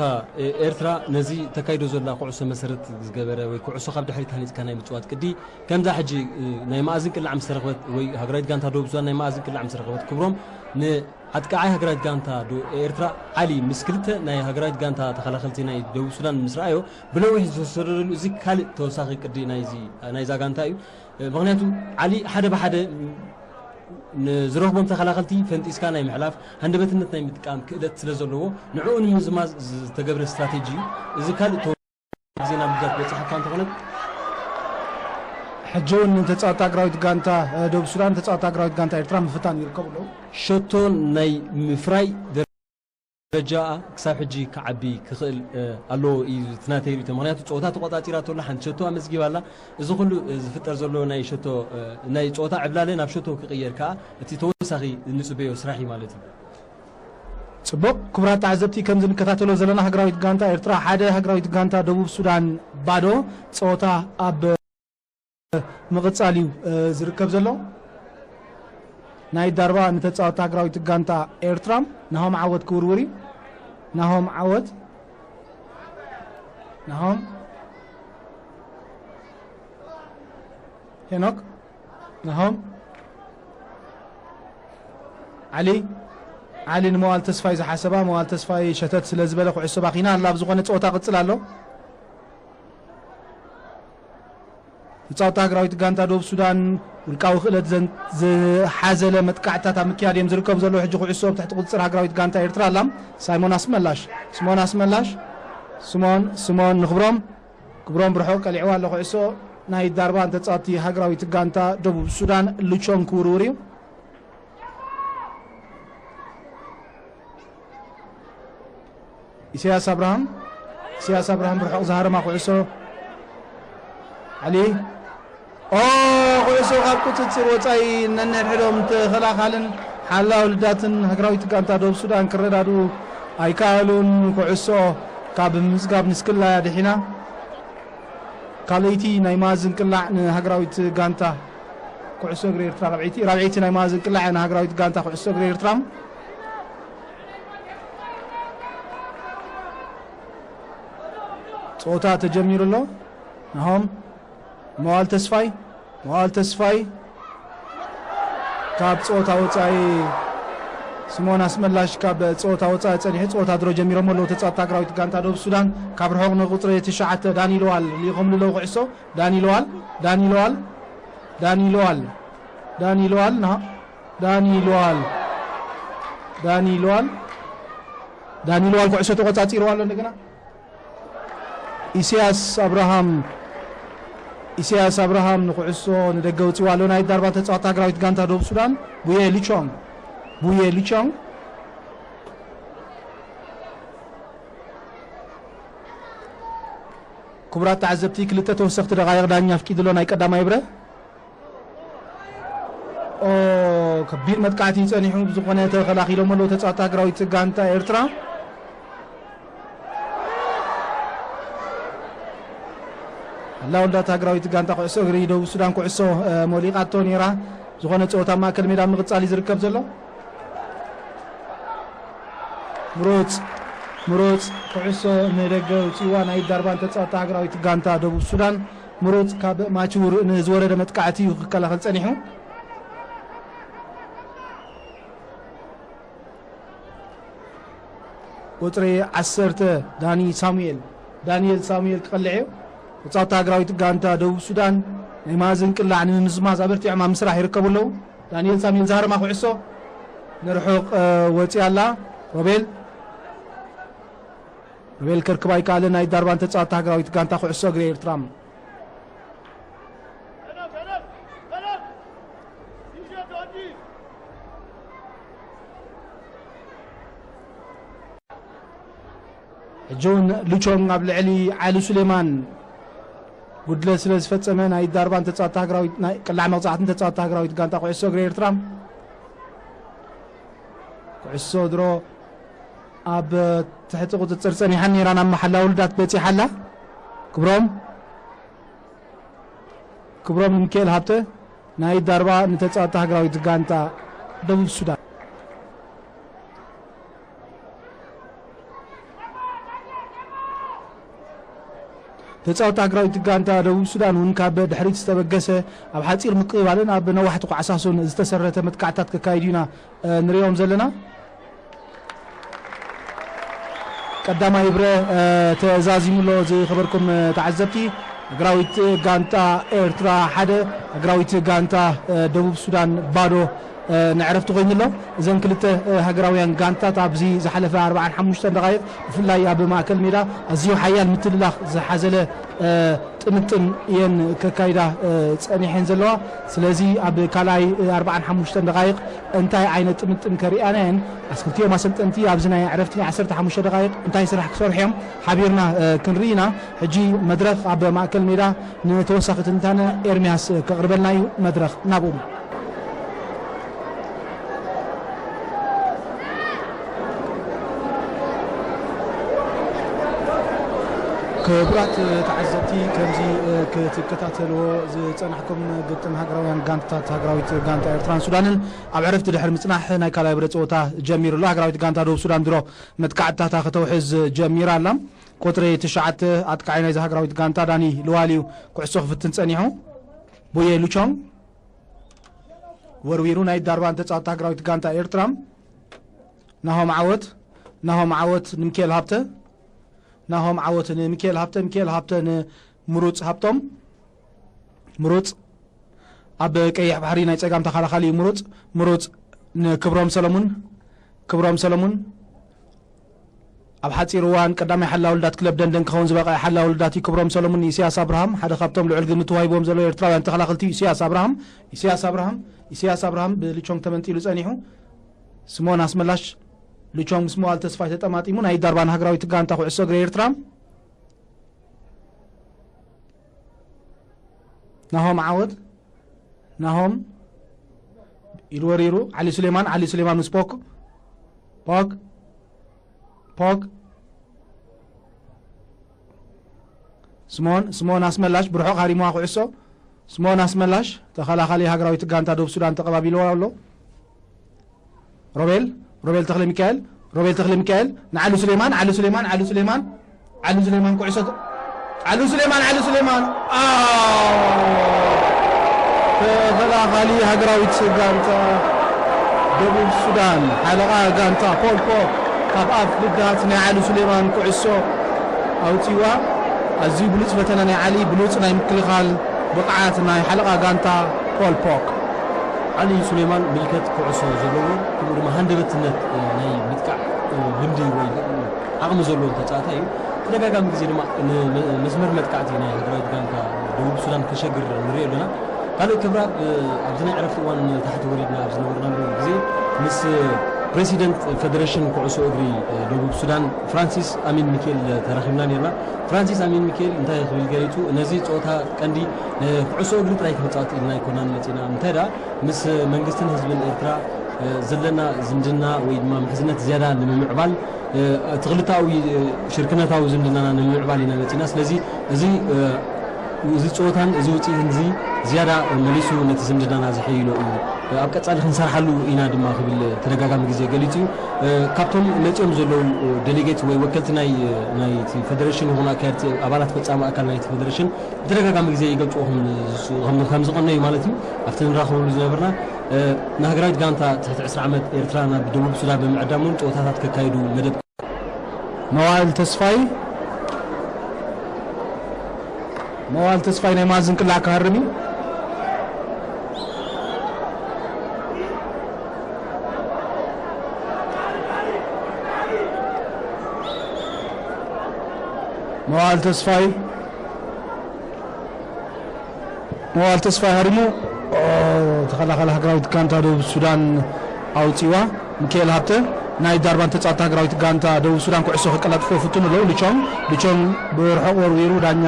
ኤርትራ ነዚ ተካይዶ ዘላ ኩዕሶ መሰረት ዝገበረ ወይ ኩዕሶ ካብ ድሕሪት ሃኒፅካ ናይ ምፅዋት ቅዲ፣ ከምዛ ሕጂ ናይ መኣዝን ቅላዕ ምስ ተረኽበት ወይ ሃገራዊት ጋንታ ደቡብ ሱዳን ናይ መኣዝን ቅላዕ ምስ ረኸበት፣ ክብሮም፣ ንኣጥቃዓይ ሃገራዊት ጋንታ ዶ- ኤርትራ ዓሊ ምስ ክልተ ናይ ሃገራዊት ጋንታ ተኸላኸልቲ ናይ ደቡብ ሱዳን ምስ ረኣዮ፣ ብነዊሕ ዝተሰደደሉ፣ እዚ ካልእ ተወሳኺ ቅዲ ናይዚ ናይዛ ጋንታ እዩ። ምኽንያቱ ዓሊ ሓደ ብሓደ ንዝረኽቦም ተኸላኸልቲ ፈንጢስካ ናይ ምሕላፍ፣ ሃንደበትነት ናይ ምጥቃም ክእለት ስለ ዘለዎ፣ ንዕኡ ንምዝማዝ ዝተገብረ ስትራቴጂ እዩ። እዚ ካልእ ተወ- ግዜ ናብ ልዳት በፂሓ እኳ እንተኾነት፣ ሕጂ እውን ንተፃወቲ ሃገራዊት ጋንታ ደቡብ ሱዳን፣ ተፃወቲ ሃገራዊት ጋንታ ኤርትራ ምፍታን ይርከቡ ኣለዉ። ሸቶ ናይ ምፍራይ ደረጃኣ ክሳብ ሕጂ ክዓቢ ክኽእል ኣለዎ እዩ እቲ ናተይ ርእይቶ። ምኽንያቱ ፀወታ ተቆፃፂራ ተሎ፣ ሓንቲ ሸቶ ኣመዝጊባ ኣላ። እዚ ኩሉ ዝፍጠር ዘሎ ናይ ሸቶ ናይ ፀወታ ዕብላለ ናብ ሸቶ ክቕየር ከዓ እቲ ተወሳኺ ንፅበዮ ስራሕ እዩ ማለት እዩ። ፅቡቕ። ክቡራት ተዓዘብቲ፣ ከምዚ ንከታተሎ ዘለና ሃገራዊት ጋንታ ኤርትራ ሓደ፣ ሃገራዊት ጋንታ ደቡብ ሱዳን ባዶ። ፀወታ ኣብ ምቕፃል እዩ ዝርከብ ዘሎ። ናይ ዳርባ ንተፃወቲ ሃገራዊት ጋንታ ኤርትራ ናሆም ዓወት ክውርውር እዩ። ናሆም ዓወት፣ ናሆም ሄኖክ፣ ናሆም ዓሊ፣ ዓሊ ንመዋል ተስፋይ ዝሓሰባ፣ መዋል ተስፋይ ሸተት ስለ ዝበለ ኩዕሶ ባኺና ኣላ። ኣብ ዝኾነ ፀወታ ቅፅል ኣሎ። ተፃወቲ ሃገራዊት ጋንታ ደቡብ ሱዳን ውልቃዊ ክእለት ዘን- ዝሓዘለ መጥቃዕትታት ኣብ ምክያድ እዮም ዝርከቡ ዘለዉ። ሕጂ ኩዕሶ ኣብ ትሕቲ ቁፅፅር ሃገራዊት ጋንታ ኤርትራ ኣላ። ሳይሞን ኣስመላሽ፣ ስሞን ኣስመላሽ፣ ስሞን፣ ስሞን ንክብሮም፣ ክብሮም ብርሑቕ ቀሊዕዋ ኣሎ ኩዕሶ። ናይ ዳርባ ንተፃወቲ ሃገራዊት ጋንታ ደቡብ ሱዳን ልቾን ክውርውር እዩ። ኢሳያስ ኣብርሃም፣ ኢሳያስ ኣብርሃም ብርሑቕ ዝሃረማ ኩዕሶ። ዓሊ፣ ኦ፣ ኩዕሶ ካብ ቁፅፅር ወፃኢ ነንሕድሕዶም ተኸላኻልን ሓላው ልዳትን ሃገራዊት ጋንታ ደቡብ ሱዳን ክረዳድኡ ኣይከኣሉን። ኩዕሶ ካብ ምዝጋብ ንስክላ እያ ድሒና። ካልኣይቲ ናይ መኣዝን ቅላዕ ንሃገራዊት ጋንታ ኩዕሶ እግሪ ኤርትራ፣ ራብዐይቲ፣ ራብዐይቲ ናይ መኣዝን ቅላዕ ንሃገራዊት ጋንታ ኩዕሶ እግሪ ኤርትራ። ጸወታ ተጀሚሩ ኣሎ። ናሆም፣ መዋል ተስፋይ፣ መዋል ተስፋይ ካብ ጸወታ ወጻኢ፣ ስሞን ኣስመላሽ ካብ ጸወታ ወጻኢ ጸኒሑ። ጸወታ ድሮ ጀሚሮም ኣለዉ ተጻወትቲ ሃገራዊት ጋንታ ደቡብ ሱዳን። ካብ ርሑቕ ንቁጽሪ ትሽዓተ ዳኒ ለዋል ልኢኾምሉ ኣለዉ ኩዕሶ። ዳኒ ለዋል፣ ዳኒ ለዋል፣ ዳኒ ለዋል፣ ዳኒ ለዋል፣ ና-፣ ዳኒ ለዋል፣ ዳኒ ለዋል፣ ዳኒ ለዋል ኩዕሶ ተቆጻጺርዋ ኣሎ እንደገና። ኢሳያስ ኣብርሃም፣ ኢሳያስ ኣብርሃም ንኩዕሶ ንደገ ኣውጺዋ ኣሎ። ናይ ዳርባ ተጻዋቲ ሃገራዊት ጋንታ ደቡብ ሱዳን፣ ቡየ ሊቾንግ፣ ቡየ ሊቾንግ። ክቡራት ተዓዘብቲ፣ ክልተ ተወሰኽቲ ደቓይቕ ዳኛ ኣፍቂዱ ኣሎ ናይ ቀዳማይ ብረ። ኦ፣ ከቢድ መጥቃዕቲ ጸኒሑ፣ ብዝኾነ ተኸላኺሎም ኣለዉ ተጻወቲ ሃገራዊት ጋንታ ኤርትራ። ኣላ ወልዳት ሃገራዊት ጋንታ ኩዕሶ እግሪ ደቡብ ሱዳን ኩዕሶ፣ እ፣ ሞሊቓቶ ነይራ። ዝኾነ ጸወታ ኣብ ማእከል ሜዳ ምቕጻል እዩ ዝርከብ ዘሎ። ምሩጽ፣ ምሩጽ ኩዕሶ ንደገ ውጽዋ ናይ ዳርባን ተጻወቲ ሃገራዊት ጋንታ ደቡብ ሱዳን። ምሩጽ ካብ ማቹር ንዝወረደ መጥቃዕቲ እዩ ክከላኸል ጸኒሑ። ቁጽሪ ዓሰርተ ዳኒ ሳሙኤል፣ ዳንኤል ሳሙኤል ክቐልዕ እዩ። ተጻወቲ ሃገራዊት ጋንታ ደቡብ ሱዳን ናይ ማእዝን ቅላዕ ንምምዝማዝ ኣበርቲዖም ኣብ ምስራሕ ይርከቡ ኣለዉ። ዳንኤል ሳሙኤል ዝሃረማ ኩዕሶ ንርሑቕ፣ እ፣ ወጺኣ ኣላ። ሮቤል፣ ሮቤል ከርክባ ኣይከኣለን። ናይ ዳርባን ተጻወቲ ሃገራዊት ጋንታ ኩዕሶ እግሪ ኤርትራ። ሕጂ እውን ሉቾንግ ኣብ ልዕሊ ዓሊ ሱሌማን ጉድለት ስለ ዝፈጸመ ናይ ዳርባን ተጻወቲ ሃገራዊት፣ ናይ ቅላዕ መቕጻዕትን ተጻወቲ ሃገራዊት ጋንታ ኩዕሶ እግሪ ኤርትራ ኩዕሶ ድሮ ኣብ ትሕቲ ቁጽጽር ጸኒሓ ነይራ፣ ናብ መሓላ ውልዳት በጺሓ ኣላ። ክብሮም፣ ክብሮም ንሚካኤል ሃብተ ናይ ዳርባ ንተጻወቲ ሃገራዊት ጋንታ ደቡብ ሱዳን። ተጻወትቲ ሃገራዊት ጋንታ ደቡብ ሱዳን እውን ካብ ድሕሪት ዝተበገሰ ኣብ ሓጺር ምቅብባልን ኣብ ነዋሕቲ ኳዕሳሱን ዝተሰረተ መጥቃዕታት ከካይዱ ኢና፣ እ፣ ንሪኦም ዘለና። ቀዳማይ ብረ፣ እ፣ ተዛዚሙ ኣሎ። ዝኸበርኩም፣ እ፣ ተዓዘብቲ፣ ሃገራዊት ጋንታ ኤርትራ ሓደ፣ ሃገራዊት ጋንታ፣ እ፣ ደቡብ ሱዳን ባዶ፣ እ፣ ንዕረፍቲ ኮይኑ ኣሎ። እዘን ክልተ፣ እ፣ ሃገራውያን ጋንታት ኣብዚ ዝሓለፈ ኣርብዓን ሓሙሽተን ደቓይቕ ብፍላይ ኣብ ማእከል ሜዳ ኣዝዩ ሓያል ምትልላኽ ዝሓዘለ፣ እ፣ ጥምጥም እየን ከካይዳ፣ እ፣ ጸኒሐን ዘለዋ። ስለዚ ኣብ ካልኣይ፣ እ፣ ኣርብዓን ሓሙሽተን ደቓይቕ እንታይ ዓይነት ጥምጥም ከርእያና እየን? ኣስክልቲኦም ኣሰልጠንቲ ኣብዚ ናይ ዕረፍቲ ናይ ዓሰርተ ሓሙሽተ ደቓይቕ እንታይ ስራሕ ክሰርሑ እዮም? ሓቢርና፣ እ፣ ክንርኢ ኢና። ሕጂ መድረኽ ኣብ ማእከል ሜዳ ንተወሳኺ ትንታነ ኤርምያስ ከቕርበልና እዩ። መድረኽ ናብኡ። ክቡራት ተዓዘብቲ፣ ከምዚ ክትከታተልዎ ዝጸናሕኩም ግጥም ሃገራውያን ጋንታታት ሃገራዊት ጋንታ ኤርትራን ሱዳንን ኣብ ዕረፍቲ ድሕሪ ምጽናሕ ናይ ካልኣይ ብረ ጸወታ ጀሚሩ ኣሎ። ሃገራዊት ጋንታ ደቡብ ሱዳን ድሮ መጥቃዕትታታ ከተውሕዝ ጀሚራ ኣላ። ቁጽሪ ትሽዓተ ኣጥቃዓይ ናይዛ ሃገራዊት ጋንታ ዳኒ ልዋል እዩ ኩዕሶ ክፍትን ጸኒሑ። ቡየ ሉቾንግ ወርዊሩ ናይ ዳርባን ተጻወትቲ ሃገራዊት ጋንታ ኤርትራ። ናሆም ዓወት፣ ናሆም ዓወት ንሚካኤል ሃብተ፣ ናሆም ዓወት ንሚካኤል ሃብተ፣ ሚካኤል ሃብተ ንምሩጽ ሃብቶም። ምሩጽ ኣብ ቀይሕ ባሕሪ ናይ ጸጋም ተኸላኻሊ እዩ። ምሩጽ፣ ምሩጽ ንክብሮም ሰለሙን፣ ክብሮም ሰለሙን ኣብ ሓጺር እዋን ቀዳማይ ሓላዊ ልዳት ክለብ ደንደን ክኸውን ዝበቕዐ ሓላዊ ልዳት እዩ። ክብሮም ሰለሙን ንኢሳያስ ኣብርሃም፣ ሓደ ካብቶም ልዑል ግምት ተዋሂብዎም ዘለዉ ኤርትራውያን ተኸላኸልቲ እዩ። ኢሳያስ ኣብርሃም፣ ኢሳያስ ኣብርሃም፣ ኢሳያስ ኣብርሃም ብልቾንግ ተመንጢሉ ጸኒሑ። ስምኦን ኣስመላሽ፣ ልቾንግ ምስ መዋል ተስፋይ ተጠማጢሙ። ናይ ዳርባን ሃገራዊት ጋንታ ኩዕሶ እግሪ ኤርትራ። ናሆም ዓወት፣ ናሆም ኢሉ ወሪሩ። ዓሊ ሱሌማን፣ ዓሊ ሱሌማን ምስ ፖክ፣ ፖክ፣ ፖክ። ስምኦን፣ ስምኦን ኣስመላሽ ብርሑቕ ሃሪምዋ ኩዕሶ። ስምኦን ኣስመላሽ ተኸላኻሊ ሃገራዊት ጋንታ ደቡብ ሱዳን ተቐባቢልዋ ኣሎ። ሮቤል፣ ሮቤል ተኽለ ሚካኤል፣ ሮቤል ተኽለ ሚካኤል ንዓሊ ሱሌማን፣ ዓሊ ሱሌማን፣ ዓሊ ሱሌማን፣ ዓሊ ሱሌማን ኩዕሶ ተ-፣ ዓሊ ሱሌማን፣ ዓሊ ሱሌማን፣ ኣው! ተኸላኻሊ ሃገራዊት ጋንታ ደቡብ ሱዳን፣ ሓለቓ ጋንታ ፖል ፖክ ካብ ኣፍ ልዳት ናይ ዓሊ ሱሌማን ኩዕሶ ኣውጺዋ። ኣዝዩ ብሉጽ ፈተነ ናይ ዓሊ፣ ብሉጽ ናይ ምክልኻል ብቕዓት ናይ ሓለቓ ጋንታ ፖል ፖክ። ዓሊ ሱሌማን ምልከት ኩዕሶ ዘለዎ፣ ከምኡ ድማ ሃንደበትነት፣ እ፣ ናይ ምጥቃዕ፣ እ፣ ልምዲ ወይ ዓቕሚ ዘለዎ ተጻዋታይ እዩ። ተደጋጋሚ ግዜ ድማ ን-፣ መ-፣ መስመር መጥቃዕቲ ናይ ሃገራዊት ጋንታ ደቡብ ሱዳን ከሸግር ንሪኦ ኣለና። ካልእ ክብራ፣ እ፣ ኣብዚ ናይ ዕረፍቲ እዋን ታሕቲ ወሪድና ኣብ ዝነበርናሉ ግዜ ምስ ፕሬሲደንት ፌደሬሽን ኩዕሶ እግሪ፣ እ፣ ደቡብ ሱዳን ፍራንሲስ ኣሚን ሚኬል ተራኺብና ኔርና። ፍራንሲስ ኣሚን ሚኬል እንታይ ክብል ገሊጹ፣ ነዚ ጸወታ ቀንዲ ንኩዕሶ እግሪ ጥራይ ክንጻወት ኢልና ኣይኮናን መጺና፣ እንታይ ደኣ ምስ መንግስትን ህዝብን ኤርትራ፣ እ፣ ዘለና ዝምድና ወይ ድማ ምሕዝነት ዝያዳ ንምምዕባል፣ እ፣ እቲ ክልተኣዊ፣ እ፣ ሽርክነታዊ ዝምድናና ንምምዕባል ኢና መጺና። ስለዚ እዚ፣ እ፣ እዚ ጸወታን እዚ ውጽኢትን እዚ ዝያዳ መሊሱ ነቲ ዝምድናና ዘሐይሎ እዩ። እ፣ ኣብ ቀጻሊ ክንሰርሓሉ ኢና ድማ ክብል ተደጋጋሚ ግዜ ገሊጹ እዩ። እ፣ ካብቶም መጺኦም ዘለዉ፣ እ፣ ዴሌጌት ወይ ወከልቲ ናይ፣ እ፣ ናይቲ ፌደሬሽን ይኹኑ ኣካየድቲ ኣባላት ፈጻሚ ኣካል ናይቲ ፌደሬሽን ብተደጋጋሚ ግዜ ይገልጽዎ ከም፣ ከም፣ ከም ዝቐነዩ ማለት እዩ። ኣብቲ ንራኸበሉ ዝነበርና፣ እ፣ ንሃገራዊት ጋንታ ትሕቲ ዕስራ ዓመት ኤርትራ ናብ ደቡብ ሱዳን ብምዕዳም እውን ጸወታታት ከካይዱ መደብ። መዋእል ተስፋይ፣ መዋእል ተስፋይ ናይ ማዝን ቅላዕ ክሃርም እዩ። መዋእል ተስፋይ፣ መዋል ተስፋይ ሃሪሙ፣ ኦ፣ ተኸላኻሊ ሃገራዊት ጋንታ ደቡብ ሱዳን ኣውጺዋ። ሚካኤል ሃብተ ናይ ዳርባን ተጻዋቲ ሃገራዊት ጋንታ ደቡብ ሱዳን ኩዕሶ ከቀላጥፎ ፍቱኑ ኣለዉ። ልቾንግ፣ ልቾንግ ብርሑቕ ወርዊሩ ዳኛ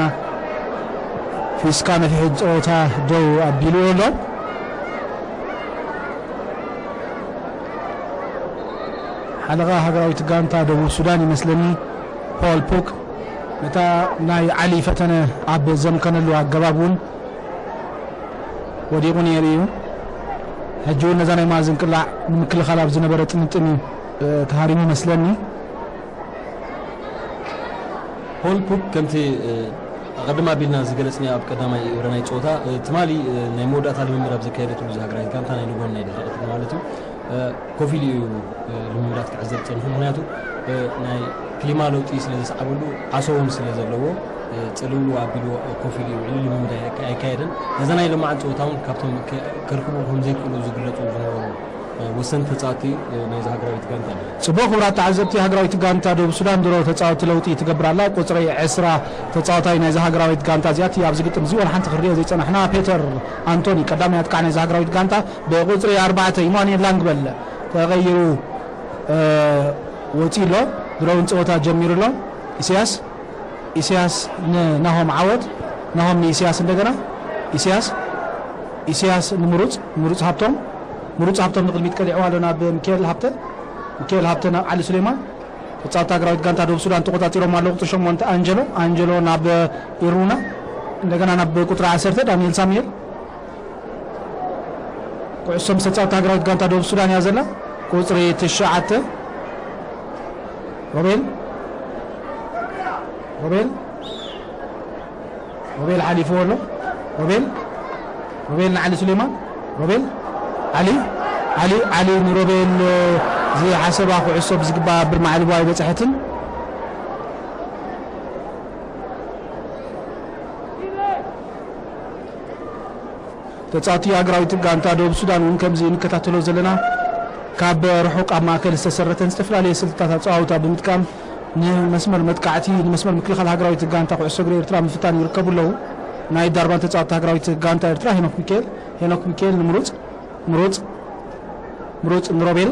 ፊስካ ነፊሑ ጸወታ ደው ኣቢልዎ ኣሎ። ሓለቓ ሃገራዊት ጋንታ ደቡብ ሱዳን ይመስለኒ ፖል ፖክ ነታ ናይ ዓሊ ፈተነ ኣብ ዘምከነሉ ኣገባብ እውን ወዲቑ ነይሩ እዩ። ሕጂ እውን ነዛ ናይ ማእዝን ቅላዕ ንምክልኻል ኣብ ዝነበረ ጥምጥም እዩ፣ እ፣ ተሃሪሙ ይመስለኒ። ፖል ፖክ ከምቲ፣ እ፣ ቀደም ኣቢልና ዝገለጽናዮ ኣብ ቀዳማይ እብረ ናይ ጸወታ፣ እ፣ ትማሊ፣ እ፣ ናይ መወዳእታ ልምምድ ኣብ ዘካየደትሉ እዛ ሃገራዊት ጋንታ ናይ ንጎን ናይ ድሕሪ ቀትሪ ማለት እዩ፣ እ፣ ኮፍ ኢሉ እዩ፣ እ፣ ልምምዳት ክዕዘብ ጸኒሑ። ምኽንያቱ፣ እ፣ ናይ ክሊማ ለውጢ ስለ ዘስዓበሉ ዓሶ እውን ስለ ዘለዎ፣ እ፣ ጽልውልው ኣቢሉ ኮፍ ኢሉ እዩ ውዒሉ፣ ልምምድ ኣይ-፣ ኣይካየደን። ነዛ ናይ ሎማዓንቲ ጸወታ እውን ካብቶም ከ-፣ ከርክቡ ከም ዘይክእሉ ዝግለጹ ዝነበሩ ወሰንቲ ተጻወትቲ ናይዛ ሃገራዊት ጋንታ። ጽቡቕ ክቡራት ተዓዘብቲ፣ ሃገራዊት ጋንታ ደቡብ ሱዳን ድሮ ተጻወትቲ ለውጢ ትገብር ኣላ። ቁጽሪ ዕስራ ተጻዋታይ ናይዛ ሃገራዊት ጋንታ እዚኣ እቲ ኣብዚ ግጥም እዚ ዋላ ሓንቲ ክርዮ ዘይጸናሕና ፔተር ኣንቶኒ ቀዳማይ ኣጥቃዕ ናይዛ ሃገራዊት ጋንታ ብቁጽሪ ኣርባዕተ ኢማኑኤል ላንግበል ተቐይሩ፣ እ፣ ወጺኡ ኣሎ። ድሮ እውን ጸወታ ጀሚሩ ኣሎ። ኢሳያስ ኢሳያስ ንናሆም ዓወት፣ ናሆም ንኢሳያስ እንደገና፣ ኢሳያስ፣ ኢሳያስ ንምሩጽ፣ ምሩጽ ሃብቶም፣ ምሩጽ ሃብቶም ንቕድሚት ቀሊዕዋ ኣሎ ናብ ሚካኤል ሃብተ፣ ሚካኤል ሃብተ ናብ ዓሊ ሱሌማን። ተጻወትቲ ሃገራዊት ጋንታ ደቡብ ሱዳን ተቖጻጺሮም ኣለዉ። ቁጽሪ ሸሞንተ ኣንጀሎ፣ ኣንጀሎ ናብ ኢሩና፣ እንደገና ናብ ቁጽሪ ዓሰርተ ዳንኤል ሳሙኤል። ኩዕሶ ምስ ተጻወትቲ ሃገራዊት ጋንታ ደቡብ ሱዳን እያ ዘላ። ቁጽሪ ትሽዓተ ሮቤል፣ ሮቤል፣ ሮቤል ሓሊፍዎ ኣሎ። ሮቤል፣ ሮቤል ንዓሊ ሱሌማን። ሮቤል፣ ዓሊ፣ ዓሊ፣ ዓሊ ንሮቤል ዝሓሰባ ኩዕሶ ብዝግባእ ብማዕልቦ ኣይበጽሐትን። ተጻወቲ ሃገራዊት ጋንታ ደቡብ ሱዳን እውን ከምዚ እንከታተሎ ዘለና ካብ ርሑቕ ኣብ ማእከል ዝተሰረተን ዝተፈላለየ ስልትታት ኣጸዋውታ ብምጥቃም ንመስመር መጥቃዕቲ፣ ንመስመር ምክልኻል ሃገራዊት ጋንታ ኩዕሶ እግሪ ኤርትራ ምፍታን ይርከቡ ኣለዉ። ናይ ዳርባን ተጻወቲ ሃገራዊት ጋንታ ኤርትራ ሄኖክ ሚካኤል፣ ሄኖክ ሚካኤል ንምሩጽ፣ ምሩጽ፣ ምሩጽ ንሮቤል፣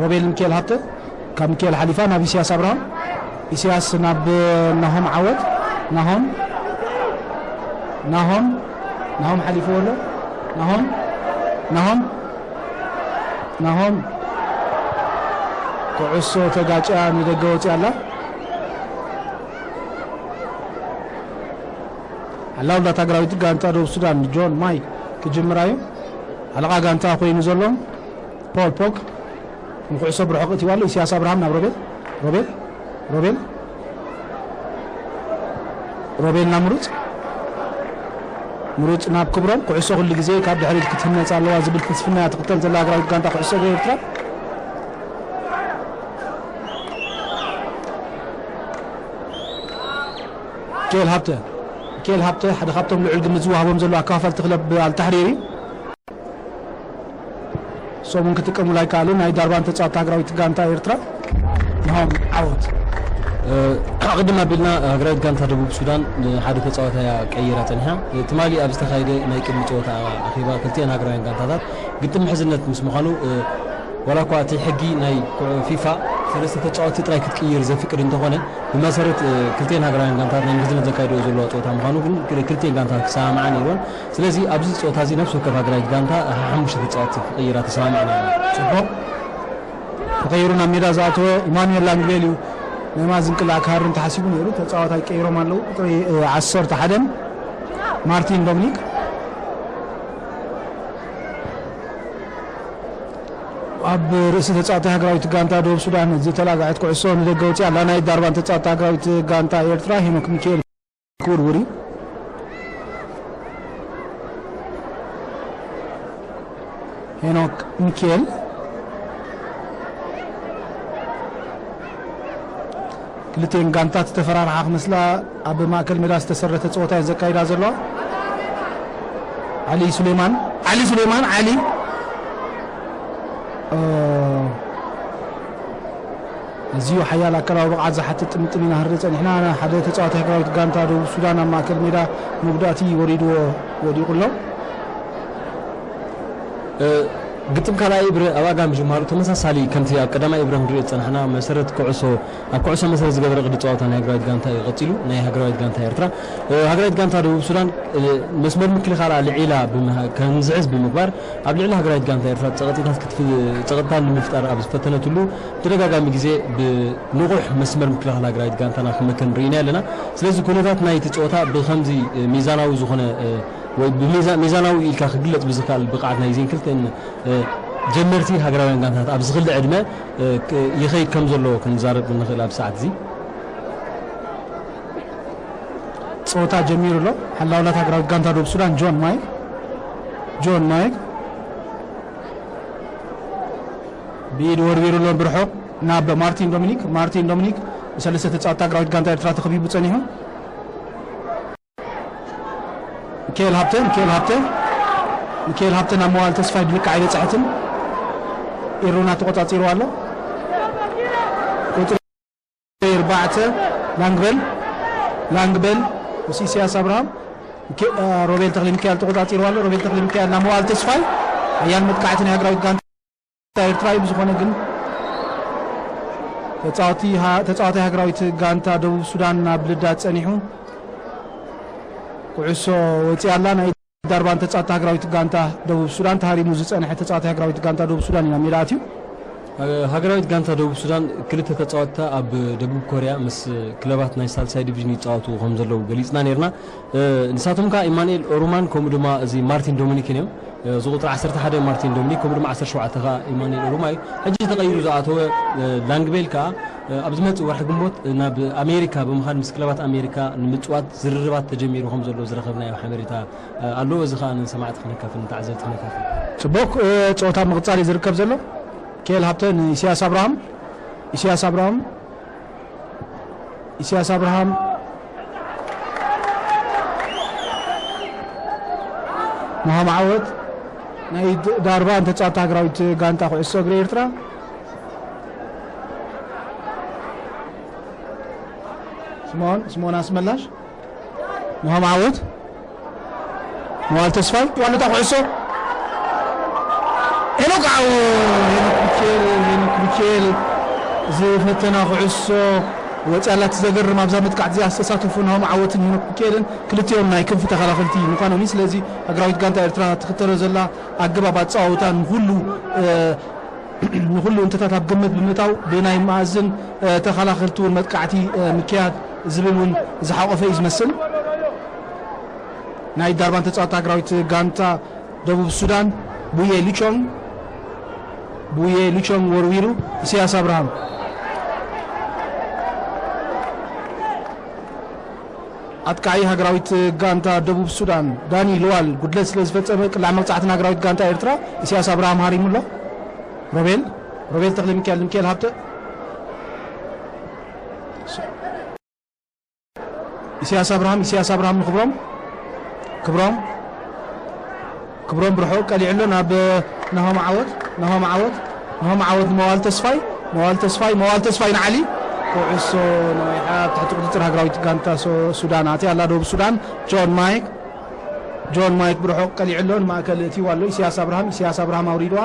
ሮቤል ሚካኤል ሃብተ፣ ካብ ሚካኤል ሓሊፋ ናብ ኢሳያስ ኣብርሃም፣ ኢሳያስ ናብ ናሆም ዓወት፣ ናሆም፣ ናሆም፣ ናሆም ሓሊፍዎ ኣሎ። ናሆም፣ ናሆም፣ ናሆም፣ ኩዕሶ ተጋጭያ ንደገ ወፂኣ ኣላ። ሓላው ዳታ ሃገራዊት ጋንታ ደቡብ ሱዳን ጆን ማይ ክጅምራ እዩ። ሓለቓ ጋንታ ኮይኑ ዘሎ ፖል ፖግ ንኩዕሶ ብርሑቕ እትይዋ ኣሎ። ኢሳያስ ኣብርሃም ናብ ሮቤል፣ ሮቤል፣ ሮቤል፣ ሮቤል ናብ ምሩጽ፣ ምሩጽ ናብ ክብሮም። ኩዕሶ ኩሉ ግዜ ካብ ድሕሪት ክትህነጽ ኣለዋ ዝብል ፍልስፍና እያ ትኽተል ዘላ ሃገራዊት ጋንታ ኩዕሶ እግሪ ኤርትራ። ሚካኤል ሃብተ፣ ሚካኤል ሃብተ ሓደ ካብቶም ልዑል ግምት ዝወሃቦም ዘለዉ ኣከፋፈልቲ ክለብ ኣልታሕሪር እዩ። እሶም እውን ክጥቀሙሉ ኣይከኣሉን። ናይ ዳርባን ተጻወቲ ሃገራዊት ጋንታ ኤርትራ ንሆም ዓወት። እ፣ ኣቕድም ኣቢልና ሃገራዊት ጋንታ ደቡብ ሱዳን ንሓደ ተጻዋታይ እያ ቀይራ ጸኒሓ። እ፣ ትማሊ ኣብ ዝተኻየደ ናይ ቅድሚ ጸወታ ኣኼባ ክልቲኤን ሃገራውያን ጋንታታት ግጥም ምሕዝነት ምስ ምዃኑ፣ እ፣ ዋላ እኳ እቲ ሕጊ ናይ ኩ-፣ ፊፋ ሰለስተ ተጻወትቲ ጥራይ ክትቅይር ዘፍቅድ እንተኾነ፣ ብመሰረት፣ እ፣ ክልቲኤን ሃገራውያን ጋንታታት ናይ ምሕዝነት ዘካይድኦ ዘለዋ ጸወታ ምዃኑ ግን ክል-፣ ክልቲኤን ጋንታታት ክሰማምዓ ነይርወን። ስለዚ ኣብዚ ጸወታ እዚ ነፍሲ ወከፍ ሃገራዊት ጋንታ ሓሙሽተ ተጻወትቲ ክቕይራ ተሰማሚዐን ኣለዋ። ጽቡቕ። ተቐይሩ ናብ ሜዳ ዝኣተወ ኢማኑኤል ላንግቤል እዩ። ናይ ማዝን ቅላዕ ክሃርም ተሓሲቡ ነይሩ። ተጻዋታይ ቀይሮም ኣለዉ። ቁጽሪ፣ እ፣ ዓሰርተ ሓደን ማርቲን ዶሚኒክ። ኣብ ርእሲ ተጻዋታይ ሃገራዊት ጋንታ ደቡብ ሱዳን ዝተላግዐት ኩዕሶ ንደገ ወጺኣ ኣላ። ናይ ዳርባን ተጻዋታይ ሃገራዊት ጋንታ ኤርትራ ሄኖክ ሚካኤል ክውርውር እዩ። ሄኖክ ሚካኤል ክልቲኤን ጋንታት ዝተፈራርሓ ክመስላ ኣብ ማእከል ሜዳ ዝተሰረተ ጸወታ እየን ዘካይዳ ዘለዋ። ዓሊ ሱሌማን፣ ዓሊ ሱሌማን፣ ዓሊ፣ እ፣ ኣዝዩ ሓያል ኣካላዊ ብቕዓት ዝሓትት ጥምጥም ኢና ክንርኢ ጸኒሕና። ሓደ ተጻዋታይ ሃገራዊት ጋንታ ደቡብ ሱዳን ኣብ ማእከል ሜዳ መጉዳእቲ ወሪድዎ ወዲቑ ኣሎ። እ፣ ግጥም ካልኣይ እብረ ኣብ ኣጋ ምጅማሩ ተመሳሳሊ ከምቲ ኣብ ቀዳማይ እብረ ክንሪኦ ዝጸናሕና መሰረት ኩዕሶ፣ ኣብ ኩዕሶ መሰረት ዝገበረ ቅዲ ጸዋታ ናይ ሃገራዊት ጋንታ እዩ ቀጺሉ፣ ናይ ሃገራዊት ጋንታ ኤርትራ። እ፣ ሃገራዊት ጋንታ ደቡብ ሱዳን፣ እ፣ መስመር ምክልኻላ ልዒላ ብምሃ-፣ ከምዝሕዝ ብምግባር ኣብ ልዕሊ ሃገራዊት ጋንታ ኤርትራ ጸቕጢታት ክትፍ-፣ ጸቕጥታት ንምፍጣር ኣብ ዝፈተነትሉ ተደጋጋሚ ግዜ ብንቑሕ መስመር ምክልኻል ሃገራዊት ጋንታና ክመከን ርኢና ኣለና። ስለዚ ኩነታት ናይቲ ጸወታ ብኸምዚ፣ እ፣ ሚዛናዊ ዝኾነ፣ እ፣ ወይ ብሚዛ-፣ ሚዛናዊ ኢልካ ክግለጽ ብዝኽእል ብቕዓት ናይዘን ክልተን፣ እ፣ ጀመርቲ ሃገራውያን ጋንታታት ኣብዚ ክሊ ዕድመ፣ እ፣ ክ-፣ ይኸይድ ከም ዘሎ ክንዛረብ ንኽእል ኣብዚ ሰዓት እዚ። ጸወታ ጀሚሩ ኣሎ። ሓላውላት ሃገራዊት ጋንታ ደቡብ ሱዳን ጆን ማይክ፣ ጆን ማይክ ብኢድ ወርዊሩ ኣሎ ብርሑቕ ናብ ማርቲን ዶሚኒክ። ማርቲን ዶሚኒክ ብሰለስተ ተጻወትቲ ሃገራዊት ጋንታ ኤርትራ ተኸቢቡ ጸኒሑ። ሚካኤል ሃብተ፣ ሚካኤል ሃብተ፣ ሚካኤል ሃብተ ናብ መዋል ተስፋይ ብልክዕ ኣይበጽሐትን። ኤሮና ተቆጻጺሩ ኣሎ። ቁጽሪ ኣርባዕተ ላንግበል፣ ላንግበል ምስ ኢሳያስ ኣብርሃም፣ ሚካ-፣ እ፣ ሮቤል ተኽለ ሚካኤል ተቆጻጺሩ ኣሎ። ሮቤል ተኽለ ሚካኤል ናብ መዋል ተስፋይ፣ ሓያል መጥቃዕቲ ናይ ሃገራዊት ጋንታ ኤርትራ እዩ። ብዝኾነ ግን ተጻዋቲ ሃ-፣ ተጻዋታይ ሃገራዊት ጋንታ ደቡብ ሱዳን ናብ ልዳት ጸኒሑ፣ ኩዕሶ ወጺኣ ኣላ። ናይ ዳርባን ተጻዋቲ ሃገራዊት ጋንታ ደቡብ ሱዳን፣ ተሃሪሙ ዝጸንሐ ተጻዋታይ ሃገራዊት ጋንታ ደቡብ ሱዳን ኢና ሜዳ ኣትዩ። ሃገራዊት ጋንታ ደቡብ ሱዳን ክልተ ተጻወትታ ኣብ ደቡብ ኮርያ ምስ ክለባት ናይ ሳልሳይ ዲቪዥን ይጻወቱ ከም ዘለዉ ገሊጽና ነርና። እ፣ ንሳቶም ከኣ ኢማኑኤል ኦሩማን ከምኡ ድማ እዚ ማርቲን ዶሚኒክን እዮም። እ፣ እዚ ቁጽሪ ዓሰርተ ሓደ ማርቲን ዶሚኒክ ከምኡ ድማ ዓሰርተ ሸውዓተ ከኣ ኢማኑኤል ኦሩማ እዩ። ሕጂ ተቐይሩ ዝኣተወ፣ እ፣ ላንግቤል ከኣ፣ እ፣ ኣብ ዝመጽእ ወርሒ ግንቦት ናብ ኣሜሪካ ብምኻድ ምስ ክለባት ኣሜሪካ ንምጽዋት ዝርርባት ተጀሚሩ ከም ዘሎ ዝረኸብናዮ ሓበሬታ፣ እ፣ ኣሎ። እዚ ከኣ ንሰማዕቲ ክነካፍል፣ ንተዓዘብቲ ክነካፍል። ጽቡቕ፣ እ፣ ጸወታ ምቕጻል እዩ ዝርከብ ዘሎ። ኬል ሃብተ ንኢሳያስ ኣብርሃም፣ ኢሳያስ ኣብርሃም፣ ኢሳያስ ኣብርሃም፣ ናሆም ዓወት ናይ ድ-፣ ዳርባ እንተጻወታ ሃገራዊት ጋንታ ኩዕሶ እግሪ ኤርትራ። ስምኦን፣ ስምኦን ኣስመላሽ፣ ናሆም ዓወት፣ መዋል ተስፋይ፣ ዋልታ ኩዕሶ። ሄኖክ ዓው-፣ ሄኖክ ሚካኤል፣ ሄኖክ ሚካኤል ዝፈተና ኩዕሶ ወፂኣላ። እቲ ዘገርም ኣብዛ መጥቃዕቲ እዚኣ ዝተሳተፉ ናሆም ዓወትን ሄኖክ ሚካኤልን ክልቲኦም ናይ ክንፊ ተኸላኸልቲ ምዃኖም እዩ። ስለዚ ሃገራዊት ጋንታ ኤርትራ ትኽተሎ ዘላ ኣገባብ ኣፀዋውታ ንኹሉ፣ እ፣ ንኹሉ እንተታት ኣብ ግምት ብምእታው ብናይ መኣዝን፣ እ፣ ተኸላኸልቲ እውን መጥቃዕቲ፣ እ፣ ምክያድ ዝብል እውን ዝሓቆፈ እዩ ዝመስል። ናይ ዳርባን ተጻዋቲ ሃገራዊት ጋንታ ደቡብ ሱዳን ቡዬ ሉቾንግ፣ ቡዬ ሉቾንግ ወርዊሩ ኢሳያስ ኣብርሃም። ኣጥቃዒ ሃገራዊት ጋንታ ደቡብ ሱዳን ዳኒ ልዋል ጉድለት ስለ ዝፈጸመ ቅላዕ መቕጻዕቲ ንሃገራዊት ጋንታ ኤርትራ ኢሳያስ ኣብርሃም ሃሪሙ ኣሎ። ሮቤል፣ ሮቤል ተኽለ ሚካኤል፣ ሚካኤል ሃብተ። ኢሳያስ ኣብርሃም፣ ኢሳያስ ኣብርሃም ንክብሮም። ክብሮም፣ ክብሮም ብርሑቕ ቀሊዑ ኣሎ ናብ ናሆም ዓወት፣ ናሆም ዓወት፣ ናሆም ዓወት ንመዋል ተስፋይ፣ መዋል ተስፋይ፣ መዋል ተስፋይ ንዓሊ። ኩዕሶ ነዊሓ ኣብ ትሕቲ ቁጽጽር ሃገራዊት ጋንታ ሶ-፣ ሱዳን ኣትያ ኣላ። ደቡብ ሱዳን፣ ጆን ማይክ፣ ጆን ማይክ ብርሑቕ ቀሊዑ ኣሎ፣ ንማእከል እትይዋ ኣሎ። ኢሳያስ ኣብርሃም፣ ኢሳያስ ኣብርሃም ኣውሪድዋ።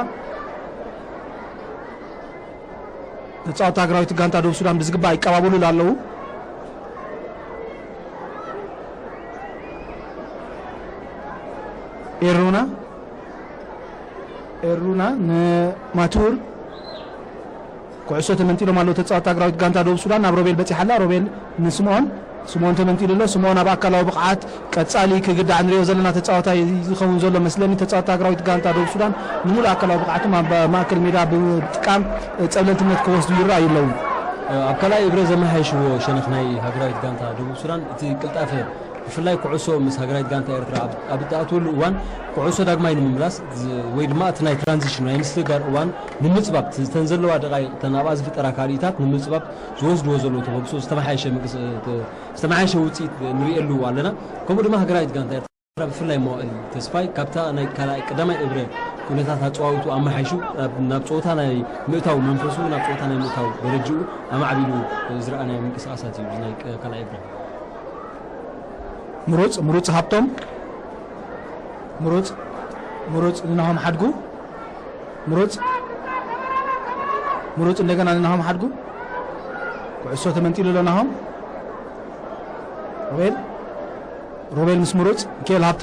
ተጻወቲ ሃገራዊት ጋንታ ደቡብ ሱዳን ብዝግባእ ይቀባበሉሉ ኣለዉ። ኤሩና፣ ኤሩና ንማቱር ኩዕሶ ተመንጢሎም ኣለዉ። ተጻወቲ ሃገራዊት ጋንታ ደቡብ ሱዳን ናብ ሮቤል በጺሓ ኣላ። ሮቤል ንስምኦን፣ ስምኦን ተመንጢሉ ኣሎ። ስምኦን ኣብ ኣካላዊ ብቕዓት ቀጻሊ ክግዳዕ ንሪኦ ዘለና ተጻዋታይ ዝኸውን ዘሎ መስለኒ። ተጻወቲ ሃገራዊት ጋንታ ደቡብ ሱዳን ንምሉእ ኣካላዊ ብቕዓቶም ኣብ ማእከል ሜዳ ብምጥቃም ጸብለልትነት ክወስዱ ይረኣዩ ኣለዉ። ኣብ ካልኣይ እብረ ዘመሓየሽዎ ሸነኽ ናይ ሃገራዊት ጋንታ ደቡብ ሱዳን እቲ ቅልጣፈ፣ ብፍላይ ኩዕሶ ምስ ሃገራዊት ጋንታ ኤርትራ ኣብ፣ ኣብ እትኣትወሉ እዋን ኩዕሶ ዳግማይ ንምምላስ ዝ-፣ ወይ ድማ እቲ ናይ ትራንዚሽን ናይ ምስግጋር እዋን ንምጽባብ፣ እተን ዘለዋ ደቓይቕ፣ እተን ኣብኣ ዝፍጠራ ካልኢታት ንምጽባብ ዝወስድዎ ዘለዉ ተበግሶ ዝተመሓየሸ ምንቅስ-፣ ዝተመሓየሸ ውፅኢት ንርእየሉ ኣለና። ከምኡ ድማ ሃገራዊት ጋንታ ኤርትራ ብፍላይ መዋእል ተስፋይ ካብታ ናይ ካልኣይ ቀዳማይ እብረ ኩነታት ኣፀዋውቱ ኣመሓይሹ ናብ፣ ናብ ፀወታ ናይ ምእታው መንፈሱ፣ ናብ ፀወታ ናይ ምእታው ደረጅኡ ኣማዕቢሉ ዝረኣናዮ ምንቅስቃሳት እዩ። እዚ ናይ ቀ-፣ ካልኣይ እብረ ምሩፅ፣ ምሩፅ ሃብቶም፣ ምሩፅ፣ ምሩፅ ንናሆም ሓድጉ፣ ምሩፅ፣ ምሩፅ እንደገና ንናሆም ሓድጉ። ኩዕሶ ተመንጢሉ ኣሎ ናሆም። ሮቤል፣ ሮቤል ምስ ምሩፅ፣ ሚካኤል ሃብተ፣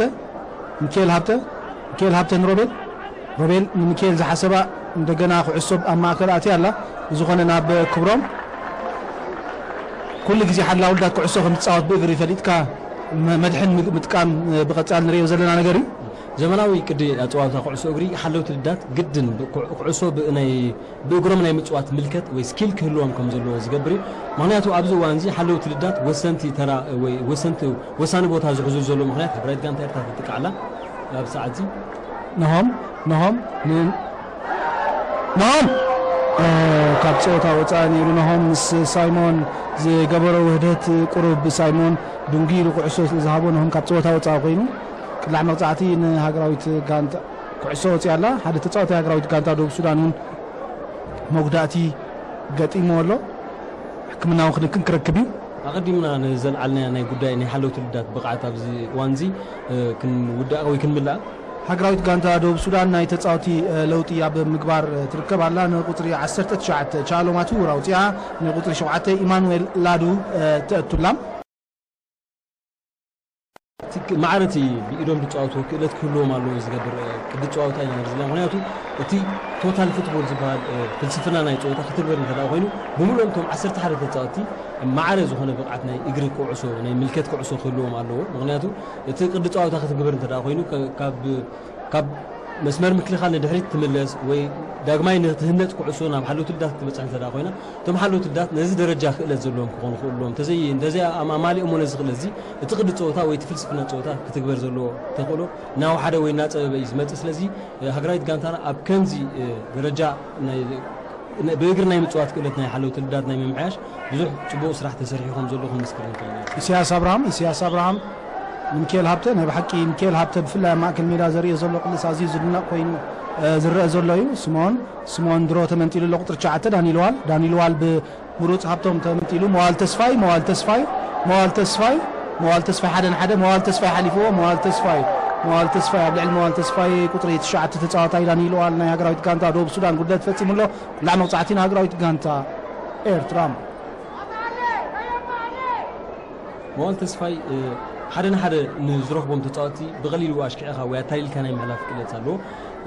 ሚካኤል ሃብተ፣ ሚካኤል ሃብተ ንሮቤል፣ ሮቤል ንሚካኤል ዝሓሰባ እንደገና ኩዕሶ ኣብ ማእከል ኣትያ ኣላ። ብዝኾነ ናብ ክብሮም፣ ኩሉ ግዜ ሓላውልዳት ኩዕሶ ከም ዝጻወት ብእግሪ ፈሊጥካ መ-፣ መድሕን ምግ-፣ ምጥቃም፣ እ፣ ብቐጻሊ ንርእዮ ዘለና ነገር እዩ። ዘመናዊ ቅዲ ኣጸዋውታ ኩዕሶ እግሪ ሓለውቲ ልዳት ግድን ብ-፣ ኩዕ-፣ ኩዕሶ ብ-፣ ናይ፣ ብእግሮም ናይ ምጽዋት ምልከት ወይ ስኪል ክህልዎም ከም ዘለዎ ዝገብር እዩ። ምኽንያቱ ኣብዚ እዋን እዚ ሓለውቲ ልዳት ወሰንቲ ተራ ወይ ወሰንቲ፣ ወሳኒ ቦታ ዝሕዙ ዘሎ ምኽንያት ሃገራዊት ጋንታ ኤርትራ ትጥቃዕ ኣላ። ኣብ ሰዓት እዚ ነሆም፣ ነሆም፣ ን-፣ ነሆም፣ እ፣ ካብ ጸወታ ወጻኢ ነይሩ። ነሆም ምስ ሳይሞን ዝገበሮ ውህደት ቁሩብ ሳይሞን ድንጉ ኢሉ ኩዕሶ ስለ ዝሃቦ ነሆም ካብ ጸወታ ወጻኢ ኮይኑ። ቅላዕ መቕጻዕቲ ንሃገራዊት ጋንታ ኩዕሶ ወጺኣ ኣላ። ሓደ ተጻዋታይ ሃገራዊት ጋንታ ደቡብ ሱዳን እውን መጉዳእቲ ገጢምዎ ኣሎ። ሕክምናዊ ክንክን ክረክብ እዩ። ኣቐዲምና ንዘልዓልናዮ ናይ ጉዳይ ናይ ሓለውቲ ልዳት ብቕዓት ኣብዚ እዋን እዚ፣ እ፣ ክንውዳእ ወይ ክንምላእ። ሃገራዊት ጋንታ ደቡብ ሱዳን ናይ ተጻወቲ፣ እ፣ ለውጢ ኣብ ምግባር፣ እ፣ ትርከብ ኣላ። ንቁጽሪ ዓሰርተ ትሽዓተ ቻሎ ማቱር ኣውጺኣ፣ ንቁጽሪ ሸውዓተ ኢማኑኤል ላዱ፣ እ፣ ተእቱላ። እቲ ክ-፣ ማዕረ እቲ ብኢዶም ዝጻወቱ ክእለት ክህልዎም ኣለዎ ዝገብር፣ እ፣ ቅዲ ጸዋታ ኢና ንርኢ ዘለና። ምኽንያቱ እቲ ቶታል ፉትቦል ዝበሃል፣ እ፣ ፍልስፍና ናይ ጸወታ ክትግበር እንተ ደኣ ኮይኑ፣ ብምሉኦም እቶም ዓሰርተ ሓደ ተጻወትቲ ማዕረ ዝኾነ ብቕዓት ናይ እግሪ ኩዕሶ፣ ናይ ምልከት ኩዕሶ ክህልዎም ኣለዎ። ምኽንያቱ እቲ ቅዲ ጸዋታ ክትግበር እንተ ደኣ ኮይኑ፣ ከ-፣ ካብ፣ ካብ መስመር ምክልኻል ንድሕሪት ትምለስ ወይ ዳግማይ ንክትህነጽ ኩዕሶ ናብ ሓለውቲ ልዳት ክትበጽሕ እንተ ደኣ ኮይና፣ እቶም ሓለውቲ ልዳት ነዚ ደረጃ ክእለት ዘለዎም ክኾኑ ክኽእሉ ኣለዎም። እንተዘይ-፣ እንተዘይ ኣም-፣ ኣማሊኦሞ ነዚ ክእለት እዚ፣ እቲ ቅዲ ጸወታ ወይ እቲ ፍልስፍና ጸወታ ክትግበር ዘለዎ ተኽእሎ እናወሓደ ወይ እናጸበበ እዩ ዝመጽእ። ስለዚ፣ እ፣ ሃገራዊት ጋንታና ኣብ ከምዚ፣ እ፣ ደረጃ ናይ፣ ን-፣ ብእግሪ ናይ ምጽዋት ክእለት ናይ ሓለውቲ ልዳት ናይ ምምሕያሽ ብዙሕ ጽቡቕ ስራሕ ተሰሪሑ ከም ዘሎ ክንምስክር ንኽእል ኢና። ኢሳያስ ኣብርሃም፣ ኢሳያስ ኣብርሃም ንሚካኤል ሃብተ፣ ናይ ብሓቂ ሚካኤል ሃብተ ብፍላይ ኣብ ማእከል ሜዳ ዘርእዮ ዘሎ ቅልስ ኣዝዩ ዝድነቕ ኮይኑ፣ እ፣ ዝረአ ዘሎ እዩ። ስምኦን፣ ስምኦን ድሮ ተመንጢሉ ኣሎ፣ ቁጽሪ ትሽዓተ ዳኒል ዋል፣ ዳኒል ዋል ብምሩጽ ሃብቶም ተመንጢሉ፣ መዋል ተስፋይ፣ መዋል ተስፋይ፣ መዋል ተስፋይ፣ መዋል ተስፋይ ሓደ ንሓደ፣ መዋል ተስፋይ ሓሊፍዎ፣ መዋል ተስፋይ፣ መዋል ተስፋይ፣ ኣብ ልዕሊ መዋል ተስፋይ ቁጽሪ ትሽዓተ ተጻዋታይ ዳኒል ዋል ናይ ሃገራዊት ጋንታ ደቡብ ሱዳን ጉድለት ፈጺሙ ኣሎ። ቁላዕ መቕጻዕቲ ንሃገራዊት ጋንታ ኤርትራ። መዋል ተስፋይ፣ እ፣ ሓደ ንሓደ ንዝረኽቦም ተጻወትቲ ብቐሊሉ ኣሽኪዕኻ ወይ ኣታሊልካ ናይ ምሕላፍ ክእለት ኣለዎ።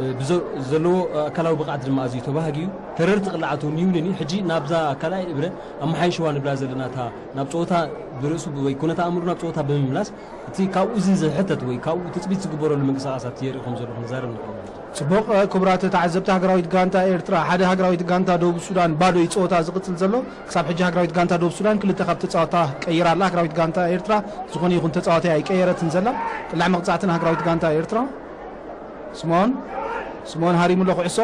እ፣ ብዘ-፣ ዘለዎ ኣካላዊ ብቕዓት ድማ ኣዝዩ ተባሃጊ እዩ። ተረርቲ ቅላዓቱ እውን ይውንን እዩ። ሕጂ ናብዛ ካልኣይ እብረ ኣመሓይሽዋ ንብላ ዘለና እታ ናብ ጸወታ ብርእሱ ብ-፣ ወይ ኩነተ ኣእምሮ ናብ ጸወታ ብምምላስ እቲ ካብኡ እዚ ዝሕተት ወይ ካብኡ ትጽቢት ዝግበረሉ ምንቅስቓሳት የርኢ ከም ዘሎ ክንዛረብ ንኽእል ኢና። ጽቡቕ፣ ክቡራት ተዓዘብቲ፣ ሃገራዊት ጋንታ ኤርትራ ሓደ፣ ሃገራዊት ጋንታ ደቡብ ሱዳን ባዶ እዩ ጸወታ ዝቕጽል ዘሎ። ክሳብ ሕጂ ሃገራዊት ጋንታ ደቡብ ሱዳን ክልተ ካብ ተጻወታ ቀይራ ኣላ። ሃገራዊት ጋንታ ኤርትራ ዝኾነ ይኹን ተጻዋታይ ኣይቀየረትን ዘላ። ቅላዕ መቕጻዕቲ ንሃገራዊት ጋንታ ኤርትራ። ስምኦን፣ ስምኦን ሃሪሙ ኣሎ ኩዕሶ።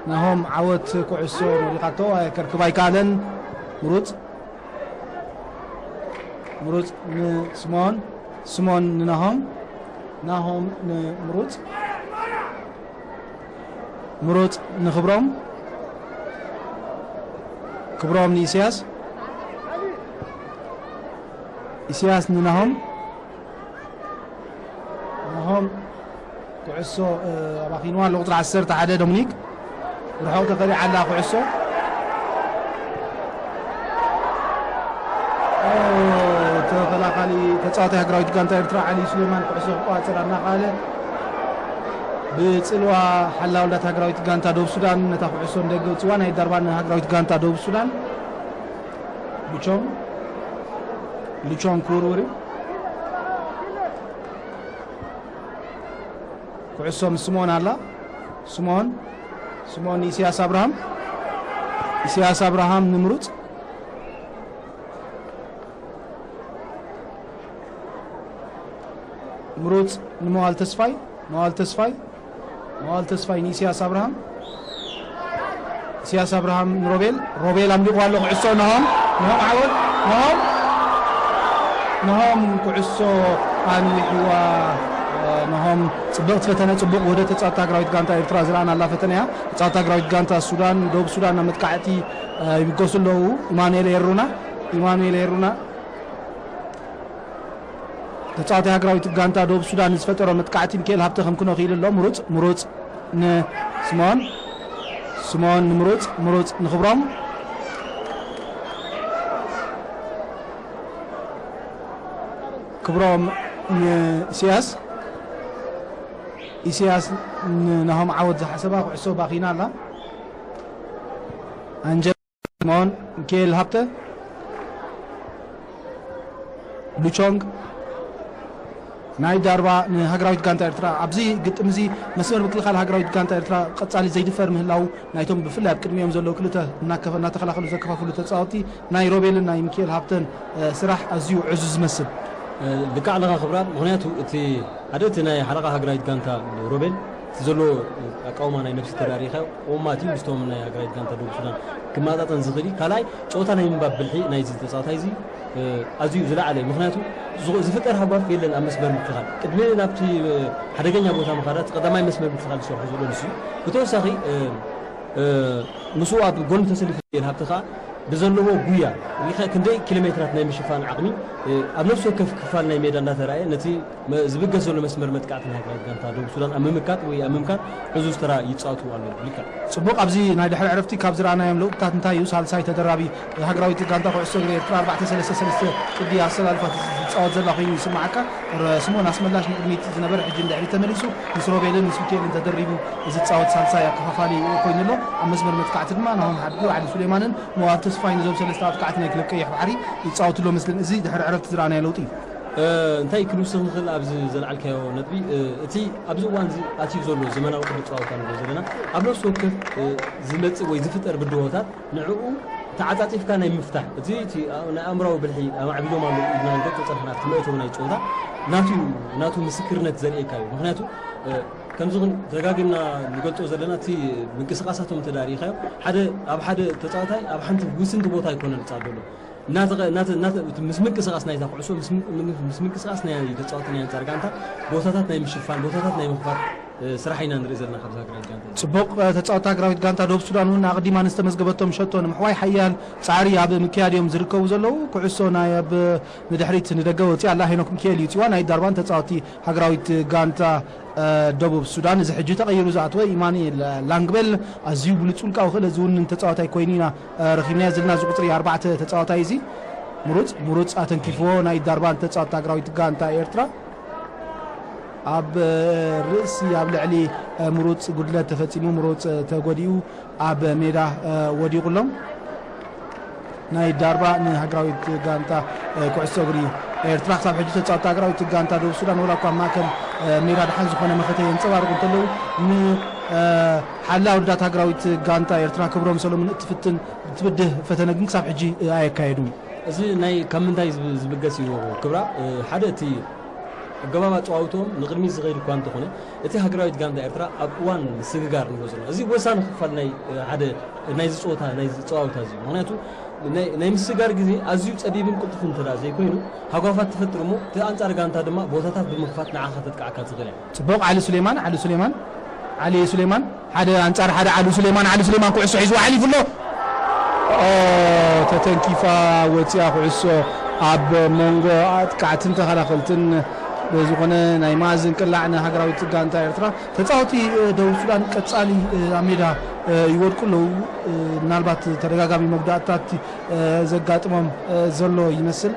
ናሆም ዓወት ኩዕሶ መሊቓቶ፣ ከርክብ ኣይከኣለን። ምሩጽ፣ ምሩጽ ንስምኦን፣ ስምኦን ንናሆም፣ ናሆም ንምሩጽ፣ ምሩጽ ንክብሮም፣ ክብሮም ንኢሳያስ፣ ኢሳያስ ንናሆም፣ ናሆም ኩዕሶ፣ እ፣ ኣባኺንዋ ኣሎ። ቁጽሪ ዓሰርተ ሓደ ዶሚኒክ ርሑቕ ተኸሊዓ ኣላ ኩዕሶ። ኦ፣ ተኸላኻሊ ተጻዋታይ ሃገራዊት ጋንታ ኤርትራ ዓሊ ሱሌማን ኩዕሶ ክቆጻጸራ እናኸኣለ፣ ብጽልዋ ሓላውላት ሃገራዊት ጋንታ ደቡብ ሱዳን ነታ ኩዕሶ ንደገ ውጽዋ። ናይ ዳርባ ንሃገራዊት ጋንታ ደቡብ ሱዳን። ሉቾን፣ ሉቾን ክውርውር እዩ። ኩዕሶ ምስ ስምኦን ኣላ። ስምኦን፣ ስምኦን ንኢሳያስ ኣብርሃም፣ ኢሳያስ ኣብርሃም ንምሩጽ፣ ምሩጽ ንመዋል ተስፋይ፣ መዋል ተስፋይ፣ መዋል ተስፋይ ንኢሳያስ ኣብርሃም፣ ኢሳያስ ኣብርሃም ንሮቤል፣ ሮቤል ኣምሊቑዋ ኣሎ ኩዕሶ። ነሆም፣ ነሆም ዓወት፣ ነሆም፣ ነሆም ኩዕሶ ኣንዊሕዋ። ነሆም ጽብቕቲ ፈተነ፣ ጽቡቕ ውህደት ተጻወትቲ ሃገራዊት ጋንታ ኤርትራ ዝረኣናላ ፈተነ እያ። ተጻወትቲ ሃገራዊት ጋንታ ሱዳን፣ ደቡብ ሱዳን ናብ መጥቃዕቲ፣ እ፣ ይብገሱ ኣለዉ። ኢማኑኤል ኤሩና፣ ኢማኑኤል ኤሩና ተጻዋታይ ሃገራዊት ጋንታ ደቡብ ሱዳን ዝፈጠሮ መጥቃዕቲ ሚካኤል ሃብተ ከምክኖ ክኢሉ ኣሎ። ምሩጽ፣ ምሩጽ ንስምኦን፣ ስምኦን ንምሩጽ፣ ምሩጽ ንክብሮም፣ ክብሮም ንኢሳያስ፣ ኢሳያስ ንናሆም ዓወት ዝሓሰባ ኩዕሶ ባኺና ኣላ። ኣንጀ ስምኦን፣ ሚካኤል ሃብተ፣ ሉቾንግ፣ ናይ ዳርባ ንሃገራዊት ጋንታ ኤርትራ ኣብዚ ግጥም እዚ መስመር ምክልኻል ሃገራዊት ጋንታ ኤርትራ ቀጻሊ ዘይድፈር ምህላው ናይቶም ብፍላይ ኣብ ቅድሚኦም ዘለዉ ክልተ እናከፈ እናተኸላኸሉ ዘከፋፍሉ ተጻወትቲ ናይ ሮቤልን ናይ ሚኪኤል ሃብተን ስራሕ ኣዝዩ ዕዙዝ ዝመስል። ልክዕ ኣለኻ ክብራ። ምኽንያቱ እቲ ሓደ እቲ ናይ ሓለቓ ሃገራዊት ጋንታ ሮቤል እቲ ዘለዎ ኣቃውማ ናይ ነብሲ ተዳሪኻ ቆማት እዩ ምስቶም ናይ ሃገራዊት ጋንታ ደቡብ ሱዳን ክመጣጠን ዝኽእል እዩ። ካልኣይ ጨወታ ናይ ምንባብ ብልሒ ናይዚ ተጻዋታይ እዚ ኣዝዩ ዝለዓለ እዩ። ምኽንያቱ ዝፍጠር ሃጓፍ የለን ኣብ መስመር ምክልኻል ቅድሚ ናብቲ ሓደገኛ ቦታ ምኻድ እቲ ቀዳማይ መስመር ምክልኻል ዝሰርሖ ዘሎ ንሱ እዩ። ብተወሳኺ ምስኡ ኣብ ጎኒ ተሰሊፉ ዝብል ሃብቲ ከዓ ብዘለዎ ጉያ ክንደይ ኪሎ ሜትራት ናይ ምሽፋን ዓቕሚ ኣብ ነፍሲ ወከፍ ክፋል ናይ ሜዳ እንዳተራእየ ነቲ ዝብገስ ዘሎ መስመር መጥቃዕቲ ናይ ሃገራዊት ጋንታ ደቡብ ሱዳን ኣብ ምምካት ወይ ኣብ ምምካን ዕዙዝ ተራ ይጻወቱ ኣለዉ። ልክዕ። ጽቡቕ። ኣብዚ ናይ ድሕሪ ዕረፍቲ ካብ ዝረኣናዮም ለውጥታት እንታይ እዩ? ሳልሳይ ተደራቢ ሃገራዊት ጋንታ ኩዕሶ እግሪ ኤርትራ ኣርባዕተ ሰለስተ ሰለስተ ቅዲ ኣሰላልፋ ትጻወት ዘላ ኮይኑ ይስምዓካ? ስምኦን ኣስመላሽ ንቅድሚት ዝነበረ ሕጂ ንድሕሪት ተመሊሱ ምስ ሮቤልን ምስ ሚካኤልን ተደሪቡ ዝጻወት ሳልሳይ ኣከፋፋሊ ኮይኑ ኣሎ። ኣብ መስመር መጥቃዕቲ ድማ ናሆም ሓድጉ፣ ዓሊ ሱሌማንን ሞኣብ ተስፋይ ነዞም ሰለስተ ኣጥቃዕቲ ናይ ክለብ ቀይሕ ባሕሪ ይጻወቱ ኣሎ መስልን። እዚ ድሕሪ ዕረፍቲ ዝረኣናዮ ለውጢ እዩ። እንታይ ክንውስኽ ንኽእል ኣብዚ ዘልዓልካዮ ነጥቢ እቲ ኣብዚ እዋን እዚ ኣትዩ ዘሎ ዘመናዊ ቅዲ ጸዋታ ንሪኦ ዘለና ኣብ ነፍሲ ወከፍ ዝመጽእ ወይ ዝፍጠር ብድሆታት ንዕኡ ተዓጻጺፍካ ናይ ምፍታሕ እቲ እቲ ናይ ኣእምራዊ ብልሒ ኣማዕቢሎም ኣለዉ ኢልና ንገልጾ ጸንሕና ኣብቲ መእተዊ ናይ ጸወታ ናቱ ናቱ ምስክርነት ዘርእየካ እዩ። ምክንያቱ ከምዚ ደጋጊምና ንገልጾ ዘለና እቲ ምንቅስቃሳቶም እንተዳሪኻዮ ሓደ ኣብ ሓደ ተጻዋታይ ኣብ ሓንቲ ውስንቲ ቦታ ኣይኮነን ዝጻወት ዘሎ እናተ- እናተ- እናተ- ምስ ምንቅስቃስ ናይታ ኩዕሶ ምስ ምን- ምስ ምንቅስቃስ ናይ ተጻወቲ ናይ ኣንጻር ጋንታ ቦታታት ናይ ምሽፋን ቦታታት ናይ ምኽፋት ስራሕ ኢና ንርኢ ዘለና ካብዛ ሃገራዊት ጋንታ እዚኣ። ጽቡቕ። ተጻወቲ ሃገራዊት ጋንታ ደቡብ ሱዳን እውን ኣቐዲማ ንዝተመዝገበቶም ሸቶ ንምሕዋይ ሓያል ጻዕሪ ኣብ ምክያድ እዮም ዝርከቡ ዘለዉ። ኩዕሶ ናይ ኣብ ንድሕሪት ንደገ ወጺኣ ኣላ። ሄኖክ ሚካኤል እዩ ጽዋ ናይ ዳርባን ተጻወቲ ሃገራዊት ጋንታ ደቡብ ሱዳን። እዚ ሕጂ ተቐይሩ ዝኣተወ ኢማኑኤል ላንግበል ኣዝዩ ብሉጽ ውልቃዊ ክእለት ዝውንን ተጻዋታይ ኮይኑ ኢና ረኺብናዮ ዘለና። እዚ ቁጽሪ ኣርባዕተ ተጻዋታይ እዚ ምሩጽ ምሩጽ ኣተንኪፍዎ ናይ ዳርባን ተጻዋቲ ሃገራዊት ጋንታ ኤርትራ ኣብ ርእሲ ኣብ ልዕሊ ምሩጽ ጉድለት ተፈጺሙ ምሩጽ ተጎዲኡ ኣብ ሜዳ ወዲቑ ኣሎ። ናይ ዳርባ ንሃገራዊት ጋንታ ኩዕሶ እግሪ ኤርትራ ክሳብ ሕጂ ተጻወቲ ሃገራዊት ጋንታ ደቡብ ሱዳን ወላ እኳ ኣብ ማእከል ሜዳ ደሓን ዝኾነ መኸተ የንጸባርቑ እንተለዉ ንሓላ ውድዳት ሃገራዊት ጋንታ ኤርትራ ክብሮም ሰሎሙን እትፍትን እትብድህ ፈተነ ግን ክሳብ ሕጂ ኣየካየዱን። እዚ ናይ ካብ ምንታይ ዝብ- ዝብገስ እዩ ክብራ ሓደ እቲ ኣገባብ ኣጸዋውትኦም ንቕድሚት ዝኸይድ እኳ እንተኾነ እቲ ሃገራዊት ጋንታ ኤርትራ ኣብ እዋን ምስግጋር ንብሎ ዘለና እዚ ወሳኒ ክፋል ናይ ሓደ ናይዚ ጸወታ ናይዚ ጸዋውታ እዚ ምክንያቱ ናይ ምስግጋር ግዜ ኣዝዩ ጸቢብን ቅልጡፍን እንተ ዘይኮይኑ ሃጓፋት ትፈጥር እሞ እቲ ኣንጻር ጋንታ ድማ ቦታታት ብምኽፋት ንዓኻ ተጥቅዓካ ትኽእል እያ። ጽቡቕ ዓሊ ሱሌማን ዓሊ ሱሌማን ዓሊ ሱሌማን ሓደ ኣንጻር ሓደ ዓሊ ሱሌማን ዓሊ ሱሌማን ኩዕሶ ሒዝዋ ሓሊፉ ኣሎ። ተተንኪፋ ወፂኣ ኩዕሶ ኣብ መንጎ ኣጥቃዕትን ተኸላኸልትን ዝኾነ ናይ ማእዝን ቅላዕ ንሃገራዊት ጋንታ ኤርትራ ተፃወቲ ደቡብ ሱዳን ቀፃሊ ኣብ ሜዳ ይወድቁ ኣለዉ። ምናልባት ተደጋጋሚ መጉዳእታት ዘጋጥሞም ዘሎ ይመስል።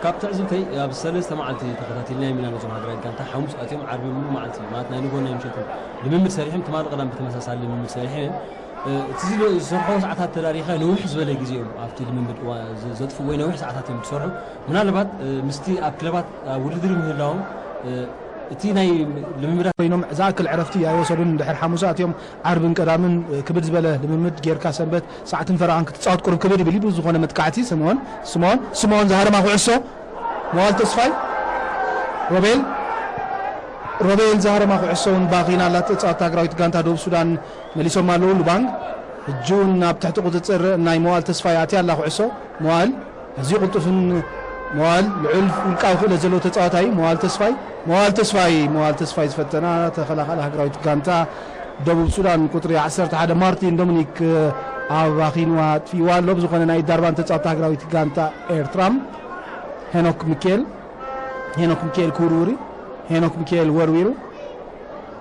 ካብ ትዕዝብተይ ኣብ ሰለስተ መዓልቲ ተኸታቲልናዮም ኢና ነዞም ሃገራዊት ጋንታ ሓሙስ ኣትዮም ዓርቢ ሙሉእ መዓልቲ ማለት ናይ ንግሆ ናይ ምሸትን ልምምድ ሰሪሖም ትማሊ ቀዳም ብተመሳሳሊ ልምምድ ሰሪሖም እዮም። እቲ ዝሰርሖ ሰዓታት ተዳሪኻ ንውሕ ዝበለ ግዜ እዮም ኣብቲ ልምምድ ዘጥፍኡ ወይ ነዊሕ ሰዓታት እዮም ዝሰርሑ። ምናልባት ምስቲ ኣብ ክለባት ኣብ ውድድር ምህላዎም እቲ ናይ ልምምዳት ኮይኖም ዝኣክል ዕረፍቲ ኣይወሰዱን። ድሕር ሓሙስ ኣትዮም ዓርብን ቀዳምን ክብድ ዝበለ ልምምድ ጌርካ ሰንበት ሰዓትን ፈረቓን ክትጻወት ቁሩብ ክብድ ይብል እዩ። ብዝኾነ መጥቃዕቲ ስምኦን ስምኦን ስምኦን ዝሃረማ ኩዕሶ መዋል ተስፋይ ሮቤል ሮቤል ዝሃረማ ኩዕሶ እውን ባኺና ኣላ። ተጻወትቲ ሃገራዊት ጋንታ ደቡብ ሱዳን መሊሶም ኣለዉ። ሉባንግ ሕጂ እውን ኣብ ትሕቲ ቁጽጽር ናይ መዋል ተስፋይ ኣትያ ኣላ ኩዕሶ መዋል ኣዝዩ ቅልጡፍን መዋል ልዑል ውልቃዊ ክእለት ዘለዎ ተጻዋታይ መዋል ተስፋይ መዋል ተስፋይ መዋል ተስፋይ ዝፈተና ተኸላኻሊ ሃገራዊት ጋንታ ደቡብ ሱዳን ቁጽሪ ዓሰርተ ሓደ ማርቲን ዶሚኒክ ኣባኺንዋ ኣጥፊእዋ ኣሎ። ብዝኾነ ናይ ዳርባን ተጻወቲ ሃገራዊት ጋንታ ኤርትራ ሄኖክ ሚኬል ሄኖክ ሚኬል ክውርውር እዩ። ሄኖክ ሚኬል ወርዊሩ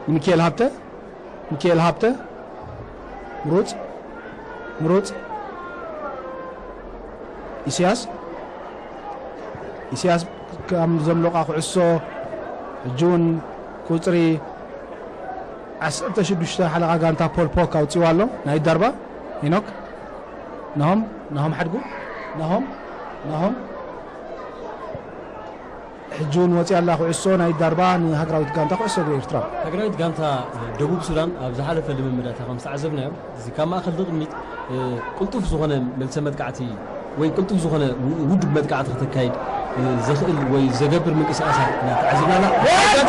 ንሚኬል ሃብተ ሚኬል ሃብተ ምሩጽ ምሩጽ ኢስያስ ኢስያስ ከም ዘምለቋ ኩዕሶ ሕጂ እውን ቁጽሪ ዓሰርተ ሽዱሽተ ሓለቓ ጋንታ ፖል ፖክ ኣውጺዋ ኣሎ። ናይ ዳርባ ሄኖክ ናሆም ናሆም ሓድጉ ናሆም ናሆም ሕጂ እውን ወፂኣ ኣላ ኩዕሶ ናይ ዳርባ ንሃገራዊት ጋንታ ኩዕሶ እግሪ ኤርትራ። ሃገራዊት ጋንታ ደቡብ ሱዳን ኣብ ዝሓለፈ ልምምዳታ ከም ዝተዓዘብናዮ፣ እዚ ካብ ማእከል ንቕድሚት፣ እ፣ ቅልጡፍ ዝኾነ መልሰ መጥቃዕቲ ወይ ቅልጡፍ ዝኾነ ው-፣ ውዱብ መጥቃዕቲ ከተካይድ፣ እ፣ ዘኽእል ወይ ዘገብር ምንቅስቓሳት ኢና ተዓዚብና ኣላ። መዋል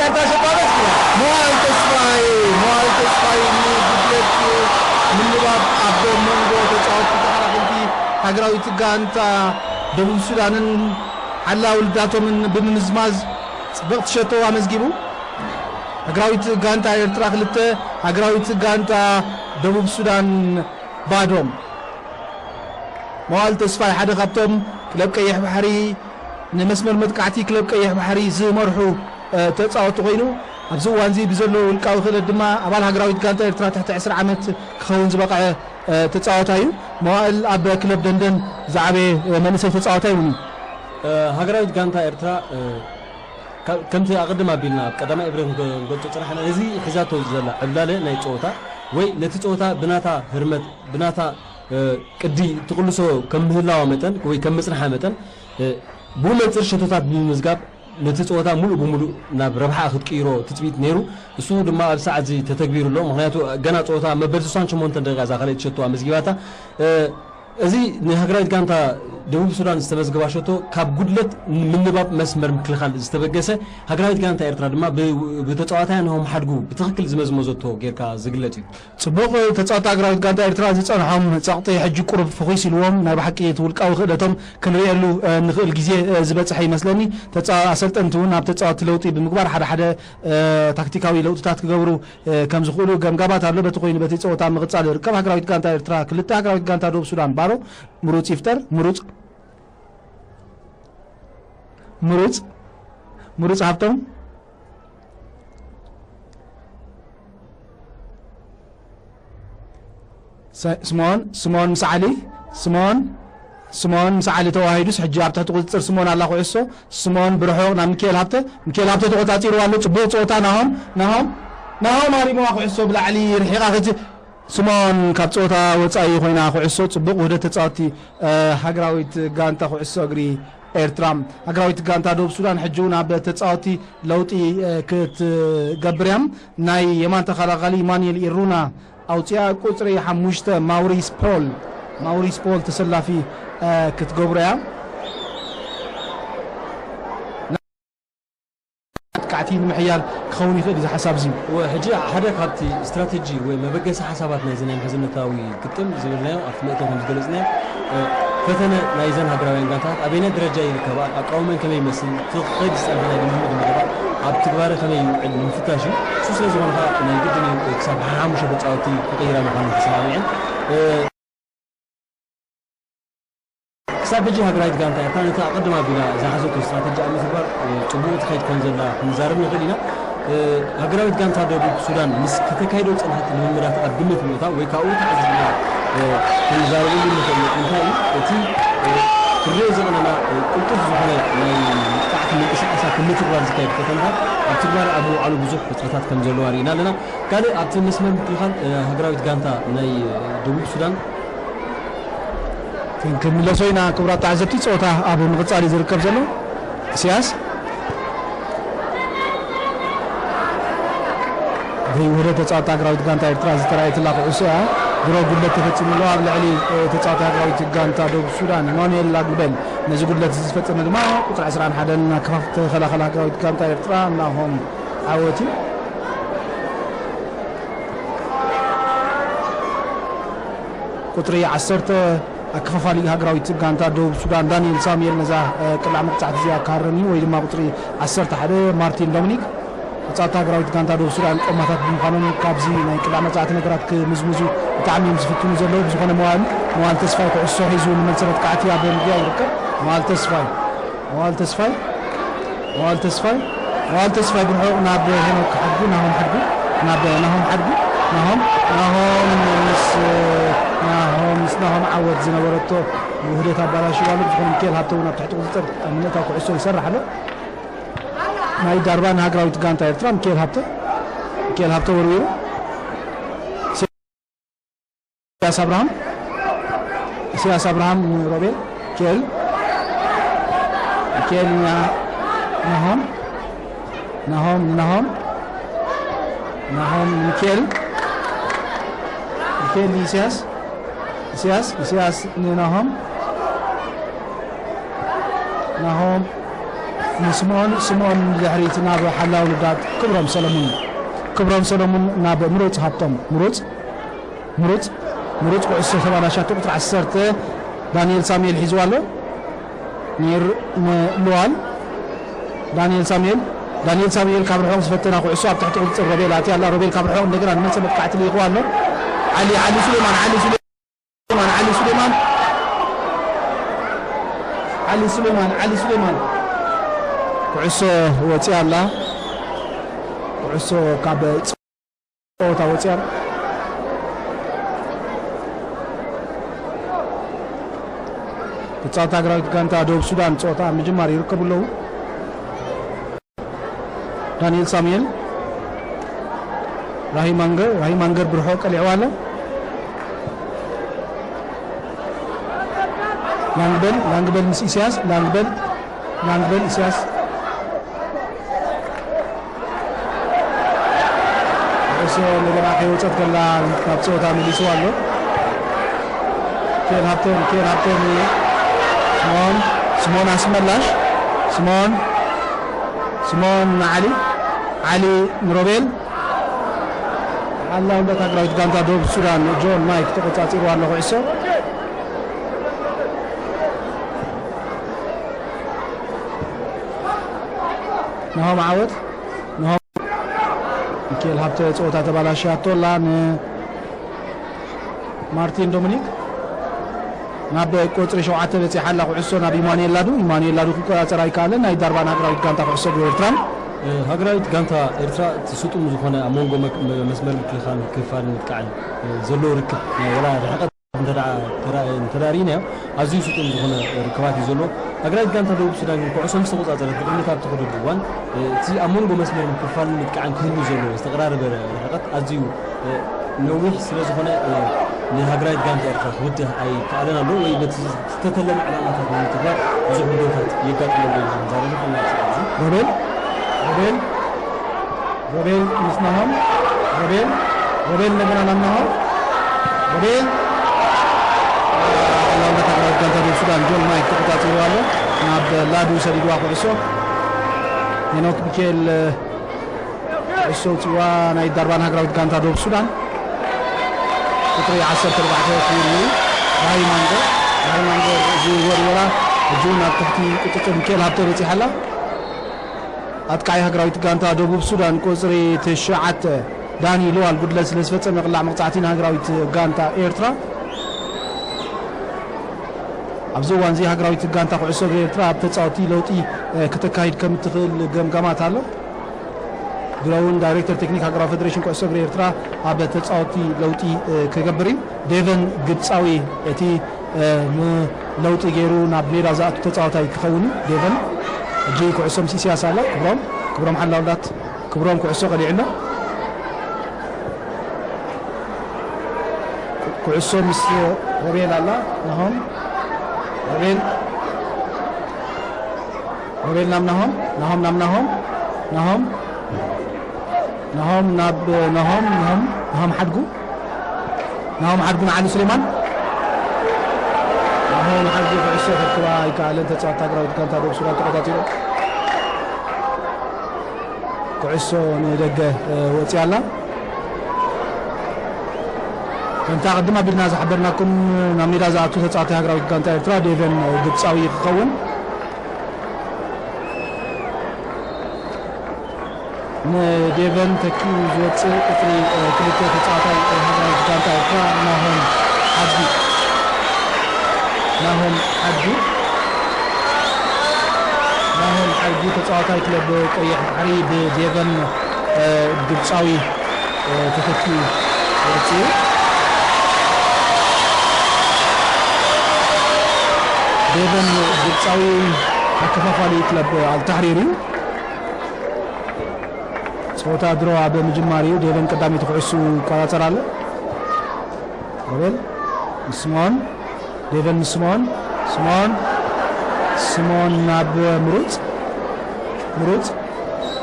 ተስፋይ፣ መዋል ተስፋይ ንጉድለት ምንባብ ኣብ መንጎ ተጻወትቲ ተኸላኸልቲ ሃገራዊት ጋንታ ደቡብ ሱዳንን ሓላው ልዳቶምን ብምምዝማዝ ጽብቕቲ ሸቶ ኣመዝጊቡ። ሃገራዊት ጋንታ ኤርትራ ክልተ፣ ሃገራዊት ጋንታ ደቡብ ሱዳን ባዶ። መዋል ተስፋይ ሓደ ካብቶም ክለብ ቀይሕ ባሕሪ ንመስመር መጥቃዕቲ ክለብ ቀይሕ ባሕሪ ዝመርሑ፣ እ፣ ተጻወቲ ኮይኑ፣ ኣብዚ እዋንዚ ብዘሎ ውልቃዊ ክእለት ድማ ኣባል ሃገራዊት ጋንታ ኤርትራ ትሕቲ ዕስራ ዓመት ክኸውን ዝበቕዐ፣ እ፣ ተጻዋታይ እዩ። መዋእል ኣብ ክለብ ደንደን ዝዓበየ፣ እ፣ መንእሰይ ተጻዋታይ እውን እዩ። እ፣ ሃገራዊት ጋንታ ኤርትራ፣ እ፣ ካብ-፣ ከምቲ ኣቐድም ኣቢልና ኣብ ቀዳማይ እብረ ክንገ-፣ ክንገልጾ ጽናሕና፣ ነዚ ሒዛቶ ዘላ ዕብላለ ናይ ጸወታ ወይ ነቲ ጸወታ ብናታ ህርመት፣ ብናታ፣ እ፣ ቅዲ ትቕልሶ ከም ምህላዋ መጠን ወይ ከም ምጽንሓ መጠን፣ እ፣ ብኡ መንጽር ሸቶታት ብምምዝጋብ ነቲ ጸወታ ሙሉእ ብሙሉእ ናብ ረብሓ ክትቅይሮ ትጽቢት ነይሩ። እሱ ድማ ኣብ ሰዓት እዚ ተተግቢሩ ኣሎ። ምኽንያቱ ገና ጸወታ መበል ስሳን ሸሞንተን ደቂቃ እዛ ካልኣይቲ ሸቶ ኣመዝጊባታ። እ፣ እዚ ንሃገራዊት ጋንታ ደቡብ ሱዳን ዝተመዝገባ ሸቶ ካብ ጉድለት ምንባብ መስመር ምክልኻል ዝተበገሰ፣ ሃገራዊት ጋንታ ኤርትራ ድማ ብ-፣ ብተጻዋታያ ናሆም ሓድጉ ብትኽክል ዝመዝመዘቶ ጌርካ ዝግለጽ እዩ። ጽቡቕ ተጻወቲ ሃገራዊት ጋንታ ኤርትራ ዝጸንሖም ጸቕጢ ሕጂ ቁሩብ ፍኹስ ኢልዎም፣ ናይ ብሓቂ እቲ ውልቃዊ ክእለቶም ክንርእየሉ፣ እ፣ ንኽእል ግዜ፣ እ፣ ዝበጽሐ ይመስለኒ። ተጻ-፣ ኣሰልጠንቲ እውን ኣብ ተጻወቲ ለውጢ ብምግባር ሓደ ሓደ፣ እ፣ ታክቲካዊ ለውጥታት ክገብሩ፣ እ፣ ከም ዝኽእሉ ገምጋማት ኣሎ። በቲ ኮይኑ በቲ ጸወታ ምቕጻል ይርከብ። ሃገራዊት ጋንታ ኤርትራ ክልተ፣ ሃገራዊት ጋንታ ደቡብ ሱዳን ባዶ። ምሩጽ ይፍጠር፣ ምሩጽ፣ ምሩጽ፣ ምሩጽ ሃብቶም። ሰ-፣ ስምኦን፣ ስምኦን ምስ ዓሊ፣ ስምኦን፣ ስምኦን ምስ ዓሊ ተዋሂዱስ፣ ሕጂ ኣብ ትሕቲ ቁጽጽር ስምኦን ኣላ ኩዕሶ። ስምኦን ብርሑቕ ናብ ሚካኤል ሃብተ፣ ሚካኤል ሃብተ ተቖጻጺርዋ ኣሎ። ጽቡቕ ጸወታ ናሆም፣ ናሆም፣ ናሆም ሃሪምዋ ኩዕሶ ብላዕሊ ርሒቓ። ሕጂ ስምኦን ካብ ጸወታ ወጻኢ ኮይና ኩዕሶ። ጽቡቕ ውህደት ተጻወትቲ፣ እ፣ ሃገራዊት ጋንታ ኩዕሶ እግሪ ኤርትራ። ሃገራዊት ጋንታ ደቡብ ሱዳን ሕጂ እውን ኣብ ተጻወትቲ ለውጢ፣ እ፣ ክትገብር እያ። ናይ የማን ተኸላኻሊ ኢማኑኤል ኢሩና ኣውጺኣ፣ ቁጽሪ ሓሙሽተ ማውሪስ ፖል፣ ማውሪስ ፖል ተሰላፊ፣ እ፣ ክትገብሮ እያ። መጥቃዕቲ ንምሕያል ክኸውን ይኽእል እዩ እዚ ሓሳብ እዚ። እወ፣ ሕጂ ሓደ ካብቲ ስትራተጂ ወይ መበገሲ ሓሳባት ናይዚ ናይ ምሕዝነታዊ ግጥም ዝብልናዮ ኣብቲ መእተዊ ከም ዝገለጽናዮ፣ እ፣ ፈተነ ናይዘን ሃገራውያን ጋንታታት ኣበየናይ ደረጃ ይርከባ፣ ኣቃውመን ከመይ ይመስል፣ እቲ ክኸይድ ዝጸንሐ ናይ ልምምድ መደባት ኣብ ትግባረ ከመይ ይውዕል ንምፍታሽ እዩ። እሱ ስለ ዝኾነ ከኣ ናይ ግድን እዩ ክሳብ ሓሙሽተ ተጻወትቲ ክቕይራ ምዃነን ተሰማሚዐን። እ፣ ክሳብ ሕጂ ሃገራዊት ጋንታ ኤርትራ ነቲ ኣቐድም ኣቢላ ዝሓዘቶ ስትራተጂ ኣብ ምትግባር፣ እ፣ ጽቡቕ ትኸይድ ከም ዘላ ክንዛረብ ንኽእል ኢና። እ፣ ሃገራዊት ጋንታ ደቡብ ሱዳን ምስ ከተካይዶ ዝጸንሐት ልምምዳት ኣብ ግምት ብምእታው ወይ ካብኡ ተዓዚብና፣ እ፣ ክንዛረበሉ ንኽእል ኢና። እንታይ እዩ እቲ፣ እ፣ ክንሪኦ ዝቐነና፣ እ፣ ቅልጡፍ ዝኾነ ናይ መጥቃዕቲ ምንቅስቓሳት ንምትግባር ዝካየድ ፈተነታት ኣብ ትግባረ ኣብ ምውዓሉ ብዙሕ ሕጽረታት ከም ዘለዋ ርኢና ኣለና። ካልእ ኣብቲ መስመር ምክልኻል፣ እ፣ ሃገራዊት ጋንታ ናይ፣ እ፣ ደቡብ ሱዳን ክንምለሶ ኢና ክቡራት ተዓዘብቲ፣ ጸወታ ኣብ ምቕጻል እዩ ዝርከብ ዘሎ። ኢሳያስ ዘይውህደት ተጻወቲ ሃገራዊት ጋንታ ኤርትራ ዝተራእየትላ ኩዕሶ እያ። ድሮ ጉድለት ተፈጺሙ ኣሎ ኣብ ልዕሊ፣ እ፣ ተጻወቲ ሃገራዊት ጋንታ ደቡብ ሱዳን ኢማኑኤል ላግበል። ነዚ ጉድለት እዚ ዝፈጸመ ድማ ቁጽሪ ዕስራን ሓደን ኣከፋፍ ተኸላኸል ሃገራዊት ጋንታ ኤርትራ ናሆም ዓወት እዩ። ቁጽሪ ዓሰርተ ኣከፋፋሊ ሃገራዊት ጋንታ ደቡብ ሱዳን ዳንኤል ሳሙኤል ነዛ፣ እ፣ ቅላዕ መቕጻዕቲ እዚኣ ክሃረም እዩ፣ ወይ ድማ ቁጽሪ ዓሰርተ ሓደ ማርቲን ዶሚኒክ። ተጻወቲ ሃገራዊት ጋንታ ደቡብ ሱዳን ቆማታት ብምዃኖም ካብዚ ናይ ቅላዕ መቕጻዕቲ ነገራት ክምዝምዙ ብጣዕሚ እዮም ዝፍትኑ ዘለዉ። ብዝኾነ መዋል፣ መዋል ተስፋይ ኩዕሶ ሒዙ ንመልሰ መጥቃዕቲ ኣብ ምጉያይ ይርከብ። መዋል ተስፋይ መዋል ተስፋይ፣ መዋል ተስፋይ፣ መዋል ተስፋይ ብርሑቕ ናብ ሄኖክ ሓድጉ፣ ናሆም ሓድጉ፣ ናብ ናሆም ሓድጉ፣ ናሆም፣ ናሆም ምስ፣ ናሆም ምስ ናሆም ዓወት ዝነበረቶ ውህደት ኣባላሽዋ ኣሎ። ብዝኾነ ሚካኤል ሃብተ እውን ኣብ ትሕቲ ቁጽጽር ኣብ ምእታው ኩዕሶ ይሰርሕ ኣሎ። ናይ ዳርባ ንሃገራዊት ጋንታ ኤርትራ ሚካኤል ሃብተ፣ ሚካኤል ሃብተ ወርዊሩ። ኢሳያስ ኣብርሃም፣ ኢሳያስ ኣብርሃም ንሮቤል፣ ሚካኤል፣ ሚካኤል ና-፣ ናሆም፣ ናሆም፣ ንናሆም፣ ናሆም፣ ሚካኤል፣ ሚካኤል፣ ንኢሳያስ፣ ኢሳያስ፣ ኢሳያስ፣ ንናሆም፣ ናሆም፣ ንስምኦን፣ ስምኦን፣ ንድሕሪት ናብ ሓላው ልዳት ክብሮም ሰለሙን፣ ክብሮም ሰለሙን ናብ ምሩፅ ሃብቶም፣ ምሩፅ፣ ምሩፅ፣ ምሩፅ፣ ኩዕሶ ተባላሻቶ፣ ቁፅሪ ዓሰርተ ዳንኤል ሳሙኤል ሒዝዋ ኣሎ። ኒር ንሉዋል፣ ዳንኤል ሳሙኤል፣ ዳንኤል ሳሙኤል ካብ ርሑቕ ዝፈተና ኩዕሶ ኣብ ትሕቲ ቁፅፅር ሮቤል ኣትያ ኣላ። ሮቤል ካብ ርሑቕ እንደገና ንመልሰ መጥቃዕቲ ልኢኽዋ ኣሎ። ዓሊ፣ ዓሊ ሱሌማን፣ ዓሊ ሱሌማን፣ ዓሊ ሱሌማን፣ ዓሊ ሱሌማን፣ ዓሊ ሱሌማን፣ ኩዕሶ ወፂኣ ኣላ። ኩዕሶ ካብ ጸወታ ወጺኦም። ተጻወቲ ሃገራዊት ጋንታ ደቡብ ሱዳን ጸወታ ኣብ ምጅማር ይርከቡ ኣለዉ። ዳንኤል ሳሙኤል፣ ራሂም ሃንገር፣ ራሂም ሃንገር ብርሑቕ ቀሊዕዋ ኣሎ። ላንግበል፣ ላንግበል ምስ ኢሳያስ፣ ላንግበል፣ ላንግበል ኢሳያስ። ኩዕሶ እንደገና ከይወጸት ከላ ናብ ጸወታ መሊስዋ ኣሎ። ኬን ሃብቶም፣ ኬን ሃብቶም፣ ስሞን፣ ስሞን ኣስመላሽ፣ ስሞን፣ ስሞን ንዓሊ፣ ዓሊ ንሮቤል። ሓላው እንዳት ሃገራዊት ጋንታ ደቡብ ሱዳን ጆን ማይክ ተቆጻጺርዋ ኣሎ ኩዕሶ። ናሆም ዓወት፣ ናሆም፣ ሚካኤል ሃብተ ጸወታ ተባላሽያቶ ኣላ። ንማርቲን ዶሚኒክ ናብ ቁጽሪ ሸውዓተ በጺሓ ኣላ ኩዕሶ ናብ ኢማኑኤል ላዱ። ኢማኑኤል ላዱ ክቆጻጸር ኣይከኣለን። ናይ ዳርባን ሃገራዊት ጋንታ ኩዕሶ እግሪ ኤርትራን። እ፣ ሃገራዊት ጋንታ ኤርትራ እቲ ስጡም ዝኾነ ኣብ መንጎ መክ-፣ መ-፣ መስመር ምክልኻል፣ ምክልፋል፣ ምጥቃዕን፣ እ፣ ዘሎ ርክብ፣ ናይ ወላ ርሕቀት እንተ ደኣ ተራ-፣ እንተ ደኣ ርኢናዮ፣ ኣዝዩ ስጡም ዝኾነ ርክባት እዩ ዘሎ። ሃገራዊት ጋንታ ደቡብ ሱዳን ግን ኩዕሶ ምስ ተቆጻጸረት፣ ብቕድሚት ኣብ ትኸደሉ እዋን፣ እ፣ እቲ ኣብ መንጎ መስመር ምክልፋልን ምጥቃዕን ክህሉ ዘለዎ ዝተቐራረበ ርሕቀት ኣዝዩ፣ እ፣ ነዊሕ ስለ ዝኾነ፣ እ፣ ንሃገራዊት ጋንታ ኤርትራ ክብድህ ኣይከኣለን ኣሎ፣ ወይ በቲ ዝተተለመ ዕላማታት ንምትግባር ብዙሕ ብድሆታት የጋጥሞ ኣሎ ኢልና ክንዛረብ ንኽእል ኢና። ኣብዚ ሮቤል፣ ሮቤል፣ ሮቤል ምስ ናሆም፣ ሮቤል፣ ሮቤል እንደገና ናብ ናሆም፣ ሮቤል፣ ኣላውነት ሃገራዊት ጋንታ ደቡብ ሱዳን ጆን ማይክ ተቆጻጺርዋ ኣሎ። ናብ ላዱ ሰዲድዋ ኩዕሶ። ሄኖክ ሚካኤል ኩዕሶ ውጽዋ ናይ ዳርባን ሃገራዊት ጋንታ ደቡብ ሱዳን። ቁጽሪ ዓሰርተ ኣርባዕተ ክብል እዩ። ራሂም ሃንገር፣ ራሂም ሃንገር ዝወርወራ፣ ሕጂ ናብ ትሕቲ ቁጽጽር ሚካኤል ሃብተ በጺሓ ኣላ። ኣጥቃዒ ሃገራዊት ጋንታ ደቡብ ሱዳን ቁጽሪ ትሽዓተ ዳኒ ሉዋል ጉድለት ስለ ዝፈጸመ ቅላዕ መቕጻዕቲ ንሃገራዊት ጋንታ ኤርትራ። ኣብዚ እዋን እዚ ሃገራዊት ጋንታ ኩዕሶ እግሪ ኤርትራ ኣብ ተጻወቲ ለውጢ፣ እ፣ ክተካይድ ከም እትኽእል ገምጋማት ኣሎ። ድሮ እውን ዳይሬክተር ቴክኒክ ሃገራዊ ፌደሬሽን ኩዕሶ እግሪ ኤርትራ ኣብ ተጻወቲ ለውጢ፣ እ፣ ክገብር እዩ። ዴቨን ግብጻዊ እቲ፣ እ፣ ንለውጢ ገይሩ ናብ ሜዳ ዝኣቱ ተጻዋታይ ክኸውን እዩ። ዴቨን ሕጂ ኩዕሶ ምስ ኢሳያስ ኣሎ። ክብሮም፣ ክብሮም ሓላውላት፣ ክብሮም ኩዕሶ ቀሊዑ ኣሎ። ኩ-፣ ኩዕሶ ምስ ሮቤል ኣላ። ናሆም፣ ሮቤል፣ ሮቤል ናብ ናሆም፣ ናሆም ናብ ናሆም፣ ናሆም፣ ናሆም ናብ ናሆም፣ ናሆም፣ ናሆም ሓድጉ፣ ናሆም ሓድጉ ንዓሊ ሱሌማን። ናሆም ሓድጉ ኩዕሶ ከርክባ ኣይከኣለን። ተጻዋቲ ሃገራዊት ጋንታ ደቡብ ሱዳን ተቆጻጺሩ። ኩዕሶ ንደገ፣ እ፣ ወጺኣ ኣላ። ከምታ ቅድም ኣቢልና ዝሓበርናኩም፣ ናብ ሜዳ ዝኣቱ ተጻዋታይ ሃገራዊት ጋንታ ኤርትራ ዴቨን ግብጻዊ ክኸውን። ንዴቨን ተኪኡ ዝወጽእ ቁጽሪ፣ እ፣ ክልተ ተጻዋታይ፣ እ፣ ሃገራዊት ጋንታ ኤርትራ ናሆም ሓድጊ፣ ናሆም ሓድጊ፣ ናሆም ሓድጊ ተጻዋታይ ክለብ ቀይሕ ባሕሪ ብዴቨን፣ እ፣ ግብጻዊ፣ እ፣ ተተኪኡ ወጺኡ። ዴቨን ግብጻዊ ኣከፋፋሊ ክለብ ኣልታሕሪር እዩ። ጸወታ ድሮ ኣብ ምጅማር እዩ። ዴቨን ቀዳሚት ኩዕሱ ይቆጻጸር ኣሎ። ሮቤል ምስ ስምኦን፣ ዴቨን ምስ ስምኦን፣ ስምኦን፣ ስምኦን ናብ ምሩጽ፣ ምሩጽ፣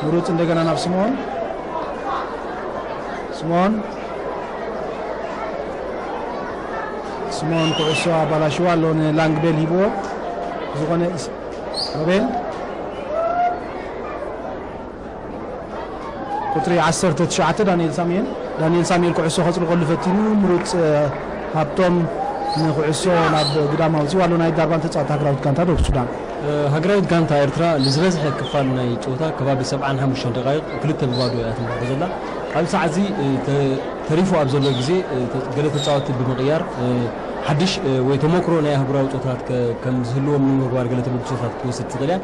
ምሩጽ እንደገና ናብ ስምኦን። ስምኦን፣ ስምኦን ኩዕሶ ኣባላሽዋ ኣሎ፣ ንላንግቤል ሂብዎ። ዝኾነ ኢስ-፣ ሮቤል፣ ቁጽሪ ዓሰርተ ትሽዓተ ዳንኤል ሳሙኤል። ዳንኤል ሳሙኤል ኩዕሶ ከጽልቐሉ ፈቲኑ፣ ምሩጽ፣ እ፣ ሃብቶም ንኩዕሶ ናብ ግዳም ኣውጺኡ ኣሎ። ናይ ዳርባን ተጻዋቲ ሃገራዊት ጋንታ ደቡብ ሱዳን። እ፣ ሃገራዊት ጋንታ ኤርትራ ንዝበዝሐ ክፋል ናይ ጸወታ ከባቢ ሰብዓን ሓሙሽተን ደቃይቕ ክልተ ብባዶ እያ ትመርሖ ዘላ። ኣብዚ ሰዓት እዚ፣ እ፣ ተ-፣ ተሪፉ ኣብ ዘሎ ግዜ፣ እ፣ ተ-፣ ገለ ተጻወትቲ ብምቕያር፣ እ፣ ሓድሽ፣ እ፣ ወይ ተመክሮ ናይ ኣህጉራዊ ጸወታታት ከ-፣ ከም ዝህልዎም ንምግባር ገለ ተበግሶታት ክትወስድ ትኽእል እያ።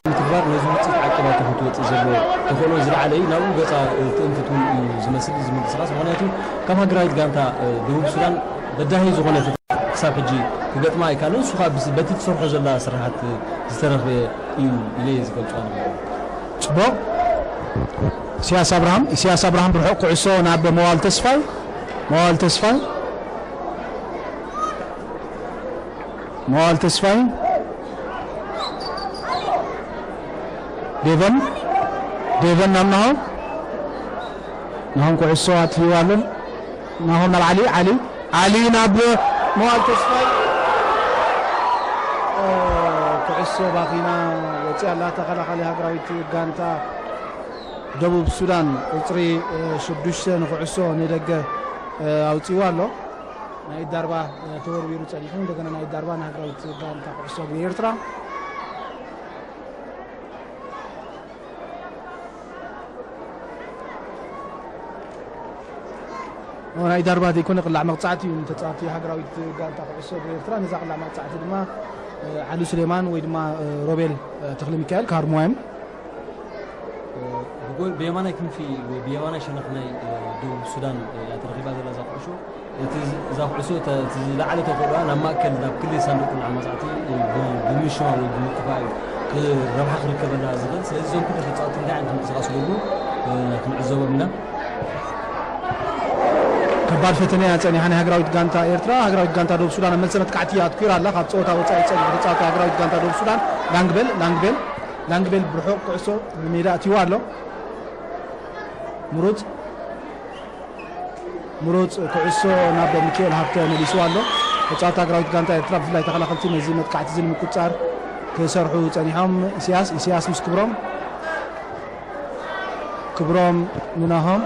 ብትግባር ነዚ ውጽኢት ዓቂባቶ ክትወጽእ ዘሎ ተኽእሎ ዝለዓለ እዩ። ናብኡ ገጻ፣ እ፣ ትእንፍት እውን እዩ ዝመስል እዚ ምንቅስቓስ። ምኽንያቱ ካብ ሃገራዊት ጋንታ፣ እ፣ ደቡብ ሱዳን በዳሂ ዝኾነ ተጻዋቲ ክሳብ ሕጂ ክገጥማ ኣይከኣለን። ንሱ ኸኣ ብስ-፣ በቲ ትሰርሖ ዘላ ስራሓት ዝተረኽበ እዩ ኢለ እየ ዝገልጾ ኣነ። ጽቡቕ። ኢሳያስ ኣብርሃም፣ ኢሳያስ ኣብርሃም ብርሑቕ ኩዕሶ ናብ መዋል ተስፋይ፣ መዋል ተስፋይ፣ መዋል ተስፋይ፣ ዴቨን፣ ዴቨን ናብ ናሆም፣ ናሆም ኩዕሶ ኣትልይዋ ኣሎ። ናሆም ናብ ዓሊ፣ ዓሊ፣ ዓሊ ናብ መዋል ተስፋይ። ኦ፣ ኩዕሶ ባኺና ወፂኣ ኣላ። ተኸላኻሊ ሃገራዊት ጋንታ ደቡብ ሱዳን ቁፅሪ፣ እ፣ ሽዱሽተ ንኩዕሶ ንደገ፣ እ፣ ኣውፂእዋ ኣሎ። ናይ ዳርባ፣ እ፣ ተወርዊሩ ፀኒሑ፣ እንደገና ናይ ዳርባ ንሃገራዊት ጋንታ ኩዕሶ እግሪ ኤርትራ። ኦ፣ ናይ ዳርባ ዘይኮነ ቅላዕ መቕጻዕቲ እዩ ንተጻወቲ ሃገራዊት ጋንታ ኩዕሶ እግሪ ኤርትራ። ነዛ ቅላዕ መቕጻዕቲ ድማ፣ እ፣ ዓሊ ሱሌማን ወይ ድማ፣ እ፣ ሮቤል፣ እ፣ ተኽለ ሚካኤል ካርሙዋይም። እ፣ ብጎል ብየማናይ ክንፊ ወይ ብየማናይ ሸነኽ ናይ፣ እ፣ ደቡብ ሱዳን፣ እ፣ እያ ተረኺባ ዘላ እዛ ኩዕሾ። እቲ ዝ-፣ እዛ ኩዕሾ እተ-፣ እቲ ዝለዓለ ተኽእሎኣ ናብ ማእከል፣ ናብ ክሊ ሳንዱቕ ቅላዕ መቕጻዕቲ፣ እ፣ ብ-፣ ብምሽማ ወይ ብምጥፋእ እዩ ክ-፣ ረብሓ ክርከበላ ዝኽእል። ስለዚ እዞም ክልተ ተጻወትቲ እንታይ ዓይነት ምንቅስቓስ ይገብሩ፣ እ፣ ክንዕዘቦም ኢና። ከባድ ፈተነ እያ ጸኒሓ ናይ ሃገራዊት ጋንታ ኤርትራ። ሃገራዊት ጋንታ ደቡብ ሱዳን ኣብ መልሰ መጥቃዕቲ ኣትኲራ ኣላ። ካብ ጸወታ ወጻኢ ጸኒሑ ተጻዋታይ ሃገራዊት ጋንታ ደቡብ ሱዳን ላንግቤል፣ ላንግቤል፣ ላንግቤል ብርሑቕ ኩዕሶ ንሜዳ ኣትይዋ ኣሎ። ምሩጽ፣ ምሩጽ ኩዕሶ ናብ ሚካኤል ሃብተ መሊስዋ ኣሎ። ተጻዋቲ ሃገራዊት ጋንታ ኤርትራ ብፍላይ ተኸላኸልቲ ነዚ መጥቃዕቲ እዚ ንምቁጽጻር ክሰርሑ ጸኒሖም። ኢሳያስ፣ ኢሳያስ ምስ ክብሮም፣ ክብሮም ንናሆም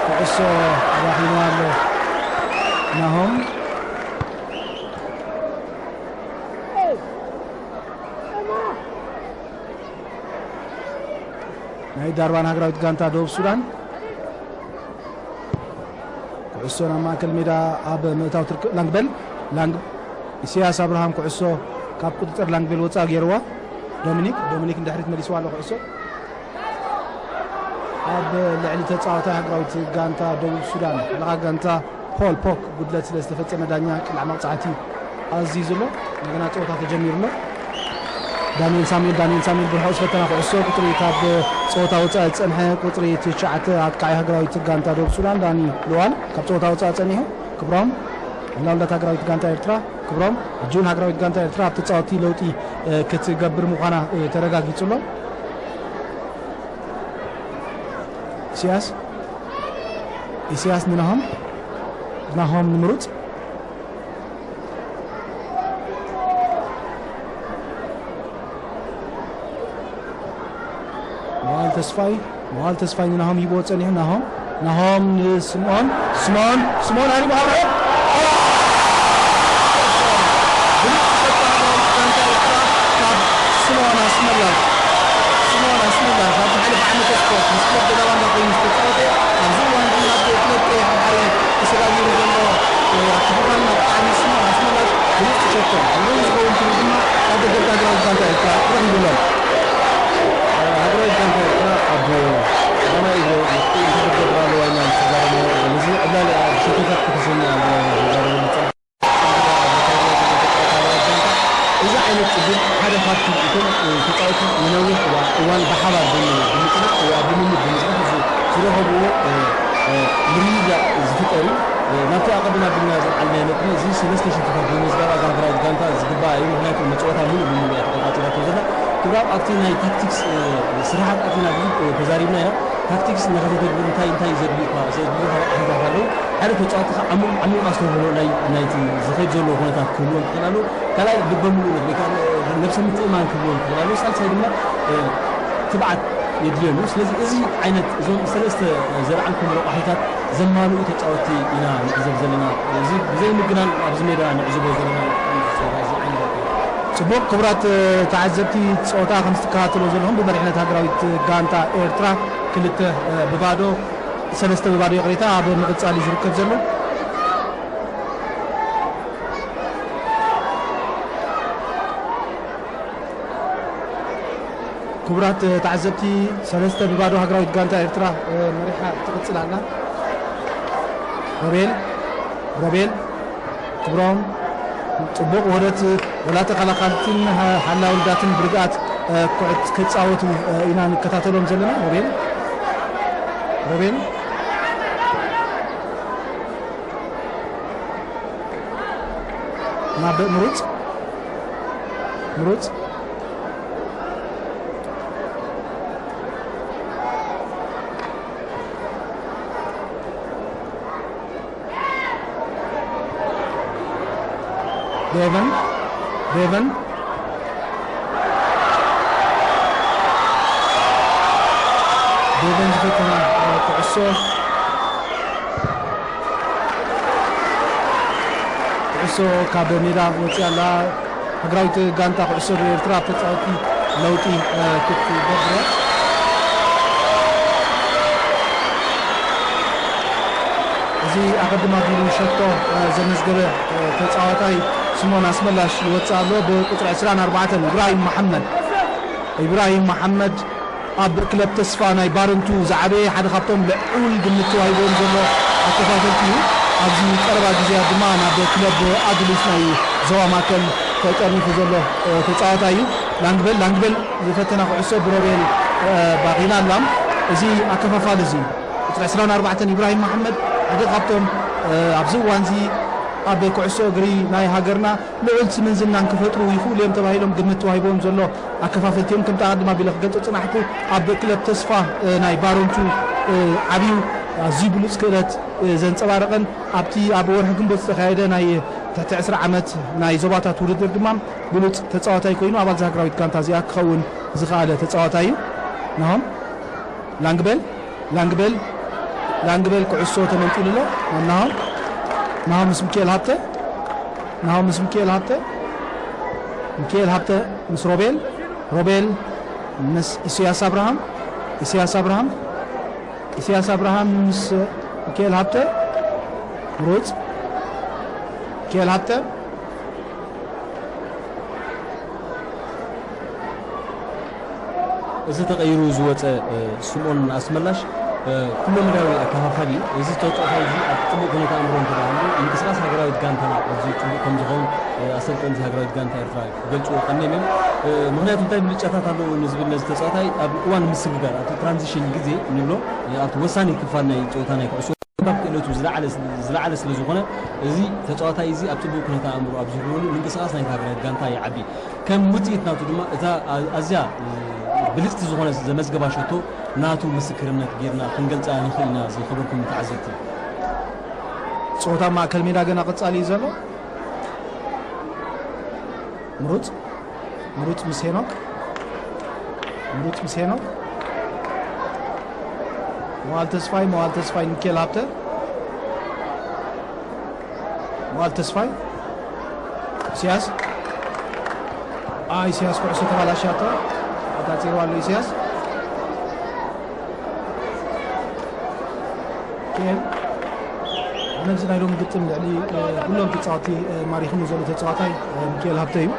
ኩዕሶ ኣባኺንዋ ኣሎ። ናሆም ናይ ዳርባን ሃገራዊት ጋንታ ደቡብ ሱዳን ኩዕሶ ናብ ማእከል ሜዳ ኣብ ምእታው ትርከብ። ላንግበል፣ ላንግ-፣ ኢሳያስ ኣብርሃም ኩዕሶ ካብ ቁጽጽር ላንግበል ወጻእ ገይርዋ። ዶሚኒክ፣ ዶሚኒክ ንድሕሪት መሊስዋ ኣሎ ኩዕሶ። ኣብ ልዕሊ ተጻዋታይ ሃገራዊት ጋንታ ደቡብ ሱዳን፣ ሓለቓ ጋንታ ፖል ፖክ ጉድለት ስለ ዝተፈጸመ ዳኛ ቅላዕ መቕጻዕቲ ኣዚዙ ኣሎ። እንደገና ጸወታ ተጀሚሩ ኣሎ። ዳንኤል ሳሙኤል፣ ዳንኤል ሳሙኤል ብርሑቕ ዝፈተና ኩዕሶ ቁጽሪ ካብ ጸወታ ወጻኢ ዝጸንሐ ቁጽሪ ትሽዓተ ኣጥቃዒ ሃገራዊት ጋንታ ደቡብ ሱዳን ዳኒ ሉዋል ካብ ጸወታ ወጻኢ ጸኒሑ። ክብሮም፣ ዕላውላት ሃገራዊት ጋንታ ኤርትራ፣ ክብሮም፣ ሕጂ እውን ሃገራዊት ጋንታ ኤርትራ ኣብ ተጻወቲ ለውጢ፣ እ፣ ክትገብር ምዃና፣ እ፣ ተረጋጊጹ ኣሎ። ኢሳያስ፣ ኢሳያስ ንናሆም፣ ናሆም ንምሩጽ። መዋል ተስፋይ፣ መዋል ተስፋይ ንናሆም ሂብዎ ጸኒሑ። ናሆም፣ ናሆም ንስምኦን፣ ስምኦን፣ ስምኦን ኣሪሙ ኣብ ርሑቕ። ብሉጽ ሸቶ ሃገራዊት ጋንታ ኤርትራ ካብ ስምኦን ኣስመላሽ። ስምኦን ኣስመላሽ ኣብ ዝሓለፈ ዓመተ ስፖርት ምስ ክለብ ደላባንዳ ኮይኑ ዝተጻወተ፣ ኣብዚ እዋን ግን ናብ ክለብ ቀይሕ ባሕሪ ተሰጋጊሩ ዘሎ፣ እ፣ ኣካፋፋሪ መጥቃዕቲ ስምኦን ኣስመላሽ ብሉጽ ሸቶ፣ ንዕኡ ዝኸውን ክብሪ ድማ ካብ ደገፍቲ ሃገራዊት ጋንታ ኤርትራ ረኺቡሎም። ሃገራዊት ጋንታ ኤርትራ ኣብ ቀዳማይ እግሪ መጥቃዕቲ እንታይ ክትገብር ኣለዋ ኢልና ዝተዛረብናዮ፣ ነዚ ዕላል እያ ብሸቶታት ክትስነ ኣለዋ ኢልና ዝተዛረበሉ ጸኒሕና። እዚ ዓይነት ጽቡቕ ሓደ ካብቲ እቶም ተጻወትቲ ንነዊሕ እዋን፣ እዋን ብሓባር ብም-፣ ብምጽናሕ ወይ ኣብ ልምምድ ብምጽናሕ ዝ-፣ ዝረኸብዎ፣ እ፣ እ፣ ምርድዳእ ዝፍጠር እዩ። ናብቲ ኣቐድም ኣቢልና ዘልዓልናዮ ነጥቢ፣ እዚ ሰለስተ ሽቶታት ብምምዝጋብ እዛ ሃገራዊት ጋንታ ዝግባኣ እዩ። ምኽንያቱ ንጸወታ ምሉእ ብምሉእ እያ ተቖጻጺራቶ ዘላ። ክብራብ ኣብቲ ናይ ታክቲክስ፣ እ፣ ስራሓት ኣቲና ብዙሕ፣ እ፣ ተዛሪብና ኢና። ታክቲክስ ንኸተተግብር እንታይ እንታይ ዘድልዩኻ፣ ዘድልዩኻ ረቋሒታት ኣለዉ። ሓደ ተጻዋቲ ከዓ ዓሚቕ፣ ዓሚቕ ኣስተውህሎ ናይ፣ ናይቲ ዝኸይድ ዘሎ ኩነታት ክህልዎ ክኽእል ኣለዎ። ካልኣይ ልበ ሙሉእነት ወይ ከዓ ነብሰ ምትእምማን ክህልዎ ክኽእል ኣለዎ። ሳልሳይ ድማ፣ እ፣ ትብዓት የድልዮ እዩ። ስለዚ እዚ ዓይነት እዞም ሰለስተ ዘልዓልኩም ረቋሒታት ዘማልኡ ተጻወትቲ ኢና ንዕዘብ ዘለና። እዚ ብዘይ ምግናን ኣብዚ ሜዳ ንዕዘቦ ዘለና ጸወታ እዚ ዓይነት እዩ። ጽቡቕ፣ ክቡራት ተዓዘብቲ፣ ጸወታ ከም ትከታተልዎ ዘለኹም ብመሪሕነት ሃገራዊት ጋንታ ኤርትራ ክልተ ብባዶ፣ ሰለስተ ብባዶ ይቕሬታ፣ ኣብ ምቕጻል እዩ ዝርከብ ዘሎ። ክቡራት ተዓዘብቲ፣ ሰለስተ ብባዶ ሃገራዊት ጋንታ ኤርትራ መሪሓ ትቕጽል ኣላ። ሮቤል፣ ሮቤል፣ ክብሮም፣ ጽቡቕ ውህደት ወላ ተኸላኻልትን ሓላዊ ውዳትን ብርግኣት ኩዕት ክጻወቱ ኢና ንከታተሎም ዘለና። ሮቤል፣ ሮቤል፣ ናብ ምሩጽ፣ ምሩጽ፣ ዴቨን፣ ዴቨን፣ ዴቨን ዝፈተና ኩዕሶ፣ ኩዕሶ ካብ ሜዳ ወፂኣ ኣላ። ሃገራዊት ጋንታ ኩዕሶ እግሪ ኤርትራ ኣብ ተጻወትቲ ለውጢ፣ እ፣ ክትገብር እያ። እዚ ኣቐድም ኣቢሉ ሸቶ፣ እ፣ ዘመዝገበ፣ እ፣ ተጻዋታይ ስምኦን ኣስመላሽ ይወጽእ ኣሎ። ብቁጽሪ ዕስራን ኣርባዕተን ኢብራሂም መሓመድ፣ ኢብራሂም መሓመድ ኣብ ክለብ ተስፋ ናይ ባረንቱ ዝዓበየ ሓደ ካብቶም ልዑል ግምት ተዋሂቦም ዘሎ ኣከፋፈልቲ እዩ። ኣብዚ ቀረባ ግዜያት ድማ ናብ ክለብ ኣዱሊስ ናይ ዞባ ማእከል ተጠርኒፉ ዘሎ፣ እ፣ ተጻዋታይ እዩ። ላንግበል፣ ላንግበል ዝፈተና ኩዕሶ ብሮቤል፣ እ፣ ባኺና ኣላ። እዚ ኣከፋፋሊ እዚ ቁጽሪ ዕስራን ኣርባዕተን ኢብራሂም መሓመድ ሓደ ካብቶም፣ እ፣ ኣብዚ እዋንዚ ኣብ ኩዕሶ እግሪ ናይ ሃገርና ልዑል ስምን ዝናን ክፈጥሩ ይኽእሉ እዮም ተባሂሎም ግምት ተዋሂቦም ዘሎ ኣከፋፈልቲ እዮም። ከምቲ ኣቐድም ኣቢለ ክገልጾ ጽናሕኩ፣ ኣብ ክለብ ተስፋ፣ እ፣ ናይ ባረንቱ፣ እ፣ ዓብዩ ኣዝዩ ብሉጽ ክእለት፣ እ፣ ዘንጸባረቐን ኣብቲ ኣብ ወርሒ ግንቦት ዝተኻየደ ናይ ትሕቲ ዕስራ ዓመት ናይ ዞባታት ውድድር ድማ ብሉጽ ተጻዋታይ ኮይኑ ኣባል እዛ ሃገራዊት ጋንታ እዚኣ ክኸውን ዝኸኣለ ተጻዋታይ እዩ። ናሆም ላንግበል፣ ላንግበል፣ ላንግበል ኩዕሶ ተመንጢሉ ኣሎ። ናሆም፣ ናሆም ምስ ሚካኤል ሃብተ፣ ናሆም ምስ ሚካኤል ሃብተ፣ ሚካኤል ሃብተ ምስ ሮቤል፣ ሮቤል ምስ ኢሳያስ ኣብርሃም፣ ኢሳያስ ኣብርሃም፣ ኢሳያስ ኣብርሃም ምስ ሚካኤል ሃብተ፣ ምሩጽ፣ ሚካኤል ሃብተ፣ እዚ ተቐይሩ ዝወጸ፣ እ፣ ስምኦን ኣስመላሽ፣ እ፣ ኩለመዳያዊ ኣከፋፋሊ እዩ። እዚ ተጻዋታይ እዚ ኣብ ጽቡቕ ኩነተ ኣእምሮ እንተደኣ ሃልዩ፣ ምንቅስቓስ ሃገራዊት ጋንታና ኣዝዩ ጽቡቕ ከም ዝኸውን፣ እ፣ ኣሰልጠንቲ ሃገራዊት ጋንታ ኤርትራ ክገልጽዎ ቀንዮም እዮም። እ፣ ምኽንያቱ እንታይ ብልጫታት ኣለዎ ንዝብል ነዚ ተጻዋታይ ኣብ እዋን ምስግጋር፣ ኣብቲ ትራንዚሽን ግዜ ንብሎ፣ እ፣ ኣብቲ ወሳኒ ክፋል ናይ ጸወታ ናይ ኩዕሶ ምንባብ ክእለቱ ዝለዓለ፣ ዝለዓለ ስለ ዝኾነ፣ እዚ ተጻዋታይ እዚ ኣብ ጽቡቕ ኩነተ ኣእምሮ ኣብ ዝህልወሉ ምንቅስቓስ ናይታ ሃገራዊት ጋንታ ይዓቢ። ከም ውጽኢት ናቱ ድማ እታ ኣ-፣ ኣዝያ፣ እ፣ ብልጽቲ ዝኾነ ዘመዝገባ ሸቶ ናቱ ምስክርነት ጌርና ክንገልጻ ንኽእል ኢና፣ ዝኸበርኩም ተዓዘብቲ። ጸወታ ማእከል ሜዳ ገና ቀጻሊ እዩ ዘሎ። ምሩጽ፣ ምሩጽ ምስ ሄኖክ፣ ምሩጽ ምስ ሄኖክ፣ መዋል ተስፋይ፣ መዋል ተስፋይ ንሚካኤል ሃብተ፣ መዋል ተስፋይ፣ ኢሳያስ፣ ኣ፣ ኢሳያስ ኩዕሶ ተባላሽያቶ፣ ኣቃጺርዋ ኣሎ ኢሳያስ። ሚካኤል፣ ነዚ ናይ ሎሚ ግጥም ልዕሊ፣ እ፣ ኩሎም ተጻወትቲ፣ እ፣ ማሪኽኒ ዘሎ ተጻዋታይ፣ እ፣ ሚካኤል ሃብተ እዩ።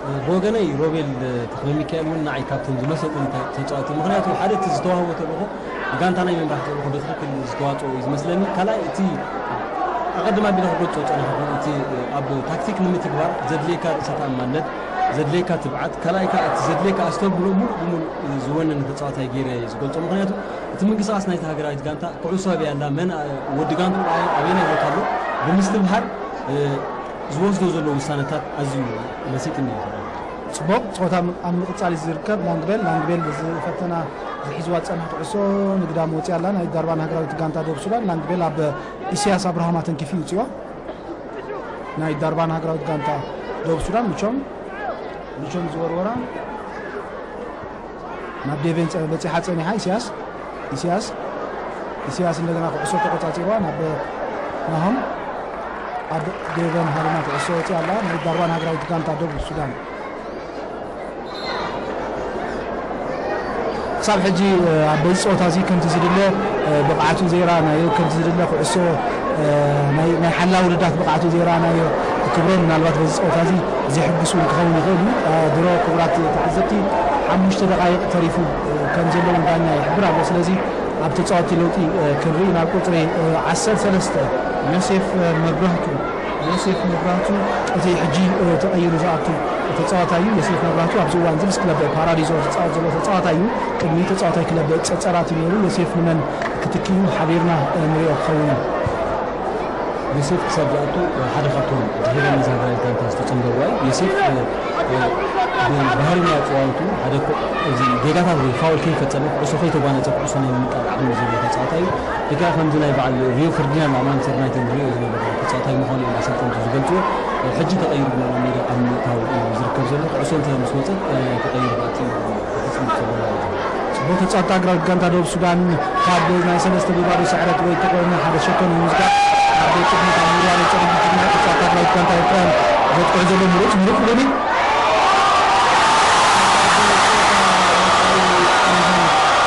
እ፣ ብወገነይ ሮቤል፣ እ፣ ተኽለ ሚካኤል እውን ንዓይ ካብቶም ዝመሰጡኒ ተ-፣ ተጻወትቲ፣ ምኽንያቱ ሓደ እቲ ዝተዋህቦ ተልእኾ፣ ጋንታ ናይ ምምራሕ ተልእኾ ብትኽክል ዝተዋጽኦ እዩ ዝመስለኒ። ካልኣይ እቲ ኣቐድም ኣቢለ ክገልጾ ዝጸናሕኩ፣ እቲ፣ እ፣ ኣብ ታክቲክ ንምትግባር ዘድልየካ ርእሰ ተኣማንነት፣ ዘድልየካ ትብዓት፣ ካልኣይ ከኣ እቲ ዘድልየካ ኣስተብህሎ ሙሉእ ብሙሉእ ዝወነነ ተጻዋታይ ገይረ እየ ዝገልጾ። ምኽንያቱ እቲ ምንቅስቓስ ናይታ ሃገራዊት ጋንታ፣ ኩዕሶ ኣበይ ኣላ፣ መን ወዲ ጋንትኡ ኣበየናይ ቦታ ኣሎ ብምስትብሃል ዝወስዶ ዘሎ ውሳነታት ኣዝዩ መሲጥኒ እዩ። ጽቡቕ ጸወታ ኣብ ምቕጻል እዩ ዝርከብ። ላንግቤል ላንግቤል ዝፈተና ዝሒዝዋ ዝጸንሐ ኩዕሶ ንግዳም ወጺኣ ኣላ። ናይ ዳርባን ሃገራዊት ጋንታ ደቡብ ሱዳን ላንግቤል ኣብ ኢሳያስ ኣብርሃም ኣተንኪፉ ይውጽዋ። ናይ ዳርባን ሃገራዊት ጋንታ ደቡብ ሱዳን ምቾም ምቾም ዝወርወራ ናብ ዴቬን ጸ- በጺሓ ጸኒሓ። ኢሳያስ ኢሳያስ ኢሳያስ እንደገና ኩዕሶ ተቆጻጺርዋ ናብ ናሆም ኣብ ዴቨን ሃሪማ ኩዕሶ ወፂኣ ኣላ። ናይ ዳርባን ሃገራዊት ጋንታ ደቡብ ሱዳን ክሳብ ሕጂ ኣብ በዚ ፀወታ እዚ ከምቲ ዝድለ ብቕዓቱ ዘይረኣናዮ፣ ከምቲ ዝድለ ኩዕሶ ናይ ናይ ሓላው ውድዳት ብቕዓቱ ዘይረኣናዮ ክብሮም፣ ምናልባት በዚ ፀወታ እዚ ዘይሕጉስ እውን ክኸውን ይኽእል እዩ። ድሮ ክቡራት ተዓዘብቲ ሓሙሽተ ደቓይቕ ተሪፉ ከም ዘለውን ዳኛ ይሕብር ኣሎ። ስለዚ ኣብ ተጻወትቲ ለውጢ ክንርኢ ናብ ቁጽሪ ዓሰርተ ሰለስተ ዮሴፍ መብራህቱ ዮሴፍ መብራህቱ እቲ ሕጂ ተቐይሩ ዝኣቱ ተጻዋታይ እዩ። ዮሴፍ መብራህቱ ኣብዚ እዋን እዚ ምስ ክለብ ፓራዲዞ ዝጻወት ዘሎ ተጻዋታይ እዩ። ቅድሚ ተጻዋታይ ክለብ ጸጸራት እዩ ነይሩ። ዮሴፍ ንመን ክትክእ እዩ ሓቢርና ንሪኦ ክኸውን እዩ። ዮሴፍ ክሳብ ዝኣቱ ሓደ ካብቶም ድሒሮም ነዛ ሃገራዊት ጋንታ ዝተጸንበርዋ እዩ። ዮሴፍ ብባህርያዊ ኣጸዋውትኡ ሓደ ኮ- እዚ ጌጋታት ወይ ፋውል ከይፈጸመ ኩዕሶ ከይተጓነጸ ኩዕሶ ናይ ምምቃል ዓቕሚ ዘለዎ ተጻዋታይ እዩ። ልክዕ ከምዚ ናይ በዓል ሪዮ ፈርዲናንድ ኣብ ማንቸስተር ዩናይትድ ንሪኦ ዝነበረ ተጻዋታይ ምዃኑ እዮም ኣሰልጠንቱ ዝገልጽዎ። ሕጂ ተቐይሩ ናብ ሜዳ ኣብ ምእታው እዩ ዝርከብ ዘሎ። ኩዕሶ እንተ ምስ ወጸት ተቐይሩ ክኣቱ እዩ ክፍጽም ዝጸበ ማለት እዩ። ጽቡቕ ተጻዋቲ ሃገራዊት ጋንታ ደቡብ ሱዳን ካብ ናይ ሰለስተ ብባዶ ስዕረት ወይ ተቆርኒ ሓደ ሸቶ ንምምዝጋብ ኣብ ቤት ጽሕፈት ኣብ ምርዋር የጸግም። ተጻዋቲ ሃገራዊት ጋንታ ኤርትራ ዘጥቅዕ ዘሎ ምሩጽ ምሩጽ ሎሚ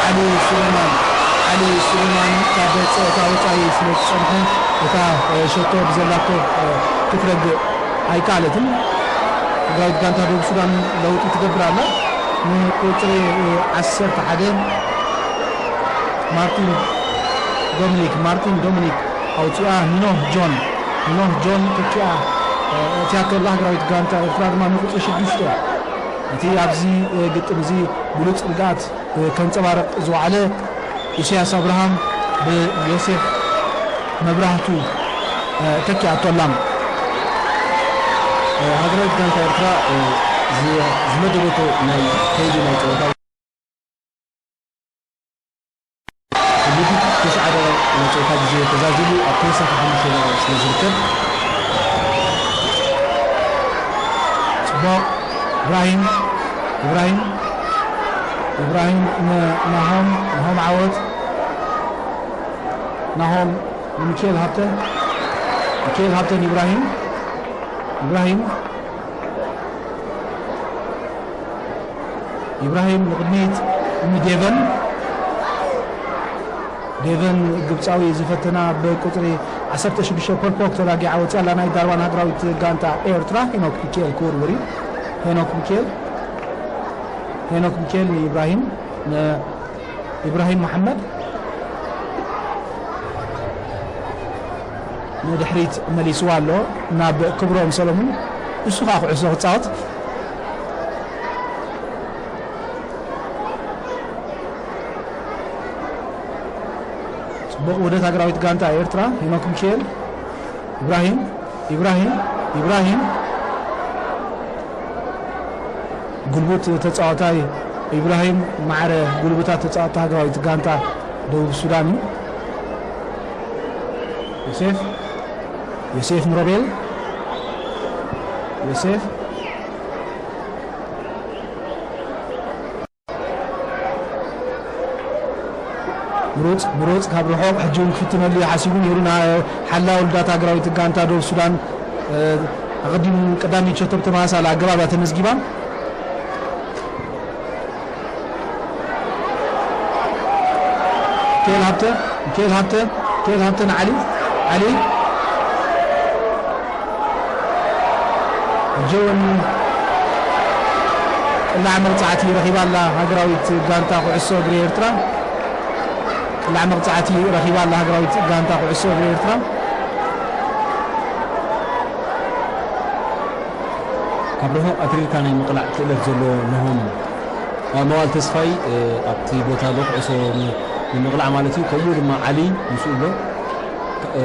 ዓሊ ሱሌማን ዓሊ ሱሌማን ካብ ጸወታ ወጻኢ ስለ ዝጸንሐ እታ ሸቶ ብዘላቶ ክትረግእ ኣይከኣለትን። ሃገራዊት ጋንታ ደቡብ ሱዳን ለውጢ ትገብር ኣላ። ንቁጽሪ ዓሰርተ ሓደ ማርቲን ዶሚኒክ ማርቲን ዶሚኒክ ኣውፂኣ። ኖህ ጆን ኖህ ጆን ተኪኣ እቲኣቶ ኣላ። ሃገራዊት ጋንታ ኤርትራ ድማ ንቁፅሪ ሽዱሽተ እቲ ኣብዚ ግጥም እዚ ብሉፅ ርግኣት ከንፀባርቕ ዝወዓለ ኢሳያስ ኣብርሃም ብዮሴፍ መብራህቱ ተኪኣቶ ኣላ። ሃገራዊት ጋንታ ኤርትራ ዝመደበቶ ናይ ከይዲ ናይ ፀወታ ልድት ተስዓ ደቂቕ ናይ ጸወታ ግዜ ተዛዚሙ ኣብ ተወሳኺ ሓሙሽተ ደቂቕ ስለ ዝርከብ። ጽቡቕ። ኢብራሂም፣ ኢብራሂም፣ ኢብራሂም ንናሆም፣ ናሆም ዓወት፣ ናሆም ንሚካኤል ሃብተ፣ ሚካኤል ሃብተ ንኢብራሂም፣ ኢብራሂም፣ ኢብራሂም ንቕድሚት ንዴቨን። ዴቨን ግብፃዊ ዝፈተና ብቁፅሪ ዓሰርተ ሽዱሽተ ፐርፖክ ተላጊዓ ወፂኣ ኣላ። ናይ ዳርባን ሃገራዊት ጋንታ ኤርትራ ሄኖክ ሚካኤል ክውርውር እዩ። ሄኖክ ሚካኤል ሄኖክ ሚካኤል ንኢብራሂም ን- ኢብራሂም መሓመድ ንድሕሪት መሊስዋ ኣሎ ናብ ክብሮም ሰለሙን። እሱ ከዓ ኩዕሶ ክፃወት። ፅቡቕ ውህደት ሃገራዊት ጋንታ ኤርትራ። ሄኖክ ሚካኤል፣ ኢብራሂም፣ ኢብራሂም፣ ኢብራሂም። ጉልቡት ተፃዋታይ ኢብራሂም ማዕረ ጉልቡታት ተፃዋታ ሃገራዊት ጋንታ ደቡብ ሱዳን እዩ። ዮሴፍ፣ ዮሴፍ ንሮቤል፣ ዮሴፍ ምሩጽ፣ ምሩጽ ካብ ርሑቕ ሕጂ እውን ክፍትነሉ እዩ ሓሲቡ ነይሩ። ና-፣ ሓላው ልዳት ሃገራዊት ጋንታ ደቡብ ሱዳን፣ እ፣ ኣቐዲሙ ቀዳሚት ሸቶ ብተመሳሳሊ ኣገባብ እያ ተመዝጊባ። ሚካኤል ሃብተ፣ ሚካኤል ሃብተ፣ ሚካኤል ሃብተ ንዓሊ፣ ዓሊ። ሕጂ እውን ቅላዕ መቕጻዕቲ ረኺባ ኣላ ሃገራዊት ጋንታ ኩዕሶ እግሪ ኤርትራ። ቅላዕ መቕጻዕቲ ረኺባ ኣላ ሃገራዊት ጋንታ ኩዕሶ እግሪ ኤርትራ። ኣብ ርሑቕ ኣትሪርካ ናይ ምቕላዕ ክእለት ዘለዎ ናሆም፣ እ፣ መዋል ተስፋይ፣ እ፣ ኣብቲ ቦታ ኣሎ፣ ኩዕሶ ን-፣ ንምቕላዕ ማለት እዩ። ከምኡ ድማ ዓሊ ምስኡ ኣሎ። እ፣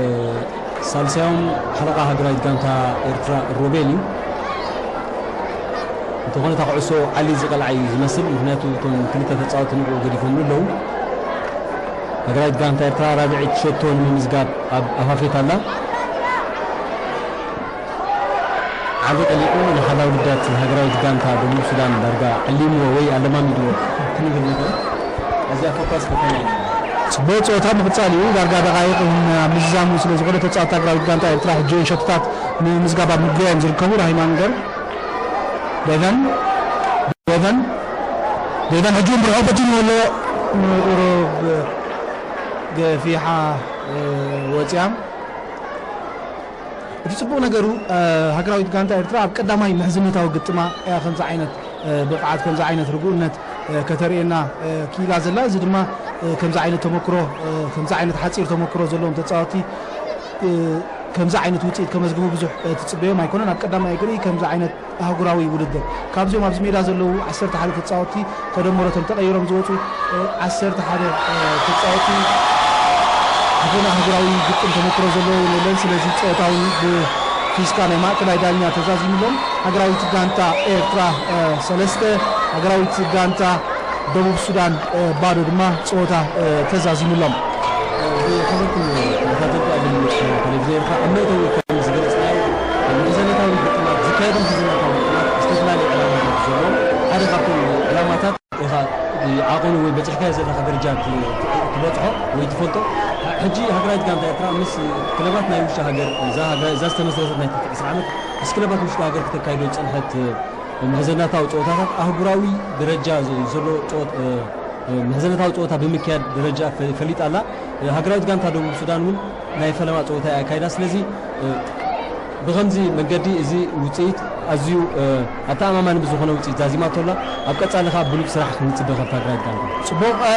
ሳልሳዮም ሓለቓ ሃገራዊት ጋንታ ኤርትራ ሮቤል እዩ። እንተኾነ እታ ኩዕሶ ዓሊ ዝቐልዓ እዩ ዝመስል፣ ምኽንያቱ እቶም ክልተ ተጻወቲ ንዕኡ ገዲፎምሉ ኣለዉ። ሃገራዊት ጋንታ ኤርትራ ራብዒት ሸቶ ንምምዝጋብ ኣብ ኣፋፌት ኣላ። ዓሊ ቀሊዑ ንሓላው ልዳት ሃገራዊት ጋንታ ደቡብ ሱዳን ዳርጋ ዕሊምዎ ወይ ኣለማሚድዎ ክንብል ንኽእል። ኣዚኣ ፈኳስ ፈተና እዩ። ጽቡቕ ጸወታ ምቕጻል እዩ። ዳርጋ ደቓይቕ እውን ኣብ ምዝዛሙ ስለ ዝኾነ ተጻወትቲ ሃገራዊት ጋንታ ኤርትራ ሕጂ ሸቶታት ንምምዝጋብ ኣብ ምግብያ እዮም ዝርከቡ። ራሂማ ንገር ዴቨን ዴቨን ዴቨን ሕጂ እውን ብርሑቕ በቲኑ ኣሎ። ንቁሩብ ገፊሓ፣ እ፣ ወጺኣ። እቲ ጽቡቕ ነገሩ፣ እ፣ ሃገራዊት ጋንታ ኤርትራ ኣብ ቀዳማይ ምሕዝነታዊ ግጥማ እያ ከምዚ ዓይነት፣ እ፣ ብቕዓት፣ ከምዚ ዓይነት ርጉእነት፣ እ፣ ከተርእየና፣ እ፣ ክኢላ ዘላ። እዚ ድማ፣ እ፣ ከምዚ ዓይነት ተመክሮ፣ እ፣ ከምዚ ዓይነት ሓጺር ተመክሮ ዘለዎም ተጻወትቲ፣ እ፣ ከምዚ ዓይነት ውጽኢት ከመዝግቡ ብዙሕ፣ እ፣ ትጽበዮም ኣይኮነን። ኣብ ቀዳማይ እግሪ ከምዚ ዓይነት ኣህጉራዊ ውድድር። ካብዚኦም ኣብዚ ሜዳ ዘለዉ ዓሰርተ ሓደ ተጻወትቲ፣ ተደመረቶም ተቐይሮም ዝወጹ፣ እ፣ ዓሰርተ ሓደ፣ እ፣ ተጻወትቲ፣ ዝኾነ ኣህጉራዊ ግጥም ተመክሮ ዘለዎም የለን። ስለዚ ጸወታ እውን ብፊስካ ናይ ማእከላይ ዳኛ ተዛዚሙሎም። ሃገራዊት ጋንታ ኤርትራ፣ እ፣ ሰለስተ፣ ሃገራዊት ጋንታ ደቡብ ሱዳን፣ እ፣ ባዶ ድማ ጸወታ፣ እ፣ ተዛዚሙሎም። ዝኸበርኩም ተኸታተልቲ ኣገልግሎት ቴሌቪዝን ኤርትራ፣ ኣብ መእተዊ ከም ዝገለጽናዮ፣ ኣብ ምሕዘነታዊ ግጥማት፣ ዝካየዱ ምሕዘነታዊ ግጥማት ዝተፈላለዩ ዕላማታት ዘለዎም፣ ሓደ ካብቶም ዕላማታት ኢኻ ዓቐኑ ወይ በጺሕካዮ ዘለኻ ደረጃ ት-፣ ት-፣ ትበጽሖ ወይ ትፈልጦ። ሕጂ ሃገራዊት ጋንታ ኤርትራ ምስ ክለባት ናይ ውሽጢ ሃገር፣ እዛ ሃገር፣ እዛ ዝተመስረተት ናይ ትሕቲ ዕስራ ዓመት፣ ምስ ክለባት ውሽጢ ሃገር ክተካይዶ ዝጸንሐት፣ እ፣ ምሕዘነታዊ ጸወታታት ኣህጉራዊ ደረጃ ዝ-፣ ዘሎ ጸወት-፣ እ፣ እ፣ ምሕዘነታዊ ጸወታ ብምክያድ ደረጃ ፈ-፣ ፈሊጣ ኣላ። እ፣ ሃገራዊት ጋንታ ደቡብ ሱዳን እውን ናይ ፈለማ ጸወታ እያ ኣካይዳ። ስለዚ፣ እ፣ ብኸምዚ መገዲ እዚ ውጽኢት ኣዝዩ፣ እ፣ ኣተኣማማኒ ብዝኾነ ውጽኢት ዛዚማቶ ኣላ። ኣብ ቀጻሊ ከኣ ብሉጽ ስራሕ ክንጽበ ካብታ ሃገራዊት ጋንታ። ጽቡቕ፣ እ፣